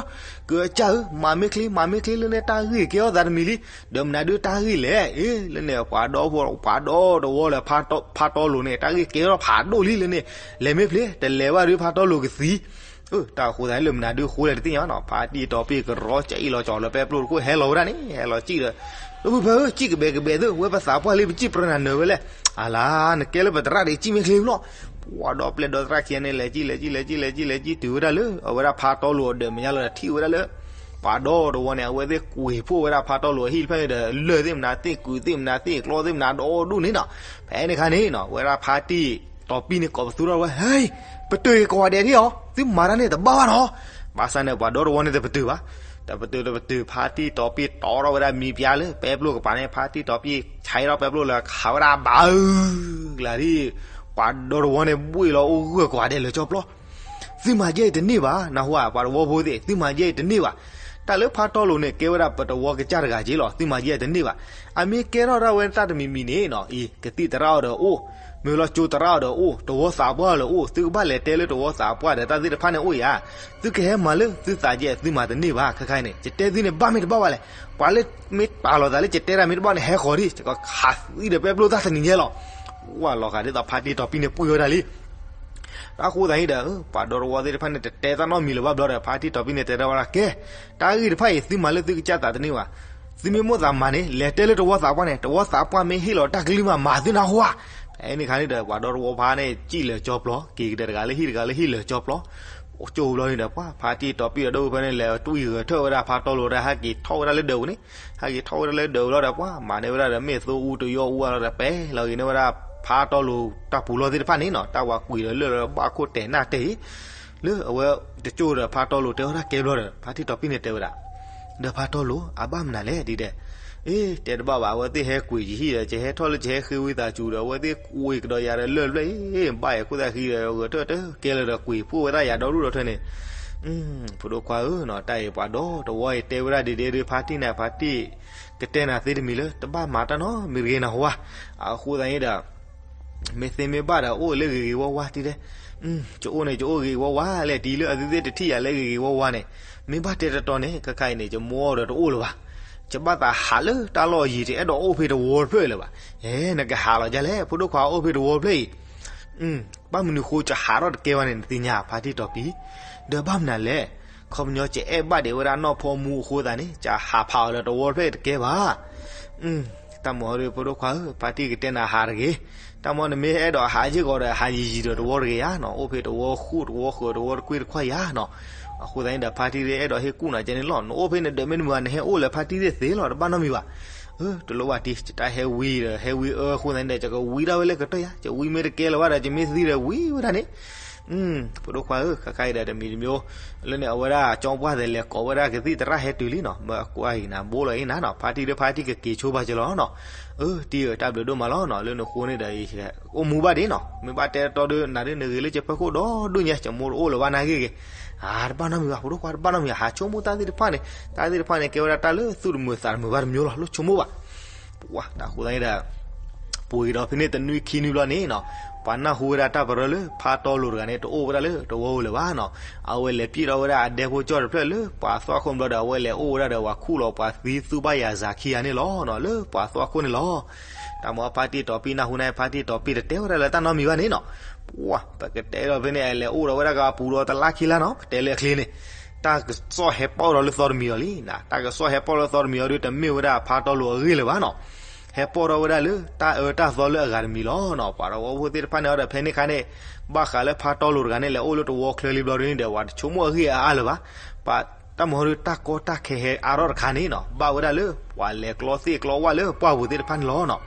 ကစၢ်ဧၢ, မၤမ့ၢ်ချ့ မၤမ့ၢ်ချ့လၢန့ၣ် တၢ်ဂ့ၢ်ကဲထီၣ်သးတမံၤလံ, ဒီးမနုၤဒုးတၢ်ဂ့ၢ်လဲၣ်, အ့ လၢန့ၣ် ပှၤဒီဖိ ပှၤဒီတဝီလၢ ဖါတီလိၤန့ၣ် တၢ်ဂ့ၢ်ကဲထီၣ်ဖးဒိၣ်လံလၢန့ၣ်, လဲၤမ့ၢ်ဖျ့ တလဲၤဘၣ်ဒုး ဖါတီလိၤကသံ တၢ်အဃိသတးန့ၣ်လၢမနုၤဒုးဃိလဲၣ်တသ့ၣ်ညါနီၤ, ဖါတံၢ်တီၤပံၢ်ကရီကၠီအ့ၣ်လီၤကၠီလၢပဲပျိၢ်တခိၣ် ဟဲလီၤဝဲဒၣ်န့ၣ် ဟဲလီၤစံၣ်ဒီး, ဒိၣ်ဖုဖၢဧၢ, စံၣ်ကဘဲးကဘဲးသု ဝဲပသးပှၢ်လံ ပစံၣ်ပြၢနၤနၢၤဝဲလဲၣ်, အလါ နကဲလၢပသရၣ်ဒီး စံၣ်မ့ၢ်ချ့လီၤ, ပှၤဒီပျဲၢ်ဒီသရၣ်ခံဂၤန့ၣ် လဲၤစံၣ်လဲၤစံၣ်လဲၤစံၣ်လဲၤစံၣ်လဲၤစံၣ်တုၤဝဲဒၣ်လၢ အဝဲဒၣ်ဖါတီလိၤအဒၢးမဲာ်ညါလီၤဒီး ထံၣ်ဝဲဒၣ်လၢ ပှၤဒီတဝီန့ၣ် အဝဲသ့ၣ်ကွံာ်ဖှိၣ်ဝဲဒၣ်ဖါတီလိၤအဟံၣ်တဖျၢၣ်န့ၣ်ဒီး လၢၢ်သ့ၣ်မနုၤသ့ၣ် ကုာ်သ့ၣ်မနုၤသ့ၣ် ကျီသ့ၣ်မနုၤဒီဒူၣ်န့ၣ်နီၤ, ဖဲန့ၣ်ခါန့ၣ်နီၤ အဝဲဒၣ်ဖါတံၢ်တီၤပံၢ်န့ၣ် ကိးပသူထီၣ်ဝဲ ဟဲ, ပတုာ်က့ၤကိးဂၤဒဲးဒ်အီၤ သုမၤတၢ်န့ၣ်တဘၣ်ဘၣ်နီၤ, ဘၣ်ဆၣ်န့ၣ် ပှၤဒီတဝီန့ၣ်တပတုာ်ဘၣ်, တပတုာ်တပတုာ် ဖါတံၢ်တီၤပံၢ်တီထီၣ်ဝဲဒၣ်မံၤပျါလၢပဲပျိၢ်ကပၤန့ၣ် ဖါတံၢ်တီၤပံၢ်ဆဲးထီၣ်ပဲပျိၢ်လၢခးဝဲဒၣ်ဘၣ်အုၣ်, လၢဒ် ပှၤဒီတဝီန့ၣ် ဘှ့ၣ်လီၤအိၣ်ဂၢၢ်ကိးဂၤဒဲးလၢာ်ကၠီပျီ သုမၤယဲအံၤတန့ၢ်ဘၣ်, နၢ်ဟူဧါ ပှၤတဝီဖိသ့ၣ် သုမၤယဲအံၤတန့ၢ်ဘၣ်. တၢ်လၢဖါတီလိၤန့ၣ် ကဲဝဲဒၣ်ပတဝီကစၢ်တဂၤက့လီၤ, သုမၤယဲအံၤတန့ၢ်ဘၣ်. အမ့ၢ်ကဲထီၣ်ဒၣ်ဝဲတၢ်တမံၤမံၤန့ၣ်နီၤ, အံၤ ကသံၣ်သရၣ်အီၤဒီးအိၣ်, မ့ၢ်လီၤကၠိသရၣ်အီၤဒီးအိၣ်, တဝီသးပှၢ်အီၤဒီးအိၣ်, သုကဘၣ်လဲၤတဲလၢတဝီသးပှၢ်ဒီးတၢ်သ့ၣ်တဖၣ်န့ၣ်အိၣ်ဧါ. သုကဟဲမၤလၢသုသးယဲအံၤ သုမၤတန့ၢ်ဘၣ်. ခဲခါအံၤန့ၣ် ယတဲသုန့ၣ် ဘၣ်မ့ၢ်တဘၣ်ဘၣ်လဲၣ်. ပှၤလၢမ့ၢ်ပာ်လီၤသးလၢယတဲတၢ်မ့ၢ်တဘၣ်န့ၣ် ဟဲဃီၤဒံး ယကခးသံဒီးပဲပျိၢ်တၢ်တနံၤညါလီၤ. ဝဲလီၤဃာ်ဒ်သိးဖါတံၢ်တီၤပံၢ်န့ၣ် ပှ့ၤဝဲဒၣ်လံ တၢ်ဃိသတးန့ၣ်ဒီး ပှၤဒီတဝီသ့ၣ်တဖၣ်န့ၣ် တတဲတၢ်နီတမံၤလၢၤဘၣ်ဘျီဒီး ဖါတံၢ်တီၤပံၢ်န့ၣ် တဲဒၣ်ဝဲဒၣ် ကဲ, တၢ်ဂ့ၢ်တဖၣ်အံၤ သုမၤလၢသုကစၢ်သးတန့ၢ်ဘၣ်. သုမ့ၢ်မိၣ်သးမၤန့ၣ် လဲၤတဲလၢတဝီသးပှၢ်န့ၣ်, တဝီသးပှၢ်မ့ၢ်ဟ့ၣ်လီၤတၢ်ကလုၢ်မး မၤသုနၢ်ဟူဧါ. ဖဲန့ၣ်ခါန့ၣ်ဒီး ပှၤဒီတဝီဖါန့ၣ် စံၣ်လၢာ်ကၠီပျီ, က့ၤကတၢၢ်တဂၤလၢဟံၣ်တဂၤလၢဟံၣ်လၢာ်ကၠီပျီ, ကၠိဘျီန့ၣ်ဒီး ပှၤဖါတံၢ်တီၤပံၢ်ဒီး ဒိၣ်ဖုဖၢန့ၣ် လဲၤတွံၢ်ဂဲၤထၢၣ်ဝဲဒၣ်ဖါတီလိၤဒီး ဟဲက့ၤထီၣ်ဝဲဒၣ်လၢဒၢးပူၤန့ၣ်, ဟဲက့ၤထီၣ်ဝဲဒၣ်လၢဒၢးပူၤလီၤဒီး ပှၤမၤန့ၢ်ဝဲဒၣ်ဒီး မ့ၢ်သိအူတယီၢ်အူအလီၤဒီး ပဲလီၤဂ့ၤန့ၢ်ဝဲဒၣ် ဖါတီလိၤတၢ်ပူၤလီၢ်သ့ၣ်တဖၣ်န့ၣ်နီၤ, တၢ်ဝၤကွံာ်ဒီးလၢာ်လီၤဘၣ်ခိၣ်တဲာ်နၢ်တဲာ်အံၤ, လၢအဝဲတကၠိဒီး ဖါတီလိၤတဲဝဲဒၣ်ကဲဘျီဒီး ဖါတံၢ်တီၤပံၢ်န့ၣ်တဲဝဲဒၣ် ဒီးဖါတီလိၤ အဘၣ်မနုၤလဲၣ်ဒ်ဒီး, အ့ တဲတဘၣ်ဘၣ် အဝဲသ့ၣ်ဟဲကွံာ်ယဟံၣ်ဒီး ယဟဲထီၣ်လၢယဟဲဃ့ဝံသးစူၤဒီး အဝဲသ့ၣ်ကွံာ်ကဒီးယၤဒီးလၢၢ်တဖျၢၣ်အံၤ ဘၣ်ယၤခိၣ်သးဃံဒီး ဂဲၤထၢၣ်တကဲလၢၤဒီးကွံာ်ဖှိၣ်ဝဲဒၣ်ယၤဒီဒူၣ်ဒီထၢန့ၣ်, ဖိဒိၣ်ခွါဧၢနီၤ တၢ်အံၤပှၤဒီတဝီအံၤတဲဝဲဒၣ်ဒ်ဒ်ဒီး ဖါတံၢ်န့ၣ် ဖါတံၢ် ကတဲနၤသ့တမံၤလၢ တဘၣ်မၤတၢ်နီတမံၤတဂ့ၤနၢ်ဟူဧါ, အဃိသတးန့ၣ်ဒီး မ့ၢ်သ့မ့ၢ်ဘၣ်ဒီး အိၣ်လၢဂ့ၤဂ့ၤဝါဝါတံၢ်တဲ, ယအိၣ်န့ၣ် ယအိၣ်ဂ့ၤဂ့ၤဝါဝါလဲၣ် တံၢ်လၢအသုသ့ၣ်တထံၣ်ယၤလၢဂ့ၤဂ့ၤဝါဝါန့ၣ်, မ့ၢ်ဘၣ်တဲတတီၤန့ၣ် ခဲခါအံၤန့ၣ် ယမိၢ်ဒီးတအိၣ်လၢၤဘၣ်, ယဘၣ်သးဟးလၢတၢ်လီၢ်ယံၤ တအဲၣ်ဒိးအိၣ်ဖဲတဝီတဖျၢၣ်လၢၤဘၣ်, အဲ နကဟးလီၤဒ်လဲၣ် ဖိဒိၣ်ခွါ အိၣ်ဖဲတဝီတဖျၢၣ်အံၤ ဘၣ်မနုၤဃိယဟးထီၣ်တကဲဘၣ်န့ၣ် နသ့ၣ်ညါ ဖါတံၢ်တီၤပံၢ်, ဒီးဘၣ်မနုၤလဲၣ်, ခီပညီယအဲၣ်ဘၣ်ဒံးဝဲဒၣ်နီၢ်ဖီမူအဃိသတးန့ၣ် ယဟးဖးအီၤလၢတဝီတဖျၢၣ်တကဲဘၣ် တၢ်မၤဒီး ဖိဒိၣ်ခွါဧၢ ဖါတံၢ်ကတဲနၤဟးတဂ့ၤ, တၢ်မၤနမ့ၢ်အဲၣ်ဒိးဟးယ့ၢ်ကီးဒီး ဟးယံာ်ယံာ်ဒီးတဝီတဂ့ၤဧါနီၤ, အိၣ်ဖဲတဝီဃိၣ်တဝီဃၢၤတဝီတကွ့ၢ်တခွါဧါနီၤ, အဃိသတးန့ၣ်ဒီး ဖါတံၢ်အဲၣ်ဒိးဟ့ၣ်ကူၣ်နၤကဲန့ၣ်လီၤ, နအိၣ်ဖဲန့ၣ်ဒီးမ့ၢ်နမုာ် နဟဲအိၣ်လၢဖါတံၢ်သ့ၣ်သ့လီၤ တဘၣ်နီတမံၤဘၣ်, တလိၣ်ဘၣ်တံၢ် ယတၢ်ဟဲဝံဒီး ဟဲဝံအၢအဃိသတးန့ၣ်ဒီး ယကဝံဒၣ်ဝဲလၢကတၢၢ်ယါ, ယဝံမ့ၢ်တကဲလၢၤဘၣ်ဒီး ယမ့ၢ်သံဒီးဝံဝဲဒၣ်န့ၣ် ဖိဒိၣ်ခွါဧၢ ခဲခါအံၤဒီးတမံၤတမံၤ လၢန့ၣ် အဝဲဒၣ်ကၠီပှၢ်သဲးလဲၤကိးဝဲဒၣ်ကသံၣ်သရၣ်ဟဲတုၤလံနီၤ, မၢအကွၢ်အံၤနၤ ဘိလီၤအံၤနၤနီၤ, ဖါတံၢ်ဒီးဖါတံၢ်ကက့ၤဆိဘၣ်ကလီၤနီၤ, အၢ တံၢ်ဧၢ တၢ်ဘျုးဒိၣ်မးလီၤနီၤ, လၢနဃိန့ၣ်ဒီး အိၣ်မူဘၣ်ဒံးနီၤ, မ့ၢ်ဘၣ်တဲတီဒီး နၤဒ်နဂ့ၤလၢကဖၢခိၣ်ဒီဒူၣ်ညါ ယမိၢ်တအိၣ်လၢၤဘၣ်နၤဂ့ၤဂ့ၤ, တဘၣ်နီတမံၤဘၣ် ဖိဒိၣ်ခွါ တဘၣ်နီတမံၤ ဟးဆိကမိၣ်တၢ်သ့ၣ်တဖၣ်န့ၣ်, တၢ်သ့ၣ်တဖၣ်န့ၣ် ကဲဝဲဒၣ်တၢ်လၢသူၣ်တမုာ်သးတမုာ်ဘၣ်တမံၤလီၤ လိၣ်ဆိကမိၣ်ဘၣ် ပှၤတၢ်ဃိသတးန့ၣ်ဒီး ပှဲၤဒီးဖဲန့ၣ်တနွံခံနွံဘျီန့ၣ်နီၤ, ပှၤနၢ်ဟူဝဲဒၣ်တၢ်ပရၢလၢဖါတီလိၤတဂၤန့ၣ် တအိၣ်ဝဲဒၣ်လၢတဝီဧိၤလၢၤဘၣ်နီၤ, အဝဲလဲၤပျဲၢ်ထီၣ်ဝဲဒၣ်အဒဲဖိကၠီၣ်တဖျၢၣ်လၢပှၤသွၣ်ခိၣ်ဘျီဒီး အဝဲလဲၤအိၣ်ဝဲဒၣ်ဒီးပှၤခူၣ်လီၤပှၤသံသူဘၣ်ယၤစၤခံဂၤန့ၣ်လီၤနီၤ, လၢပှၤသွၣ်ခိၣ်န့ၣ်လီၤ. တၢ်မၤဖါတံၢ်တီၤပံၢ်နၢ်ဟူန့ၣ် ဖါတံၢ်တီၤပံၢ်တတဲဝဲဒၣ်လၢတၢ်နီတမံၤဘၣ်န့ၣ်နီၤ, ပှၤ ပကတဲဒီးဖဲန့ၣ် အလဲၤအိၣ်ဒီးဝဲဒၣ်ကပူၤဒီးတလါခံလါနီၤ, ပတဲလၢအချ့န့ၣ် တၢ်ကစီၣ်ဟဲပီၣ်ထီၣ်လၢသီတမံၤအီၤလံနီၤ, တၢ်ကစီၣ်ဟဲပီၣ်လၢသီတမံၤအီၤဒီး တမ့ၢ်ဝဲဒၣ်ဖါတီလိၤအဂ့ၢ်လၢၤဘၣ်နီၤ, ဟဲပီၣ်ထီၣ်ဝဲဒၣ်လၢတၢ်အၢတၢ်သီလၢအဂၤတမံၤလီၤနီၤ, ပှၤတဝီဖိသ့ၣ်တဖၣ်န့ၣ်အီၤဒီး ဖဲန့ၣ်အခါန့ၣ် ဘၣ်ဃးလၢဖါတီလိၤတဂၤန့ၣ် လဲၤအိၣ်လၢတဝီချၢလံဘျီဒ်န့ၣ်ဒီး ပှၤတဆိကမိၣ်အဂ့ၢ်အအါလၢၤဘၣ်, ပှၤတၢ်မၤဟီဒီးတၢ်ကီတၢ်ခဲဟဲအါထီၣ်တခါန့ၣ်နီၤ, ဘၣ်ဝဲဒၣ်လၢပှၤလဲၤကျီသ့ၣ်ကျီဝၣ်လၢပှၢ်ပူၤသ့ၣ်တဖၣ်န့ၣ်လီၤနီၤ,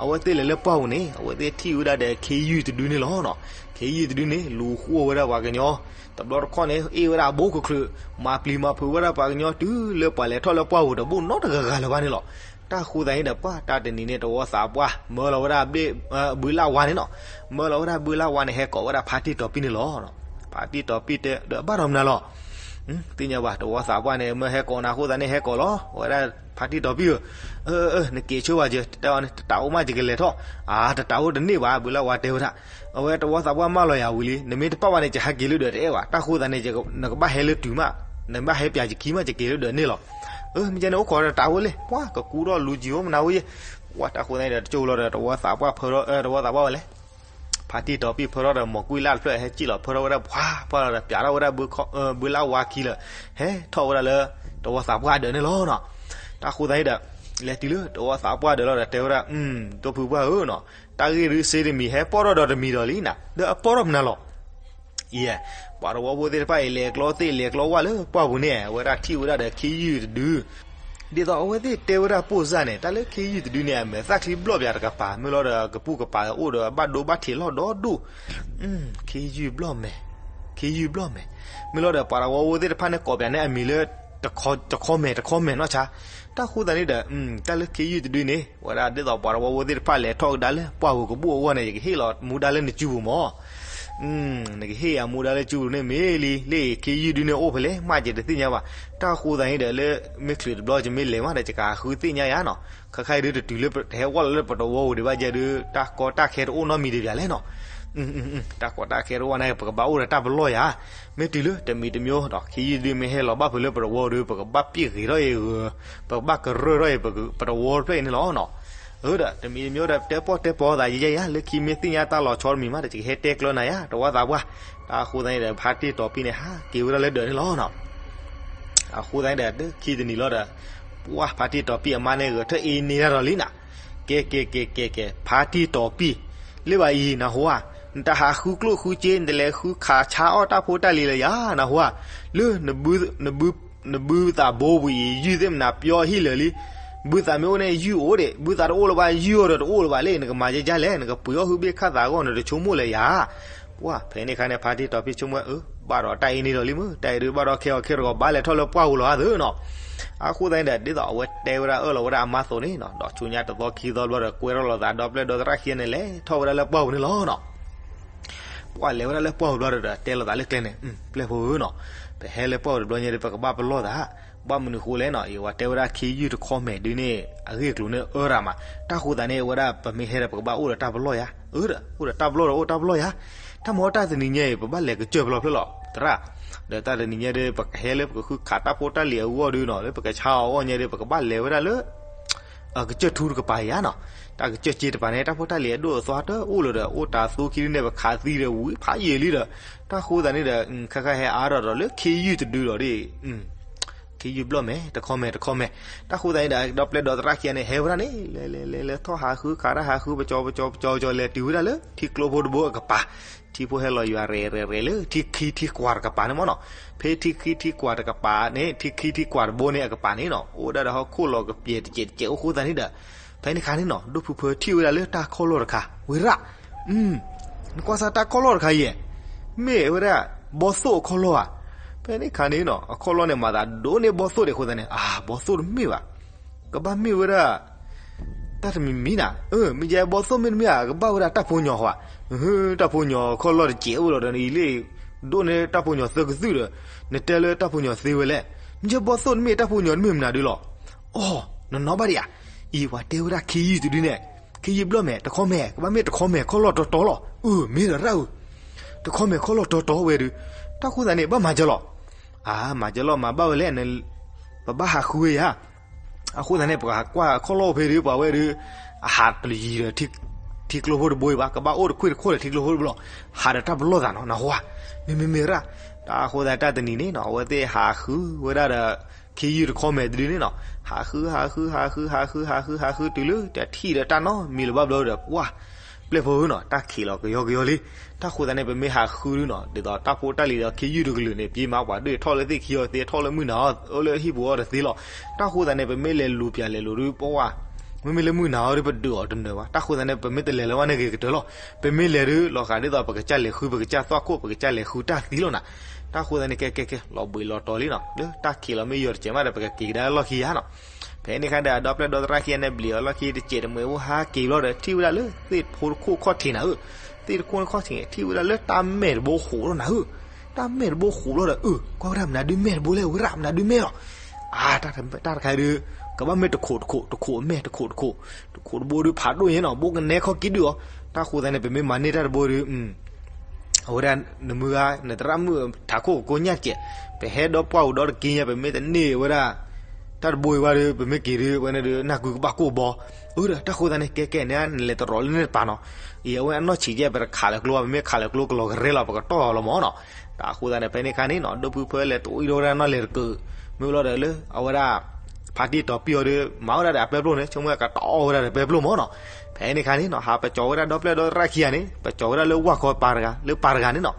အဝဲသ့ၣ်လဲၤလၢပှၢ်ပူၤန့ၣ် အဝဲသ့ၣ်ထံၣ်ဝဲဒၣ်ဒီးခ့ယုၢ်တဒုန့ၣ်လီၤနီၤ, ခ့ယုၢ်တဒုန့ၣ် လူၤဃိဝဲဒၣ်ပှၤကညီ တဘျီတခီၣ်န့ၣ် အ့ၣ်ဝဲဒၣ်အဘိကချုး, မၤပျံၤမၤဖုးဝဲဒၣ်ပှၤကညီတုၤလၢပှၤလဲၤထီၣ်လၢပှၢ်ပူၤဒီး ဘိၣ်နီတဂၤဂၤလၢၤဘၣ်န့ၣ်လီၤ. တၢ်ဃိသတးန့ၣ်ဒီး ပှၤတၢ်တနံၤန့ၣ် တဝီသးပှၢ် မၢလီၤဝဲဒၣ် ဘုလၢ်ဝါန့ၣ်နီၤ, မၢလီၤဝဲဒၣ်ဘုလၢ်ဝါန့ၣ် ဟဲကိးဝဲဒၣ်ဖါတံၢ်တီၤပံၢ်န့ၣ်လီၤ. ဖါတံၢ်တီၤပံၢ်တဲဒီး ဘၣ်ဒီးမနုၤလီၤ သ့ၣ်ညါဘၣ် တဝီသးပှၢ်န့ၣ် မၢဟဲကိးနၤအဃိသတးန့ၣ် ဟဲကိးလီၤ ဝဲဒၣ်ဖါတံၢ်တီၤပံၢ်ဧၢ, နက့ၤဆိဘၣ်က့ၤ တဲအီၤန့ၣ် တတးအိၣ်မး ယကလဲၤထီၣ်, အါ တတးအိၣ်တန့ၢ်ဘၣ် ဘုလၢ်ဝါတဲဝဲဒၣ်, အဝဲတဝီသးပှၢ်မၢလီၤယၤဝံၤလံ နမ့ၢ်တပာ်ဘၣ်န့ၣ် ယဟဲက့ၤလၢဒၢးတအဲၣ်ဘၣ် တၢ်ဃိသတးန့ၣ် နကဘၣ်ဟဲလၢတုၤမး, နဘၣ်ဟဲပၠးယခံမး ယက့ၤလၢဒၢးန့ၣ်လီၤ. မ့ၢ်ကဲန့ၣ် အိၣ်ခိးတတးအိၣ်လံ ပှၤကကူဒီးလူၤကံၤအိၣ်မနၤဝဲယဲ, ဝဲတၢ်ဃိသတးန့ၣ်ဒီး တကၠိလီၤဒီး တဝီသးပှၢ်ဖၢထီၣ် တဝီသးပှၢ်ဝဲလဲၣ် ဖါတံၢ်တီၤပံၢ်ဖၢထီၣ်ဒီး မိၢ်ကွံလၢ်တဖျၢၣ် ဟဲစံၣ်လီၤဖၢထီၣ်ဝဲဒၣ် ပှၤပှၢ်လီၤဒီး ပၠးထီၣ်ဝဲဒၣ် ဘုလၢ်ဝါခံလၢာ် ဟဲထီၣ်ဝဲဒၣ်လၢ တဝီသးပှၢ်ဒၢးန့ၣ်လီၤနီၤ. တၢ်ဃိသတးန့ၣ်ဒီး လဲၤတုၤလၢတဝီသးပှၢ်ဒၢးလီၤဒီး တဲဝဲဒၣ် ဒီပုၢ်ဝဲၢ်ဧၢနီၤ, တၢ်ဂ့ၢ်ဒုးစ့တမံၤ ဟဲပီၣ်ထီၣ်ဒီးတမံၤဒီးလံနီၤ, ဒီးအပီၣ်ထီၣ်မနုၤလီၤ. ယဲ, ပှၤတဝီဖိသ့ၣ်တဖၣ်အံၤ လဲၤကျီသ့ၣ်လဲၤကျီဝၣ်လၢပှၢ်ပူၤန့ၣ် အဝဲဒၣ်ထံၣ်ဝဲဒၣ်ဒီးခ့ယုၢ်တဒု ဒ်သိးအဝဲသ့ၣ်တဲဝဲဒၣ်ပိၢ်စၢ်န့ၣ် တၢ်လၢခ့ယုၢ်တဒုန့ၣ် အမဲာ်သၣ်ချံဘျီၣ်ပၠးတကပၤ မ့ၢ်လီၤဒီး ကပုၢ်ကပၤအိၣ်ဒီးဘၣ်ဒိဘၣ်ထံးလီၢ်ဒီဒူၣ်, ခ့ယုၢ်ဘျီၣ်မဲာ်, ခ့ယုၢ်ဘျီၣ်မဲာ်, မ့ၢ်လီၤဒီး ပှၤတဝီဖိသ့ၣ်တဖၣ်န့ၣ် ကိးပၠးန့ၣ်အမံၤလၢ တခီမဲာ်တခီမဲာ်နီၢ်ဆါ, တၢ်ဃိသတးန့ၣ်ဒီး တၢ်လၢခ့ယုၢ်တဒုန့ၣ် ဝဲဒၣ်ဒ်သိးပှၤတဝီဖိသ့ၣ်တဖၣ်လဲၤထီၣ်ကဒါလၢပှၢ်ပူၤကဘိၣ်အဂီၢ်န့ၣ် ယကဟ့ၣ်လီၤမူဒါလၢနစုပူၤမၢ် နကဟ့ၣ်ယၤမူဒါလၢစုပူၤန့ၣ်မ့ၢ်လံ, လၢခ့ယုၢ်ဒုန့ၣ်အိၣ်ဖဲလဲၣ် မးယတသ့ၣ်ညါဘၣ်. တၢ်ဃိသတးန့ၣ်ဒီး လၢမ့ၢ်ချုးတဘျီ ယမ့ၢ်လဲၤမးဒီး ယကဃုသ့ၣ်ညါယၤနီၤ. ခဲခါအံၤဒုးတတုၤလၢပတဟဲဝဲလၢပတဝီဧိၤဒံးဘၣ်ယဲဒုး တၢ်ကီတၢ်ခဲတအိၣ်နီတမံၤဒံးဘၣ်လဲၣ်နီၤ. တၢ်ကီတၢ်ခဲတအိၣ်န့ၣ် ပကဘၣ်အိၣ်ဒီးတၢ်ပလီၢ်ယၤ, မ့ၢ်တုၤလၢတမံၤတမံၤဒီး ခ့ယုၢ်ဒုမ့ၢ်ဟဲလီၤဘၣ်ဖုးလၢပတဝီဒီး ပကဘၣ်ပျဲၢ်ဂ့ၤထီၣ်အံၤ, ပကဘၣ်ကရၢၢ်ထီၣ်အံၤ ပတဝီတဖျၢၣ်အံၤန့ၣ်လီၤနီၤ. အၢဒီးတမံၤတမံၤဒီး တဲပီၢ်တဲပီၢ်သးယဲယဲယၤ လၢခံမ့ၢ်သ့ၣ်ညါတၢ်လီၤဆီတမံၤမးဒီး ယကဟဲတဲကျၢၤနၤယၤ တဝီသးပှၢ်. တၢ်အဃိသတးန့ၣ်ဒီး ဖါတံၢ်တီၤပံၢ်န့ၣ် ဟးက့ၤဝဲဒၣ်လၢဒၢးန့ၣ်လီၤနီၤ. အဃိသတးန့ၣ်ဒီး ခံတနံၤလီၤဒီး ပှၤဖါတံၢ်တီၤပံၢ်အမါန့ၣ် ဂဲၤထၢၣ်အ့န့ၢ်တၢ်ဒီးလံနီၤ. ကဲကဲကဲကဲကဲ ဖါတံၢ်တီၤပံၢ်, လၢဘၣ်အံၤ နဟူဧါ, နတၢ်ဟးဃုကျိၣ်ဃုစ့ နတလဲၤဃုခးဆါအီၣ်တၢ်ဖိတၢ်လံၤလၢယၤ နဟူဧါ. လၢ နဘုသးဘိပူၤအံၤ ယုၢ်သ့ၣ်မနၤပျီဟံၣ်လၢာ်လံ. ဘုသးမ့ၢ်အိၣ်န့ၣ် ယုၢ်အိၣ်ဒံး, ဘုသးတအိၣ်လၢၤဘၣ် ယုၢ်အီၤဒီးတအိၣ်လၢၤဘၣ်လၢ နကမၤယဲယဲလဲၣ်, နကပှ့ၤအီၣ်ဟုဘ့ၣ်ခၣ်သးအဂီၢ် နတဆိကမိၣ်လၢၤယၤ. ပှၢ်ဖဲန့ၣ်ခါန့ၣ် ဖါတံၢ်တီၤပံၣ်ဆိကမိၣ် အၢ ဘၣ်ဒီးတၢ်အံၤန့ၣ်ဒီးလံမုၢ် တၢ်အံၤဒုးဘၣ်ဒီးခဲအီၤခဲတဂီၤ ဘၣ်လဲၤထီၣ်လၢပှၢ်ပူၤလီၤဧါသ့နီၤ. အဃိသတးန့ၣ်ဒီး ဒ်သိးအဝဲတဲဝဲဒၣ်အၢၣ်လီၤဝဲဒၣ်အမါအသိးန့ၣ်နီၤ ဒီးဆူညါတသီခံသီဘျီဒီး ကွဲထီၣ်လိာ်သးဒီပျဲၢ်ဒီသရၣ်ခံဂၤန့ၣ် လဲၤထီၣ်ဝဲဒၣ်လၢပှၢ်ပူၤန့ၣ်လီၤနီၤ. ပှၢ်လဲၤဝဲဒၣ်လၢပှၢ်ပူၤဘျီဒီး တဲလိာ်သးလၢကျဲန့ၣ် ပျဲၢ်ဖိဧၢနီၤ, ပဟဲလၢပှၢ်ပူၤတဘျီညါဒီး ပကဘၣ်ပလီၢ်သး, ဘၣ်မနုၤဃိလဲၣ်နီၤ, အံၤဝဲတဲဝဲဒၣ်ခ့ယုၢ်တခီမဲာ်ဒုန့ၣ် အဂ့ၢ်အကျိၤန့ၣ်အၢရၤမး, တၢ်ဃိသတးန့ၣ် အဝဲဒၣ်ပမ့ၢ်ဟဲဒီး ပကဘၣ်အိၣ်ဒီးတၢ်ပလီၢ်ယၤ, အၢဒီး အိၣ်ဒီးတၢ်ပလီၢ်ဒီးအိၣ်တၢ်ပလီၢ်ယၤ, တၢ်မ့ၢ်တၢ်တနံၤညါအံၤ ပဘၣ်လဲၤကစၢၢ်ပလီၢ်ဖျၢၣ်လီၤ သရၣ်, ဒီးတၢ်တနံၤညါဒီး ပကဟဲလၢပကဃုခးတၢ်ဖိတၢ်လံၤအဂီၢ်ဒုနီၤ, လၢပကဆါအီၤအဂီၢ်ညါဒီး ပကဘၣ်လဲၤဝဲဒၣ်လၢ အကစၢၢ်ထူတကပၤယၤနီၤ, တၢ်ကစၢၢ်စ့တပၤန့ၣ် တၢ်ဖိတၢ်လံၤအဒိၣ်အသွါတအိၣ်လၢၤဒီး အိၣ်တၤသူခံဒုန့ၣ် ပခးသံဒီးဝံၤဖးယံာ်လံဒီး, တၢ်ဃိသတးန့ၣ်ဒီး ခါခါဟဲအါထီၣ်ဒီးလၢခ့ယုၢ်တဒုလီၤဒီး, ခ့ယုၢ်ဘျီၣ်မဲာ် တခီမဲာ်တခီမဲာ်, တၢ်ဃိသတးန့ၣ်ဒီး ဒီပျဲၢ်ဒီသရၣ်ခံဂၤန့ၣ် ဟဲဝဲဒၣ်န့ၣ် လဲၤလဲၤလဲၤလဲၤထီၣ်ဟးဃုခးတၢ်ဟးဃု ပကၠီပကၠီပကၠီပကၠီ လဲၤတုၤဝဲဒၣ်လၢထံကျိဖိတဘိအကပၤ, ထံဖိဟဲလီၤယွၤရဲၣ်ရဲၣ်ရဲၣ်လၢ ထံခံထံကွၢ်တကပၤန့ၣ်မ့ၢ်နီၤ, ဖဲထံခံထံကွၢ်တကပၤန့ၣ် ထံခံထံကွၢ်တဘိန့ၣ်အကပၤန့ၣ်နီၤ အိၣ်ဝဲဒၣ်ဒီးဟီၣ်ခိၣ်လီၤကပျဲၤတစဲးတစဲးအိၣ်ဃိသတးန့ၣ်ဒီး, ဖဲန့ၣ်ခါန့ၣ်နီၤ ဒိၣ်ဖုဖၢထံၣ်ဝဲဒၣ်လၢတၢ်ခီၣ်လီၢ်တခါ ဝ့ၤရၣ်, နကွၢ်စၢ်တၢ်ခီၣ်လီၢ်တခါအံၤ, မ့ၢ်ဝဲဒၣ် ဘီသိၣ်အခီၣ်လီၢ်ဧါ, ဖဲန့ၣ်ခါန့ၣ်နီၤ အခီၣ်လီၢ်န့ၣ် မၤသးဒိၣ်န့ၢ်ဘီသိၣ်ဒံးအဃိသတးန့ၣ် အၢ ဘီသိၣ်တမ့ၢ်ဘၣ်, ကဘၣ်မ့ၢ်ဝဲဒၣ် တၢ်တမံၤမံၤနၤ, အၢ မ့ၢ်ယဲဘီသိၣ်မ့ၢ်တမ့ၢ်ဧါ ကဘၣ်ဝဲဒၣ်တၢ်ဖိညီဃီဧါ, တၢ်ဖိညီအခီၣ်လီၢ်တစဲးအိၣ်လီၤဒီး နအံၤလၢ ဒိၣ်န့ၢ်တၢ်ဖိညီသၢကသုၣ်ဒီး နတဲလၢတၢ်ဖိညီသ့ဝဲလဲၣ်, မ့ၢ်ယဲဘီသိၣ်တမ့ၢ်တၢ်ဖိညီတမ့ၢ်မနုၤဒုလီၤ, အိ နနီၢ်ဘၣ်ဒံးဧါ, အံၤပှၤတဲဝဲဒၣ်ခ့ယုၢ်တဒုန့ၣ်, ခ့ယုၢ်ဘျီၣ်မဲာ် တခီမဲာ် ကဘၣ်မ့ၢ်တခီမဲာ်ခီၣ်လီၢ်တီတီလီၤ, အၢ မ့ၢ်ဒီးရၣ်ဧၢ, တခီမဲာ်ခီၣ်လီၢ်တီတီဝဲဒု, တၢ်ဃိသတးန့ၣ် ဘၣ်မၤကၢလီၤ, အၢ မၤကၢလီၤမၤဘၣ်ဝဲလဲၣ်, ပဘၣ်ဟးဃုဝဲယၤ အဃိသတးန့ၣ် ပှၤကွၢ်ခီၣ်လီၢ်အိၣ်ဖဲဒု ပှၤဝဲဒု အဟးတယံၤဒီး ထံကျိဖိတဘိအံၤဘၣ်, ကဘၣ်အိၣ်တခွ့ၣ်တခိၣ်ဒီးထံကျိဖိတဘိလီၤ, ဟးဒီးတၢ်ပလီၢ်သးနီၤ နဟါ, မ့မ့မ့ၢ်ရၣ်, တၢ်ဃိသတးတၢ်တနံၤန့ၣ်နီၤ အဝဲသ့ၣ်ဟးဃုဝဲဒၣ်ဒီး ခ့ယုၢ်တခီမဲာ်တဒုန့ၣ်နီၤ, ဟးဃု ဟးဃု ဟးဃု ဟးဃု ဟးဃု ဟးဃုတုၤလၢ တထံၣ်ဒီးတၢ်နီတမံၤလၢၤဘၣ်ဘျီဒီး ပှၢ် ပျဲၢ်ဖိဧၢနီၤ တၢ်ခံးလီၤကယီကယီလံ, တၢ်ဃိသတးန့ၣ် ပမ့ၢ်ဟးဃုဒုနီၤ ဒ်သိးတၢ်ဖိတၢ်လံၤဒီးခ့ယုၢ်တကလုာ်န့ၣ် ပျ့ၤမးပှၤဒုးထီၣ်လၢသ့ၣ်ခံအီၤသ့ ထီၣ်လၢမုၢ်နၤအီၤ အိၣ်လၢဟံၣ်ပူၤအီၤတသ့လီၤ, တၢ်ဃိသတးန့ၣ် ပမ့ၢ်လဲၤလူၤပၠးလဲၤလူၤဒု ပှၢ် မ့မ့ၢ်လၢမုၢ်နၤအီၤဒု ပဒုးအီၤတနၢၤဘၣ်, တၢ်ဃိသတးန့ၣ် ပမ့ၢ်တလဲၤလၢၤဘၣ်န့ၣ်ဂ့ၤကတၢၢ်လီၤ, ပမ့ၢ်လဲၤဒု လီၤဃးဒ်သိးပကစၢ်လဲၤဃု ပကစၢ်သွၣ်ခိၣ် ပကစၢ်လဲၤဃုတၢ်သံလီၤနၤ, တၢ်ဃိသတးန့ၣ် ကဲကဲကဲ လီၤဘှံးလီၤတီၤလံနီၤ လၢတၢ်ခံးလီၤမ့ၢ်ယီၤတစဲးမးဒီး ပကက့ၤကဒါလၢလီၢ်ခံယါနီၤ ဖဲန့ၣ်ခါဒီး ဒီပျဲၢ်ဒီသရၣ်ခံဂၤန့ၣ်ဘျံးအီၤလီၢ်ခံတစဲးတမှဲးအိၣ်ဟးက့ၤဘျီဒီး ထံၣ်ဝဲဒၣ်လၢသ့ၣ်ဖိတခိၣ်ခီၣ်ထံးနၤဧၢ, သ့ၣ်တခိၣ်ခီၣ်ထံးန့ၣ် ထံၣ်ဝဲဒၣ်လၢတၢ်မဲာ်တဘိဃိးထီၣ်နၤဧၢ, တၢ်မဲာ်တဘိဃိးဘျီဒီး အၢ ကွၢ်ဝဲဒၣ်မနုၤဒုမဲာ်တဘိလဲၣ် ဝဲဒၣ်မနုၤဒုမဲာ်လီၤ, အါ တၢ်တခါဒု ကဘၣ်မ့ၢ်တခိးတခိး တခိးအမဲာ် တခိးတခိး, တခိးတဘိဒုဖးဒိၣ်ညါနီၤ ဘိကနဲခီၣ်ကံဒုၣ်အီၤ, တၢ်ဃိသတးန့ၣ် ပမ့ၢ်မၤန့ၢ်တၢ်တဘိဒု အဝဲဒၣ်နမုၢ်ဂၤ နသရၣ်မုၣ်ထးခိၣ်ကကိးညၣ်စဲး, ပဟဲဒီးပှၢ်အူဒီတက့ၢ်ညါ ပမ့ၢ်တန့ၢ်ဝဲဒၣ် တၢ်တဘိအံၤဘၣ်ဒီး ပမ့ၢ်က့ၤဒု ဝဲန့ၣ်ဒု နၢ်ကုကဘၣ်ကိၢ်ဘီ, အၢဒီး တၢ်ဃိသတးန့ၣ် ကဲကဲန့ၣ် နလဲၤတရီးလၢန့ၣ်တပၤနီၤ, အံၤအဝဲအနီၢ်ဆံးကဲ ပတခးလၢကျိဘၣ် ပမ့ၢ်ခးလၢကျိကလီၤကရဲလီၤ ပကတီၢ်အီၤလီၤမၢ်နီၤ, တၢ်ဃိသတးန့ၣ် ဖဲန့ၣ်ခါန့ၣ်နီၤ ဒိၣ်ဖုဖၢလဲၤတအိၣ်ဒီးဝဲဒၣ်နီၢ်လဲၤတကၢး, မ့ၢ်ဘျီဒီးလၢ အဝဲဒၣ် ဖါတံၢ်တီၤပံၢ်အီၤဒီး မၤဝဲဒၣ်ဒီးအပဲပျိၢ်န့ၣ် ဆိကမိၣ်ကတီၢ်အီၤဝဲဒၣ်ဒီးပဲပျိၢ်မၢ်နီၤ, ဖဲန့ၣ်ခါန့ၣ်နီၤ ဟးပကၠီၤဝဲဒၣ်ဒီပျဲၢ်ဒီသရၣ်ခံဂၤန့ၣ် ပကၠီၤဝဲဒၣ်လၢဝၣ်ခီပၤတဂၤ လၢပၤတဂၤန့ၣ်နီၤ,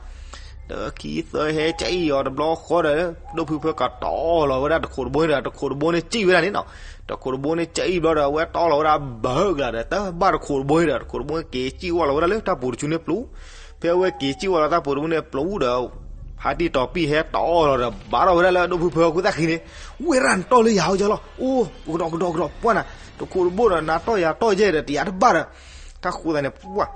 ဒီးခံသၢဟဲကအံၣ်အီၤတဘျီဃီဒီး ဒိၣ်ဖုဖၢကတီၢ်လီၤဝဲဒၣ်တခိးတဘိန့ၣ်ဒီး တခိးတဘိန့ၣ်စံၣ်ဝဲဒၣ်န့ၣ်နီၤ, တခိးတဘိန့ၣ်ကအံၣ်ဘျီဒီး အဝဲတီၢ်လီၤဝဲဒၣ်ဘၢကလၤဒီး တဘၣ်တခိးတဘိန့ၣ်ဒီး တခိးတဘိန့ၣ်က့ၤစံၣ်ဝဲလီၤဝဲဒၣ်လၢတၢ်ပူၤတဆူန့ၣ်ပျူၤ, ဖဲအဝဲက့ၤစံၣ်ဝဲလီၤတၢ်ပူၤတဘိန့ၣ်ပျူၤဒီး ဖါတံၢ်တီၤပံၢ်ဟဲတီၢ်လီၤဒီး ဘၣ်ထီၣ်ဝဲဒၣ်လၢဒိၣ်ဖုဖၢအဃိသတးခံန့ၣ်, ဝ့ၢ်ရၣ်နတီၢ်လၢယၤအီၤကလီၤ, အိၣ် ကဒီးကဒီးကဒီး ပှၢ်နၤ, တခိးတဘိဒီး နတီၢ်ယၤတီၢ်ယဲဒီး တယၤတဘၣ်ဒီး, တၢ်ဃိသတးန့ၣ် ပှၢ်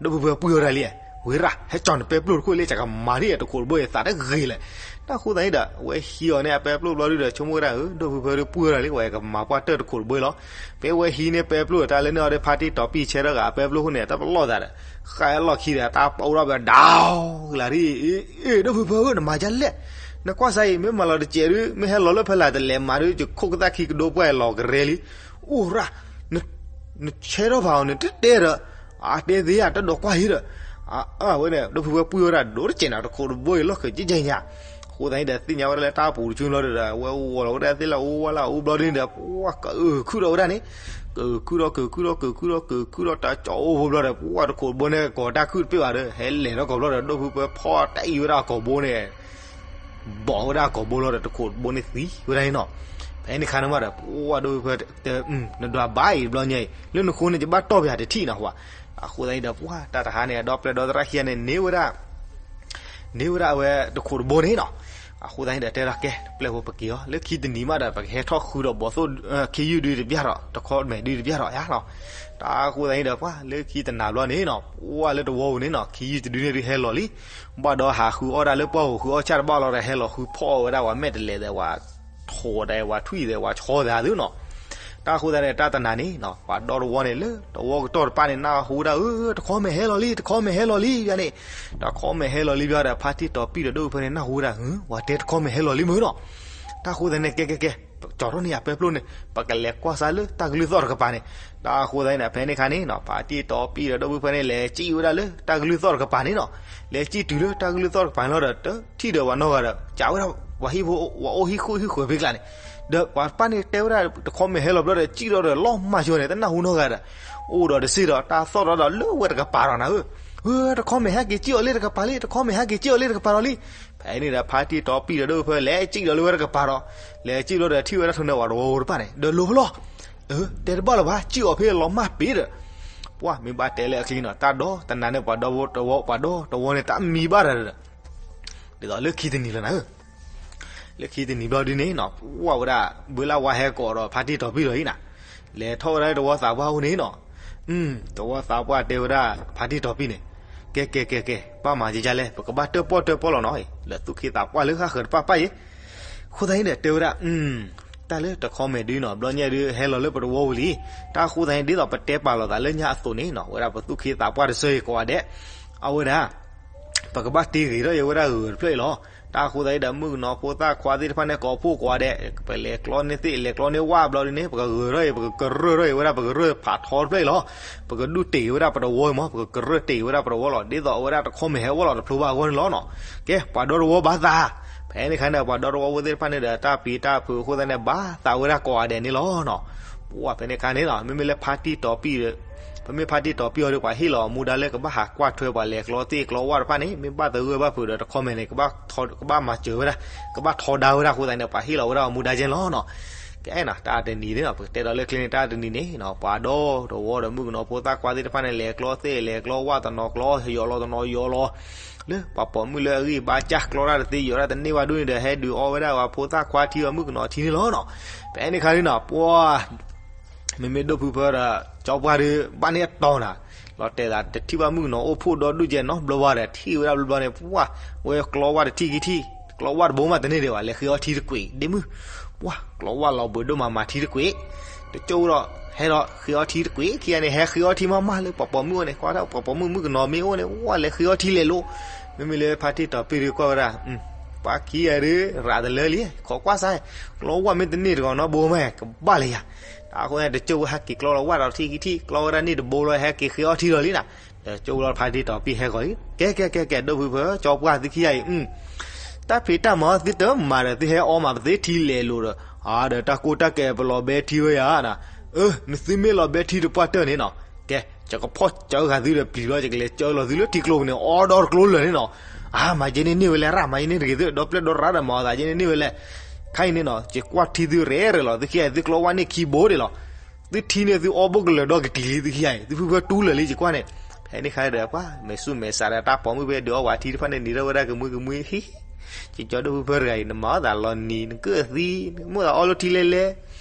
ဒိၣ်ဖုဖၢပှံၢ်ဝဲဒၣ်လံ, ဝ့ၢ်ရၣ် ဟဲကၠီၤနပဲပျိၢ်တခိၣ်လံ ကကမၤဒ်တခိးတဘိအံၤသးတဂ့ၤလဲၣ်, တၢ်ဃိသတးန့ၣ်ဒီး အဝဲဟံးအီၤန့ၣ် အပဲပျိၢ်ဘျီဒုဒီး ဆိကမိၣ်ဝဲဒၣ်ဧၢ ဒိၣ်ဖုဖၢဒုပှံၢ်ဝဲဒၣ်လံ ဝဲကမၤပှၢ်တၢၢ်တခိးတဘိအံၤလီၤ, ဖဲအဝဲဟံးန့ၢ်ပဲပျိၢ်တၢ်လၢန့ၣ်အီၤဒီး ဖါတံၢ်တီၤပံၢ်ဆဲးထီၣ်ဂၤအပဲပျိၢ်ခိၣ်န့ၣ် တၢ်ပလီၢ်သးဒီး ဃာ်အလီၢ်ခံဒီး တၢ်ပအိၣ်ထီၣ်ဘၣ်ဒီး ကလၤဒ်အံၤ, အ့ ဒိၣ်ဖုဖၢဧၢ နမၤဒ်လဲၣ်, နကွၢ်စၢ်အံၤ မ့ၢ်မၤလီၤတစဲးဒု မ့ၢ်ဟဲလီၤလၢဖဲလၢ်တလဲၤမၤဒု ယခိၣ်ကသၣ်ခံကဒိပှၢ်လီၤကရဲလံ, အိၣ်ရၣ် နဆဲးထီၣ်ဖးအီၤန့ၣ် တတဲဒီး, အတဲသ့ဧါ တဒိးကွၢ်ဟံးဒီး, အဝဲန့ၣ် ဒိၣ်ဖုဖၢပှံၢ်ဝဲဒၣ်ဒိၣ်တစဲးန့ၣ် တခိးတဘိအံၤလီၢ်ခံကဲကဲညါ, အဃိသတးန့ၣ်ဒီး သ့ၣ်ညါဝဲဒၣ်လၢတၢ်ပူၤတဆူလီၤဒီး အဝဲအိၣ်ဝီလီၤဝဲဒၣ်သ့ၣ်လၢအိၣ်ဝဲလၢအိၣ်ဘျီဒ်န့ၣ်ဒီး ပှၢ်ကအုးခုၣ်ဒီးဝဲဒၣ်န့ၣ်, ကခုၣ်ဒီးကခုၣ်ဒီးကခုၣ်ဒီးကခုၣ်ဒီး တၢ်ကၠီအိၣ်ဖိဘျီဒီး ပှၢ်တခိးတဘိန့ၣ် ကိးတၢ်ခုၣ်တပ့ၢ်ဘၣ်ဒီး ဟဲလဲၤထီၣ်ကိးဘျီဒီး ဒိၣ်ဖုဖၢဖီၣ်တၢ်အံၤဝဲဒၣ်အကိာ်ဘိန့ၣ် ဘီၣ်ဝဲဒၣ်အကိာ်ဘိလီၤဒီး တခိးတဘိန့ၣ်သံဝဲဒၣ်န့ၣ်နီၤ. ဖဲန့ၣ်ခါန့ၣ်မးဒီး ပှၢ်ဒိၣ်ဖုဖၢတဲ နဒွးဘၣ်အံၤတဘျီညါအံၤ လၢနဃိန့ၣ် ယဘၣ်တီၢ်ပယၤတထံၣ်နီၤ ဟါ. အဃိသတးန့ၣ်ဒီး ပှၤတၢ်တဟါန့ၣ် အဒီပျဲၢ်ဒီသရၣ်ခံဂၤန့ၣ် န့ၢ်ဝဲဒၣ် န့ၢ်ဝဲဒၣ်အဝဲတခိးတဘိန့ၣ်နီၤ. အဃိသတးန့ၣ်ဒီး တဲဒၣ်ကဲ ပျဲၢ်ဖိပက့ၤအီၤ လၢခံတနံၤမးဒီး ပကဟဲထီၣ်ဃုဒီးဘီသိၣ် ခ့ယုၢ်ဒုတပျၢ်ဒီး တခီမဲာ်ဒုတပျၢ်ဒီးယါနီၤ. တၢ်အဃိသတးန့ၣ်ဒီး ပှၤလၢခံတနၤဘျီန့ၣ်နီၤ ပှၤလၢတဝီပူၤန့ၣ်နီၤ ခ့ယုၢ်တဒုန့ၣ်ဒုဟဲလီၤလံ. ဘၣ်ဒီးဟးဃုအီၣ်ဒၣ်လၢပှၢ်ပူၤ ဃုအီၣ်ဆၣ်တဘၣ်လီၤဒီး ဟဲလီၤဃုဖီၣ်ဝဲဒၣ်ပှၤမဲာ်တလဲးဒီး ပှၤထိးဒီးပှၤထွံၣ်ဒီးပှၤဆီသးသုနီၤ. တၢ်အဃိသတးန့ၣ် တၢ်တနၤန့ၣ်နီၤ ပှၤဒီတဝီန့ၣ် လၢတဝီကတီၢ်တပၣ်န့ၣ် နၢ်ဟူဝဲဒၣ် အၢ တခီမဲာ်ဟဲလီၤလံ တခီမဲာ်ဟဲလီၤလံ ဘၣ်န့ၣ်. တခီမဲာ်ဟဲလီၤလံဘၣ်ဒီး ဖါတံၢ်တီၤပံၢ်ဒီးဒိၣ်ဖဲန့ၣ် နၢ်ဟူဝဲဒၣ် ဟၢ ပှၤတဲတခီမဲာ်ဟဲလီၤလံမုၢ်နီၤ. တၢ်အဃိသတးန့ၣ် ကဲကဲကဲ ကၠီၤထီၣ်န့ၢ်ယၤပဲပျိၢ်န့ၣ် ပကလဲၤကွၢ်စၢ်လၢတၢ်ကလုၢ်သီၣ်တကပၤန့ၣ်. တၢ်အဃိသတးန့ၣ် ဖဲန့ၣ်အခါန့ၣ်နီၤ ဖါတံၢ်တီၤပံၢ်ဒီးဒိၣ်ဖဲန့ၣ် လဲၤစံၣ်ဝဲဒၣ်လၢတၢ်ကလုၢ်သီၣ်တကပၤန့ၣ်နီၤ. လဲၤစံၣ်တုၤလၢတၢ်ကလုၢ်သီၣ်တကပၤန့ၣ်လီၤဒီး တထံၣ်ဒီးပှၤနီတဂၤဒီး ကးဝဲဒၣ် ပှၤဟံၣ်ဖိ ပှၤအိၣ်ဟံၣ်ဃုဟံၣ်ဃုဖဲကျါန့ၣ်. ဒီးပှၤတဖၣ်န့ၣ်တဲဝဲဒၣ် တခီမဲာ်ဟဲလီၤဘျီဒီး စံၣ်ဒီးဒီးလီၤမၢ်ဆိန့ၣ် တနၢ်ဟူနီတဂၤဒီး အိၣ်ဒီးတစ့ၢ်ဒီး တၢ်သီၣ်ဒီးဒီးလၢဝဲတကပၤဒီးနၤဧၢ. ဟၢ တခီမဲာ်ဟဲက့ၤစံၣ်အီၤလၢတကပၤလံ တခီမဲာ်ဟဲက့ၤစံၣ်အီၤလၢတကပၤဒီးလံ. ဖဲန့ၣ်ဒီး ဖါတံၢ်တီၤပံၢ်ဒီးဒိၣ်ဖဲ လဲၤစံၣ်ဒီးလၢဝဲတကပၤဒီး လဲၤစံၣ်ဘျီဒီး ထံၣ်ဝဲဒၣ်ထူန့ၣ် ပှၤတဝီဖိတဖၣ်န့ၣ် ဒီးလိၤဖဲလီၤ. အၢ တဲတဘၣ်လၢၤဘၣ် စံၣ်အီၤဖဲလီၤမၢ်ပ့ၤဒီး ပှၤမ့ၢ်ဘၣ်တဲလၢအချံနီၤ တၢ်ဒီတနၤန့ၣ် ပှၤဒီတဝီ ပှၤဒီတဝီန့ၣ် တၢ်မံဘၣ်ဒီး ဒ်သိးလၢခံတနံၤလီၤနၤဧၢ. လၢခံတနံၤဘျီဒ်န့ၣ်နီၤ ပှၤဝဲဒၣ် ဘုလၢဝါဟဲကိးဒီးဖါတံၢ်တီၤပံၢ်ဒီးအံၤနၤ လဲၤထီၣ်ဝဲဒၣ်တဝီသးပှၢ်အအိၣ်န့ၣ်နီၤ. တဝီသးပှၢ်တဲဝဲဒၣ်ဖါတံၢ်တီၤပံၢ်န့ၣ် ကဲကဲကဲကဲ ဘၣ်မၤကကလဲၣ် ပကဘၣ်တၢၣ်ပီၣ်တၢၣ်ပီၣ်လီၤနီၤ လၢသူၣ်က့သးပှၢ်လၢဃၣ်ဃၢၤတပၣ်ပၣ်အံၤ. အဃိသတးန့ၣ်ဒီးတဲဝဲဒၣ် တၢ်လၢတခီမဲာ်ဒုနီၤ ဘျီညါဒုဟဲလီၤလၢပတဝီပူၤလံ. တၢ်အဃိသတးန့ၣ် ဒ်သိးပတဲပာ်လီၤသးလၢညါအသိးန့ၣ်နီၤ ဝဲဒၣ်ပသူၣ်က့သးပှၢ်တစၢအံၤကိးဂၤဒဲး အဝဲဒၣ် ပကဘၣ်တ့ဂ့ၤထီၣ်အံၤဝဲဒၣ်ဂၢၤတဖျၢၣ်အံၤလီၤ. တၢ်အဃိသတးန့ၣ်ဒီး မုၣ်ကနီၤဖိသၣ်ခွါသ့ၣ်တဖၣ်န့ၣ် ကိးဖှိၣ်ကိးဂၤဒဲး ပလဲၤကျီန့ၢ်သ့ၣ် လဲၤကျီန့ၢ်ဝၣ်ဘျီဒ်န့ၣ် ပကဂၢၤထီၣ်အံၤ ပကကရၢၢ်ထီၣ်အံၤ ပကရၢၢ်ဖးထီတဖျၢၣ်အံၤလီၤ. ပကဒုးတ့ၢ်ဝဲဒၣ်ပတဝီအံၤမး ပကကရၢၢ်တ့ၢ်ဝဲဒၣ်ပတဝီလီၤ. ဒ်သိးအဝဲဒၣ်တခီမဲာ်ဟဲဝဲလီၤတဖျိဘၣ်အဂီၢ်န့ၣ်လီၤနီၤ. ကဲ ပှၤဒီတဝီဘၣ်သး ဖဲန့ၣ်အခါန့ၣ် ပှၤဒီတဝီဖိသ့ၣ်တဖၣ်န့ၣ်ဒီး တၢ်ပျံၤတၢ်ဖုးအဃိသတးန့ၣ် ဘၣ်သးဝဲဒၣ်ကိးဂၤဒဲးန့ၣ်လီၤနီၤ. ပှၤဖဲန့ၣ်အခါန့ၣ်နီၤ မ့မ့ၢ်လၢဖါတံၢ်တီၤပံၢ်ဒီး ပမ့ၢ်ဖါတံၢ်တီၤပံၢ်အီၤဒီး ပှၤဟ့ၣ်လီၤအမူဒါလၢကဘၣ်ဟးကွၢ်ထွဲပှၤလဲၤကျီသ့ၣ်ကျီဝၣ်တဖၣ်န့ၣ် မ့ၢ်ဘၣ်သဂၢၢ်ဘၣ်ဖုးဒီး တခီမဲာ်န့ၣ် ကဘၣ်မၤစၢၤဝဲဒၣ် ကဘၣ်ထီဒါဝဲဒၣ်အဃိသတးန့ၣ် ပှၤဟ့ၣ်လီၤဝဲဒၣ်အမူဒါကဲန့ၣ်လီၤနီၤ. ကဲနီၤ တၢ်တနံၤန့ၣ်နီၤ ပကတဲဒီးလၢချ့န့ၣ် တၢ်တနံၤန့ၣ်နီၤ ပှၤဒီတဝီဒီးမုၣ်ကနီၤဖိသၣ်ခွါသ့ၣ်တဖၣ်န့ၣ် လဲၤကျီသ့ၣ်လဲၤကျီဝၣ်တနီၤကျီ ယီၤလီၤတနီၤယီၤလီၤ လၢပှၤပိာ်မုၣ်လၢအဂံၢ်ဘါစၢ်ကျီတၢ်တသ့ ယီၤတၢ်တန့ၢ်ဘၣ်ဒိၣ်န့ၣ်ဒီး ဟဲဒုးအီဝဲဒၣ်ပှၤဖိသၣ်ခွါထံအီၤမုၣ်ကနီၤထံန့ၣ်လီၤနီၤ. ဖဲန့ၣ်အခါန့ၣ်နီၤ ပှၤ မ့မ့ၢ်ဒိၣ်ဖုဖၢဒီး ကၠီပှၢ်ဒီး ဘၣ်န့ၢ်အတီၤနၤ, လီၤတဲာ်သးတထံၣ်ဘၣ်မုၣ်ကနီၤအိၣ်ဖှိၣ်ဒီဒူၣ်ကဲနီတဘျီဘၣ်ဒီး ထံၣ်ဝဲဒၣ်ဘျီဘျီန့ၣ် ပှၤ ဝဲကျီဝၣ်တထံၣ်ခံထံၣ်, ကျီဝၣ်တဘိမးတန့ၢ်ဒံးဘၣ် လဲၤဃ့အီထံတကွံာ်ဒ့မုၣ်, ပှၤ ကျီဝၣ်လီၤဘှံးဒိၣ်မးမၤထံတကွံာ်, တကၠိဒီး ဟဲဒီးဃ့အီထံတကွံာ်ခံဂၤန့ၣ် ဟဲဃ့အီထံမးမးလၢပှၤပိာ်မုၣ်အအိၣ်န့ၣ် ကွၢ်ဒၣ်ပှၤပိာ်မုၣ်မုၣ်ကနီၤမ့ၢ်အိၣ်န့ၣ် ဝဲလဲၤဃ့အီထံလဲၤလိၤ, မ့မ့ၢ်လၢဖါတံၢ်တီၤပံၢ်ဒီးကွၢ်ဝဲဒၣ် ပှၤခံဂၤဒီး ရးတလၢလံ, ခိးကွၢ်စၢ်, ကျီဝၣ်မ့ၢ်တန့ၢ်တဂီၤနီတဘိမး ကဘၣ်လၢယၤ, တၢ်အဃိန့ၣ် တကၠိဝဲဟဲက့ၤကျီလီၤဝၣ်ဒီးထံၣ်ခံထံၣ်, ကျီဝဲဒၣ်န့ၣ်တဘိလီၤ ဟဲက့ၤဃ့အီထံလီၤလံနၤ, ဒီးကၠိလီၤဖါတံၢ်တီၤပံၢ်ဟဲဂီၤလံ, ကဲကဲကဲကဲ ဒိၣ်ဖုဖၢ ကၠီပှၢ်သုခံဂၤအံၤ, တၢ်ဖံးတၢ်မၤသုတမၤဒီး သုဟဲအီမးပသ့ထံလဲၤလိၤဒီး, အါ ဒီးတၢ်ကိၢ်တၢ်ကဲပလီၤဘဲထံဝဲယၤနၤ, အၢ နသုမ့ၢ်လီၤဘဲထံတပှၢ်တၢၢ်န့ၣ်နီၤ, ကဲ ယကဖီၣ်ကၢဂၤသုဒီးပျံၤဘျီ ယကလဲၤကၢလီၤသုလၢထံကျိပူၤန့ၣ် အီဒီတကျိလၢာ်န့ၣ်နီၤ, အါ မၤယဲန့ၣ်န့ၢ်ဝဲလဲၣ် ရၣ်မၤယဲန့ၣ်တဂ့ၤသု ဒီပျဲၢ်ဒီရၣ်ဒီးမၤအီၤသးယဲန့ၣ်န့ၢ်ဝဲလဲၣ်, ခါအံၤန့ၣ်နီၤ ယကွၢ်ထံသုရဲၣ်ရဲၣ်လီၤ သုခံဂၤအံၤ သုကျီဝၣ်န့ၢ်ခံဘိဒံးလီၤ, သုထံန့ၣ်သုအီဘိၣ်ကလၢာ်ဒီကတံၤလံ သုခံဂၤအံၤ သုဖုဖၢတူလၢာ်လံ ယကွၢ်န့ၣ်, ဖဲန့ၣ်ခါဒီးပှၤ မဲာ်ဆူၣ်မဲာ်စးဒီးတၢ်ပိာ်မုၣ်ဖဲဒုးအီဝဲထံတဖၣ်န့ၣ် နံၤထီၣ်ဝဲဒၣ်ကမှံကမှံ ဟံ ယကၠီဒိၣ်ဖုဖၢတဂၤအံၤ နမၤအီၣ်သးလီၤနံၤ နကၢၣ်သံ နမိၣ်သးအီလိထံလဲၣ်လဲၣ်,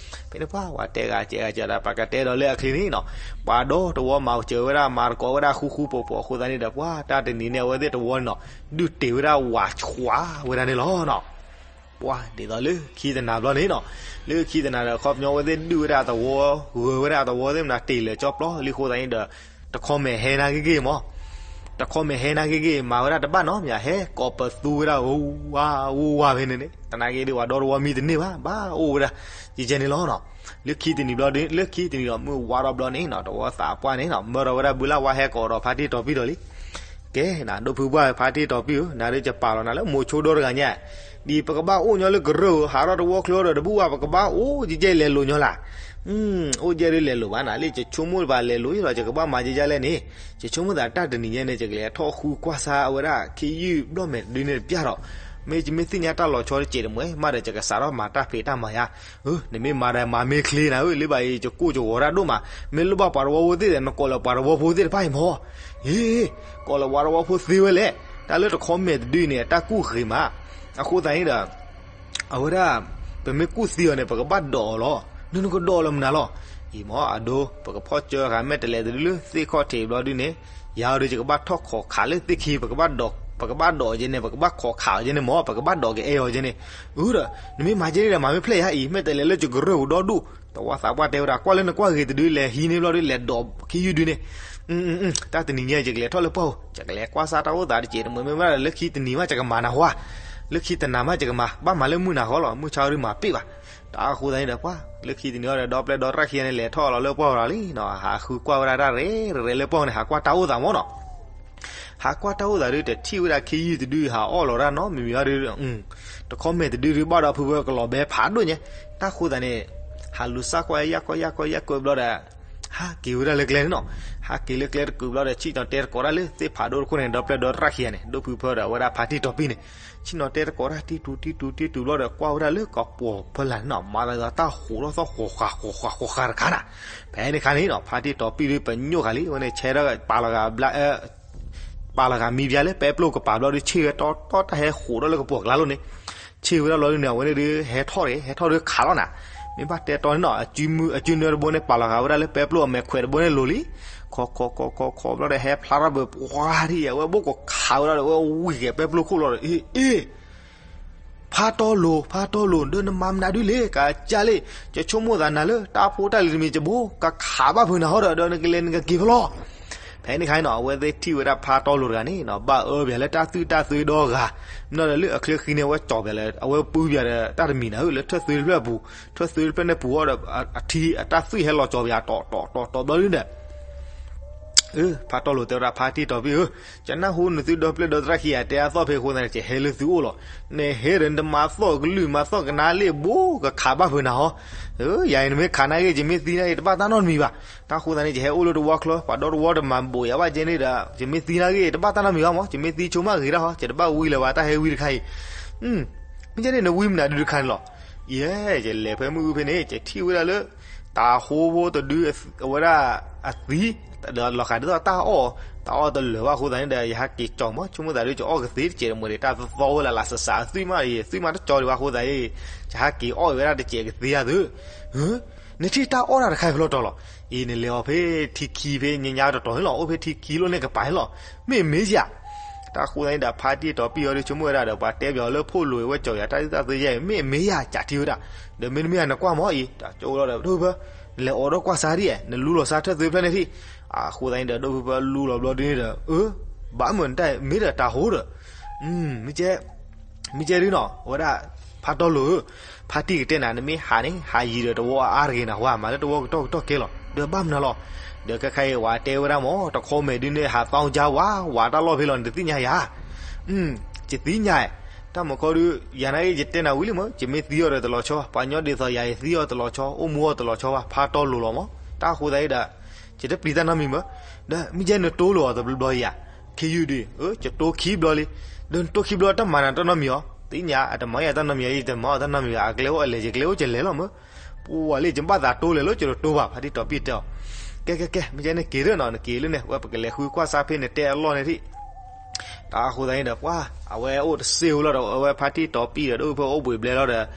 ဖဲန့ၣ်ပှၤ ပှၤတဲဂၤကဲဂၤကဒီး ပကတဲဒီးလၢအချံန့ၣ်နီၤ, ပှၤဒီတဝီမၤကစၢၤဝဲဒၣ် မၤသကိးဝဲဒၣ်ဃူဃူဖိးဖိးအဃိသတးန့ၣ်ဒီး ပှၤတၢ်တနံၤန့ၣ် အဝဲသ့ၣ်တဝီန့ၣ်နီၤ ဒုးတ့ၢ်ဝဲဒၣ်ဝးဆှးဝဲဒၣ်န့ၣ်လီၤနီၤ. ပှၤဒ်သိးလၢခံတနၤဘျီန့ၣ်နီၤ, လၢခံတနၤဒီး ခီပညီအဝဲသ့ၣ်ဒုးဝဲဒၣ်အသဝီ ဂၢၤဝဲဒၣ်အသဝီသ့ၣ်မနၤ တ့ၢ်လၢာ်ကၠီပျီလံအဃိသတးန့ၣ်ဒီး တခီမဲာ်ဟဲနၤဂ့ၤဂ့ၤမး, တခီမဲာ်ဟဲနၤဂ့ၤဂ့ၤ မၤဝဲဒၣ်တဘၣ်နီတမံၤ ဟဲကိးပသူဝဲဒၣ် ဝူဝါဝူဝါဖဲန့ၣ်န့ၣ် သနာ်က့ဒီး ပှၤဒီတဝီမံတန့ၢ်ဘၣ် ဘၣ်အိၣ်ဝဲဒၣ် ယကဲန့ၣ်လီၤနီၤ. လၢခံတနံၤဘျီ လၢခံတနံၤဒီး မုၢ်ဝါထီၣ်ဘျီန့ၣ်နီၤ တဝီသးပှၢ်န့ၣ်နီၤ မၢထီၣ်ဝဲဒၣ်ဘုလၢ်ဝါဟဲကိးဒီးဖါတံၢ်တီၤပံၢ်ဒီးလံ ကဲ နၤဒိၣ်ဖုပှၢ်ဖါတံၢ်တီၤပံၢ်ဧၢ, နၤဒုးယပာ်လီၤနၤလၢမိၤဆိဒိတဂၤညါ, ဒ်ပကဘၣ်အိၣ်ညီလၢကရၢၢ်ဧိၤ ဟးထီၣ်တဝီချၢဒီးတဘူၣ်ဘၣ် ပကဘၣ်အိၣ်ကဲလဲၤလိၤညီလၢ်, အိၣ်ကဲဒုးလဲၤလိၤဘၣ်နၤ လၢယဆိကမိၣ်တပၤလဲၤလိၤလီၤ ယကဘၣ်မၤကဲကဲလဲၣ်န့ၣ်, ယဆိကမိၣ်သးတၢ်တနံၤညါန့ၣ် ယကလဲၤထီၣ်ဃုကွၢ်စၢ်အဝဲဒၣ် ခ့ယုၢ်ဘျီၣ်မဲာ်တဒုန့ၣ်တပျၢ်ဒီး မ့ၢ်ယမ့ၢ်သ့ၣ်ညါတၢ်လီၤဆီတစဲးတမှဲ မးဒီးယကစးထီၣ်မၤတၢ်ဖံးတၢ်မၤယၤ, နမ့ၢ်မၤဒီးမၤမ့ၢ်ချ့နၤဧၢ, လၢဘၣ်အံၤ ယကိၢ်ယဂီၤတၢ်ဒိၣ်မး, မ့ၢ်လိၣ်ဘၣ်ပှၤတဝီဖိသ့ၣ်ဒီး နကိးလၢပှၤတဝီဖိသ့ၣ်တဖၣ်အံၤမၢ်, ဟ့, ကိးလၢပှၤတဝီဖိသ့ဝဲလဲၣ်, တၢ်လၢတခီမဲာ်တဒုန့ၣ် တၢ်ကူၣ်ဃ့ၤမး, အဃိသတးန့ၣ်ဒီး အဝဲဒၣ် ပမ့ၢ်ကူၣ်သံအီၤန့ၣ် ပကဘၣ်ဒိးအီၤလီၤ, နနကဒိးလၢမနုၤလီၤ, အံၤမၢ်အဒိ ပကဖီၣ်ကၢဃာ်မဲာ်တဲးလဲးတဒုလၢသ့ၣ်ခီၣ်ထံးဘျီဒုန့ၣ်, ယၤအီၤဒီးယကဘၣ်ထီၣ်ခိးခးလၢသ့ၣ်ခံ, ပကဘၣ်ဒိးအီၤကဲန့ၣ်, ပကဘၣ်ခိးခးအီၤကဲန့ၣ်မၢ်, ပကဘၣ်ဒိးကအဲၣ်အီၤကဲန့ၣ်, အဒီး နမ့ၢ်မၤကဲန့ၣ်ဒီး မၤမ့ၢ်ဖျဲၣ်ယၤအံၤ, မဲာ်တဲးလဲးလၢယကရၢၢ်ပူၤဒီဒူၣ်, တဝီသးပှၢ်တဲဝဲဒၣ် ကွၢ်လၢနကွၢ်ဂ့ၤတဒုလဲၤဟံးန့ၢ်ဘျီဒု လဲၤဒိးခံယုၢ်ဒုန့ၣ် တၢ်တနံၤညါ ယကလဲၤထီၣ်လၢပှၢ်ဧိၤ, ယကလဲၤကွၢ်ဆၣ်တၢ်အိၣ်သးတစဲးတမှဲ, မ့ၢ်ဝဲဒၣ်လၢခံတနံၤမး ယကမၤနၤဟါ, လၢခံတနၤမး ယကမၤ, ဘၣ်မၤလၢမုၢ်နၤဃီလီၤ, မုၢ်ဆါဒုမၤပ့ၢ်ဘၣ်, တၢ်အဃိသတးန့ၣ်ဒီး ပှၤ လၢခံတနံၤအံၤဒီး ဒီပျဲၢ်ဒီတရၣ်ခံဂၤန့ၣ် လဲၤထီၣ်လီၤလၢပှၢ်ဧိၤလံနီၤ, ဟးဃုကွၢ်ဝဲဒၣ်တၢ်ရဲၣ်ရဲၣ်လၢပှၢ်န့ၣ်, ဟးကွၢ်တၢ်အိၣ်သးမၢ်နီၤ ဟးကွၢ်တၢ်အိၣ်သးဒု တထံၣ်ဝဲဒၣ်ခံယုၢ်တဒု ဟးအီၣ်လီၤဒၣ်နီတမံၤဘၣ်ဒု, တခီမဲာ်တဒုဒု ဘၣ်ဒီးဖုဖၢကလီၤဘဲဖးဒိၣ်ညါ, တၢ်ဃိသတးန့ၣ် ဟးလူၤစၢ်ကွၢ်ယၢ်ကွၢ်ယၢ်ကွၢ်ယၢ်ကွၢ်ဘျီဒီး ဟးက့ၤဝဲဒၣ်လၢကျဲန့ၣ်နီၤ, ဟးက့ၤလၢကျဲတကုာ်ဘျီဒီး ဆ့ၣ်နီၤတဲသကိးတၢ်လၢသ့ၣ်ဖးဒိၣ်တခိၣ်န့ၣ် ဒီပျဲၢ်ဒီတရၣ်ခံဂၤန့ၣ်, ဒိၣ်ဖုဖၢဒီးအဝဲဒၣ်ဖါတံၢ်တီၤပံၢ်န့ၣ်, ဆ့ၣ်နီၤတဲသကိးတၢ်တံၢ်တူၤတံၢ်တူၤတံၢ်တူၤဘျီဒီး ကွၢ်ဝဲဒၣ်လၢကပီၤဖီလာ်န့ၣ်နီၤ, မၤသးဒ်သိးတၢ်ဟူးထီၣ်သီၣ်ဃီၤဃာ်ဃီၤဃာ်ဃီၤဃာ်တခါနၤ, ဖဲန့ၣ်ခါန့ၣ်နီၤ ဖါတံၢ်တီၤပံၢ်ဒု ပညိၣ်ဃာ်လံ, အဝဲန့ၣ်ဆဲးထီၣ်ပာ်လီၤဂာ်ဘျါ ပာ်လီၤဂာ်မံဘျါလၢပဲပျိၢ်ကပၤဘျီဒု ဆ့ၣ်ဝဲတီတီတၢ်ဟဲဟူးထီၣ်လၢကပီၤကျါလိၤန့ၣ်, ဆ့ၣ်ဝဲဒၣ်လီၤဒုန့ၣ် အဝဲန့ၣ်ဒု ဟဲထီၣ်န့ၣ် ဟဲထီၣ်ဒုခးလီၤနၤ, မ့ၢ်ဘၣ်တဲတီန့ၣ်နီၤ, အစုမုၢ်အစုနၢတဘိန့ၣ် ပာ်လီၤဂာ်ဝဲဒၣ်လၢပဲပျိၢ်အမဲာ်ခွဲးတဘိန့ၣ်လိၤလံ, ခီခီခီခီခီဘျီဒီး ဟဲဖျါထီၣ်ဘၣ်ပှၤထံၣ် အဝဲဘိၣ်ကခးဝဲဒၣ်ဒီး အဝဲဝံၤက့ၤပဲပျိၢ်ခိၣ်လီၤဒီး အ့ အ့ ဖါတီလိၤ ဖါတီလိၤ ဒီးနမၤမနုၤဒုလဲၣ် ကစၢ်လံ, ယဆိကမိၣ်သးနၤလၢတၢ်ဖိတၢ်လံၤတမံၤ ယဘိကခးဘၣ်ဖုးနၤဟီဒီး ဒီးနကလဲၤနကက့ၤဖဲလဲၣ်. ဖဲန့ၣ်ခါန့ၣ်နီၤ အဝဲသ့ၣ်ထံၣ်ဝဲဒၣ်ဖါတီလိၤတဂၤန့ၣ်နီၤ ဘၣ်အၢပှၤလၢတၢ်သွံၣ်တၢ်သွဲဒီဂၤ, မ့ၢ်ဒီးလၢအချၢဃံန့ၣ် အဝဲကၠီၤပှၤလၢ အဝဲပုၢ်ပှၤဒီးတၢ်တမံၤနၤဧၢ လၢထၢၣ်သွဲတဖျၢၣ်အပူၤ, ထၢၣ်သွဲတဖျၢၣ်န့ၣ်ပူၤအီၤဒီး အထံအတၢ်သွံၣ်ဟဲလီၤကၠီၤပှၤ တီတီတီတီဘျီဒုန့ၣ် ဖါတီလိၤတဲဝဲဒၣ်ဖါတံၢ်တီၤပံၢ်ဧၢ, ယနၢ်ဟူနသုဒီပျဲၢ်ဒီသရၣ်ခံဂၤတဲအသီၣ်ဖဲအဃိသတးန့ၣ် ယဟဲလၢသုအိၣ်လီၤ. နဟဲဒီးနတမၤသီၣ်ကလုၢ်မၤသီၣ်ကနါလံ ဘိကခးဘၣ်ဖုးနၤဟီ. ယၤအံၤနမ့ၢ်ခးနၤဂ့ၢ် ယမ့ၢ်သံနၤဂ့ၢ် တဘၣ်တၢ်နီတမံၤဘၣ်. တၢ်ဃိသတးန့ၣ် ယဟဲအိၣ်လၢတဝီချၢ ပှၤဒီတဝီတမၤဘိးယၤဘၣ်ကဲန့ၣ်ဒီး ယမ့ၢ်သံနၤဂ့ၢ် တဘၣ်တၢ်နီတမံၤဘၣ်မး. ယမ့ၢ်သံဆိကမိၣ်ဂ့ၤတၢ်ဟီ ယတဘၣ်ဝံလၢၤဘၣ် တၢ်ဟဲဝံတခါအံၤ မ့ၢ်ကဲန့ၣ် နဝံမနုၤဒုတခါန့ၣ်လီၤ. ယဲ ယလဲၤဖဲမုၢ်အုၣ်ဖဲန့ၣ် ယထံၣ်ဝဲဒၣ်လၢ တၤဟိဖိတဒု အဝဲဒၣ်အသံ ဒီးလီၤဃာ်ဒ်သိးတၢ်အီၣ် တၢ်အီၣ်တလၢာ်ဘၣ်အဃိသတးန့ၣ်ဒီး ယဟးက့ၤကၠီၤမး ဆိကမိၣ်သးဒုး ယအီၣ်ကသ့တစဲးတမှဲၤဒီး တၢ်သီသီဝဲလၢ်လၢ်စးစး အသွံၣ်မး သွံၣ်မးတကၠီဒံးဘၣ်အဃိသတးအံၤ ယဟးက့ၤအီၣ်ဝဲဒၣ်တစဲးကသ့ဧါသု နထံၣ်တၢ်အီၣ်တၢ်တခါအံၤဖဲလဲၣ်တီၤလီၤ. အံၤနလဲၤအီၤဖဲထံခံဖဲညါညါတတီၤန့ၣ်လီၤ အိၣ်ဖဲထံခံလိၣ်န့ၣ်ကပၤန့ၣ်လီၤ. မ့ၢ်မ့ၢ်ယၤ တၢ်ဃိသတးန့ၣ်ဒီး ဖါတံၢ်တီၤပံၢ်အီၤဒုး ဆိကမိၣ်ဝဲဒၣ်ဒီး ပှၤတဲပၠီၤလၢဖိလိာ်ဝဲကၠီၤယၤ တၢ်သံၣ်တၢ်သွဲယဲအံၤ မ့ၢ်မ့ၢ်ယၤ ကးထံဝဲဒၣ် ဒီးမ့တမ့ၢ်ယၤနကွၢ်မးအံၤ တၢ်ကၠိလီၤဒီး ဒိၣ်ဖုဖၢ နလဲၤအီၣ်ဒီးကွၢ်စါဒ်အံၤ နလူလီၤစါထၢၣ်သွဲဖျၢၣ်န့ၣ်ထံၣ်. အဃိသတးန့ၣ်ဒီး ဒိၣ်ဖုဖၢလူလီၤဘျီဒုးန့ၣ်ဒီး အၢ ဘၣ်မုၢ်နတၢ်မ့ၢ်ဒီးတၤဟိဒီး မ့ၢ်ကဲ မ့ၢ်ကဲဒုးနီၤ အဝဲဒၣ် ဖါတီလိၤဧၢ, ဖါတံၢ်ကတဲနၤ နမ့ၢ်ဟးန့ၣ် ဟးယံၤဒီးတဝီအါတဂ့ၤနၤ ဝၤမၤလၢတဝီကတီၢ်ကတီၢ်ကဲလီၤ ဒီးဘၣ်မနုၤလီၤ. ဒီးခဲခါအံၤ ဝၤတဲဝဲဒၣ်မး တခီမဲာ်ဒုးန့ၣ် ဟးသီကါဝၤ ဝၤတၢ်လီၢ်ဖဲလီၤ နတသ့ၣ်ညါယၤ ယသ့ၣ်ညါ တၢ်မၤခီဒုး ယၤနာ်က့ ယတဲနၤဝံၤလံမး ယမ့ၢ်သံအီၤဒီးတလီၤဆီ ပှၤညီဒ်သိးယၤအံၤ သံအီၤတလီၤဆီ အိၣ်မူအီၤတလီၤဆီဘၣ် ဖါတီလိၤလီၤမး. တၢ်ဃိသတးအံၤဒီး ယတပျံၤတၢ်နီတမံၤမး ဒီးမ့ၢ်ကဲနတိလိၤအီၤတဘျီဘျီယၤ ခံယုၢ်ဒုး ယတိခံဘျီလံ ဒီးနတိခံဘျီတၢ်မၤနၤတၢ်နီတမံၤအီၤ သ့ၣ်ညါ အတမၤယၤတၢ်နီတမံၤအံၤ ယတမၤအီၤတၢ်နီတမံၤဘၣ် အကျဲအိၣ်အလဲၤ ယကျဲအိၣ်ကလဲၤလီၤမး ပှၤလံ ယဘၣ်သးတိလဲၤလၢယတတိဘၣ် ဖါတံၢ်တီၤပံၢ်တဲအီၤ ကဲကဲကဲ မ့ၢ်ကဲန့ၣ်က့ၤလၢနီၤ နက့ၤလၢန့ၣ် ဝဲပကလဲၤဃုကွၢ်စါဖဲနတဲအလီၢ်န့ၣ်ထံၣ် တၢ်ဃိသတးန့ၣ်ဒီး ပှၤ အဝဲအိၣ်တစ့ၢ်ဝဲလီၤဒီး အဝဲဖါတံၢ်တီၤပံၢ်ဒီး ဒိၣ်ဖုဖၢအိၣ်ဘှံးဘျဲလီၤဒီး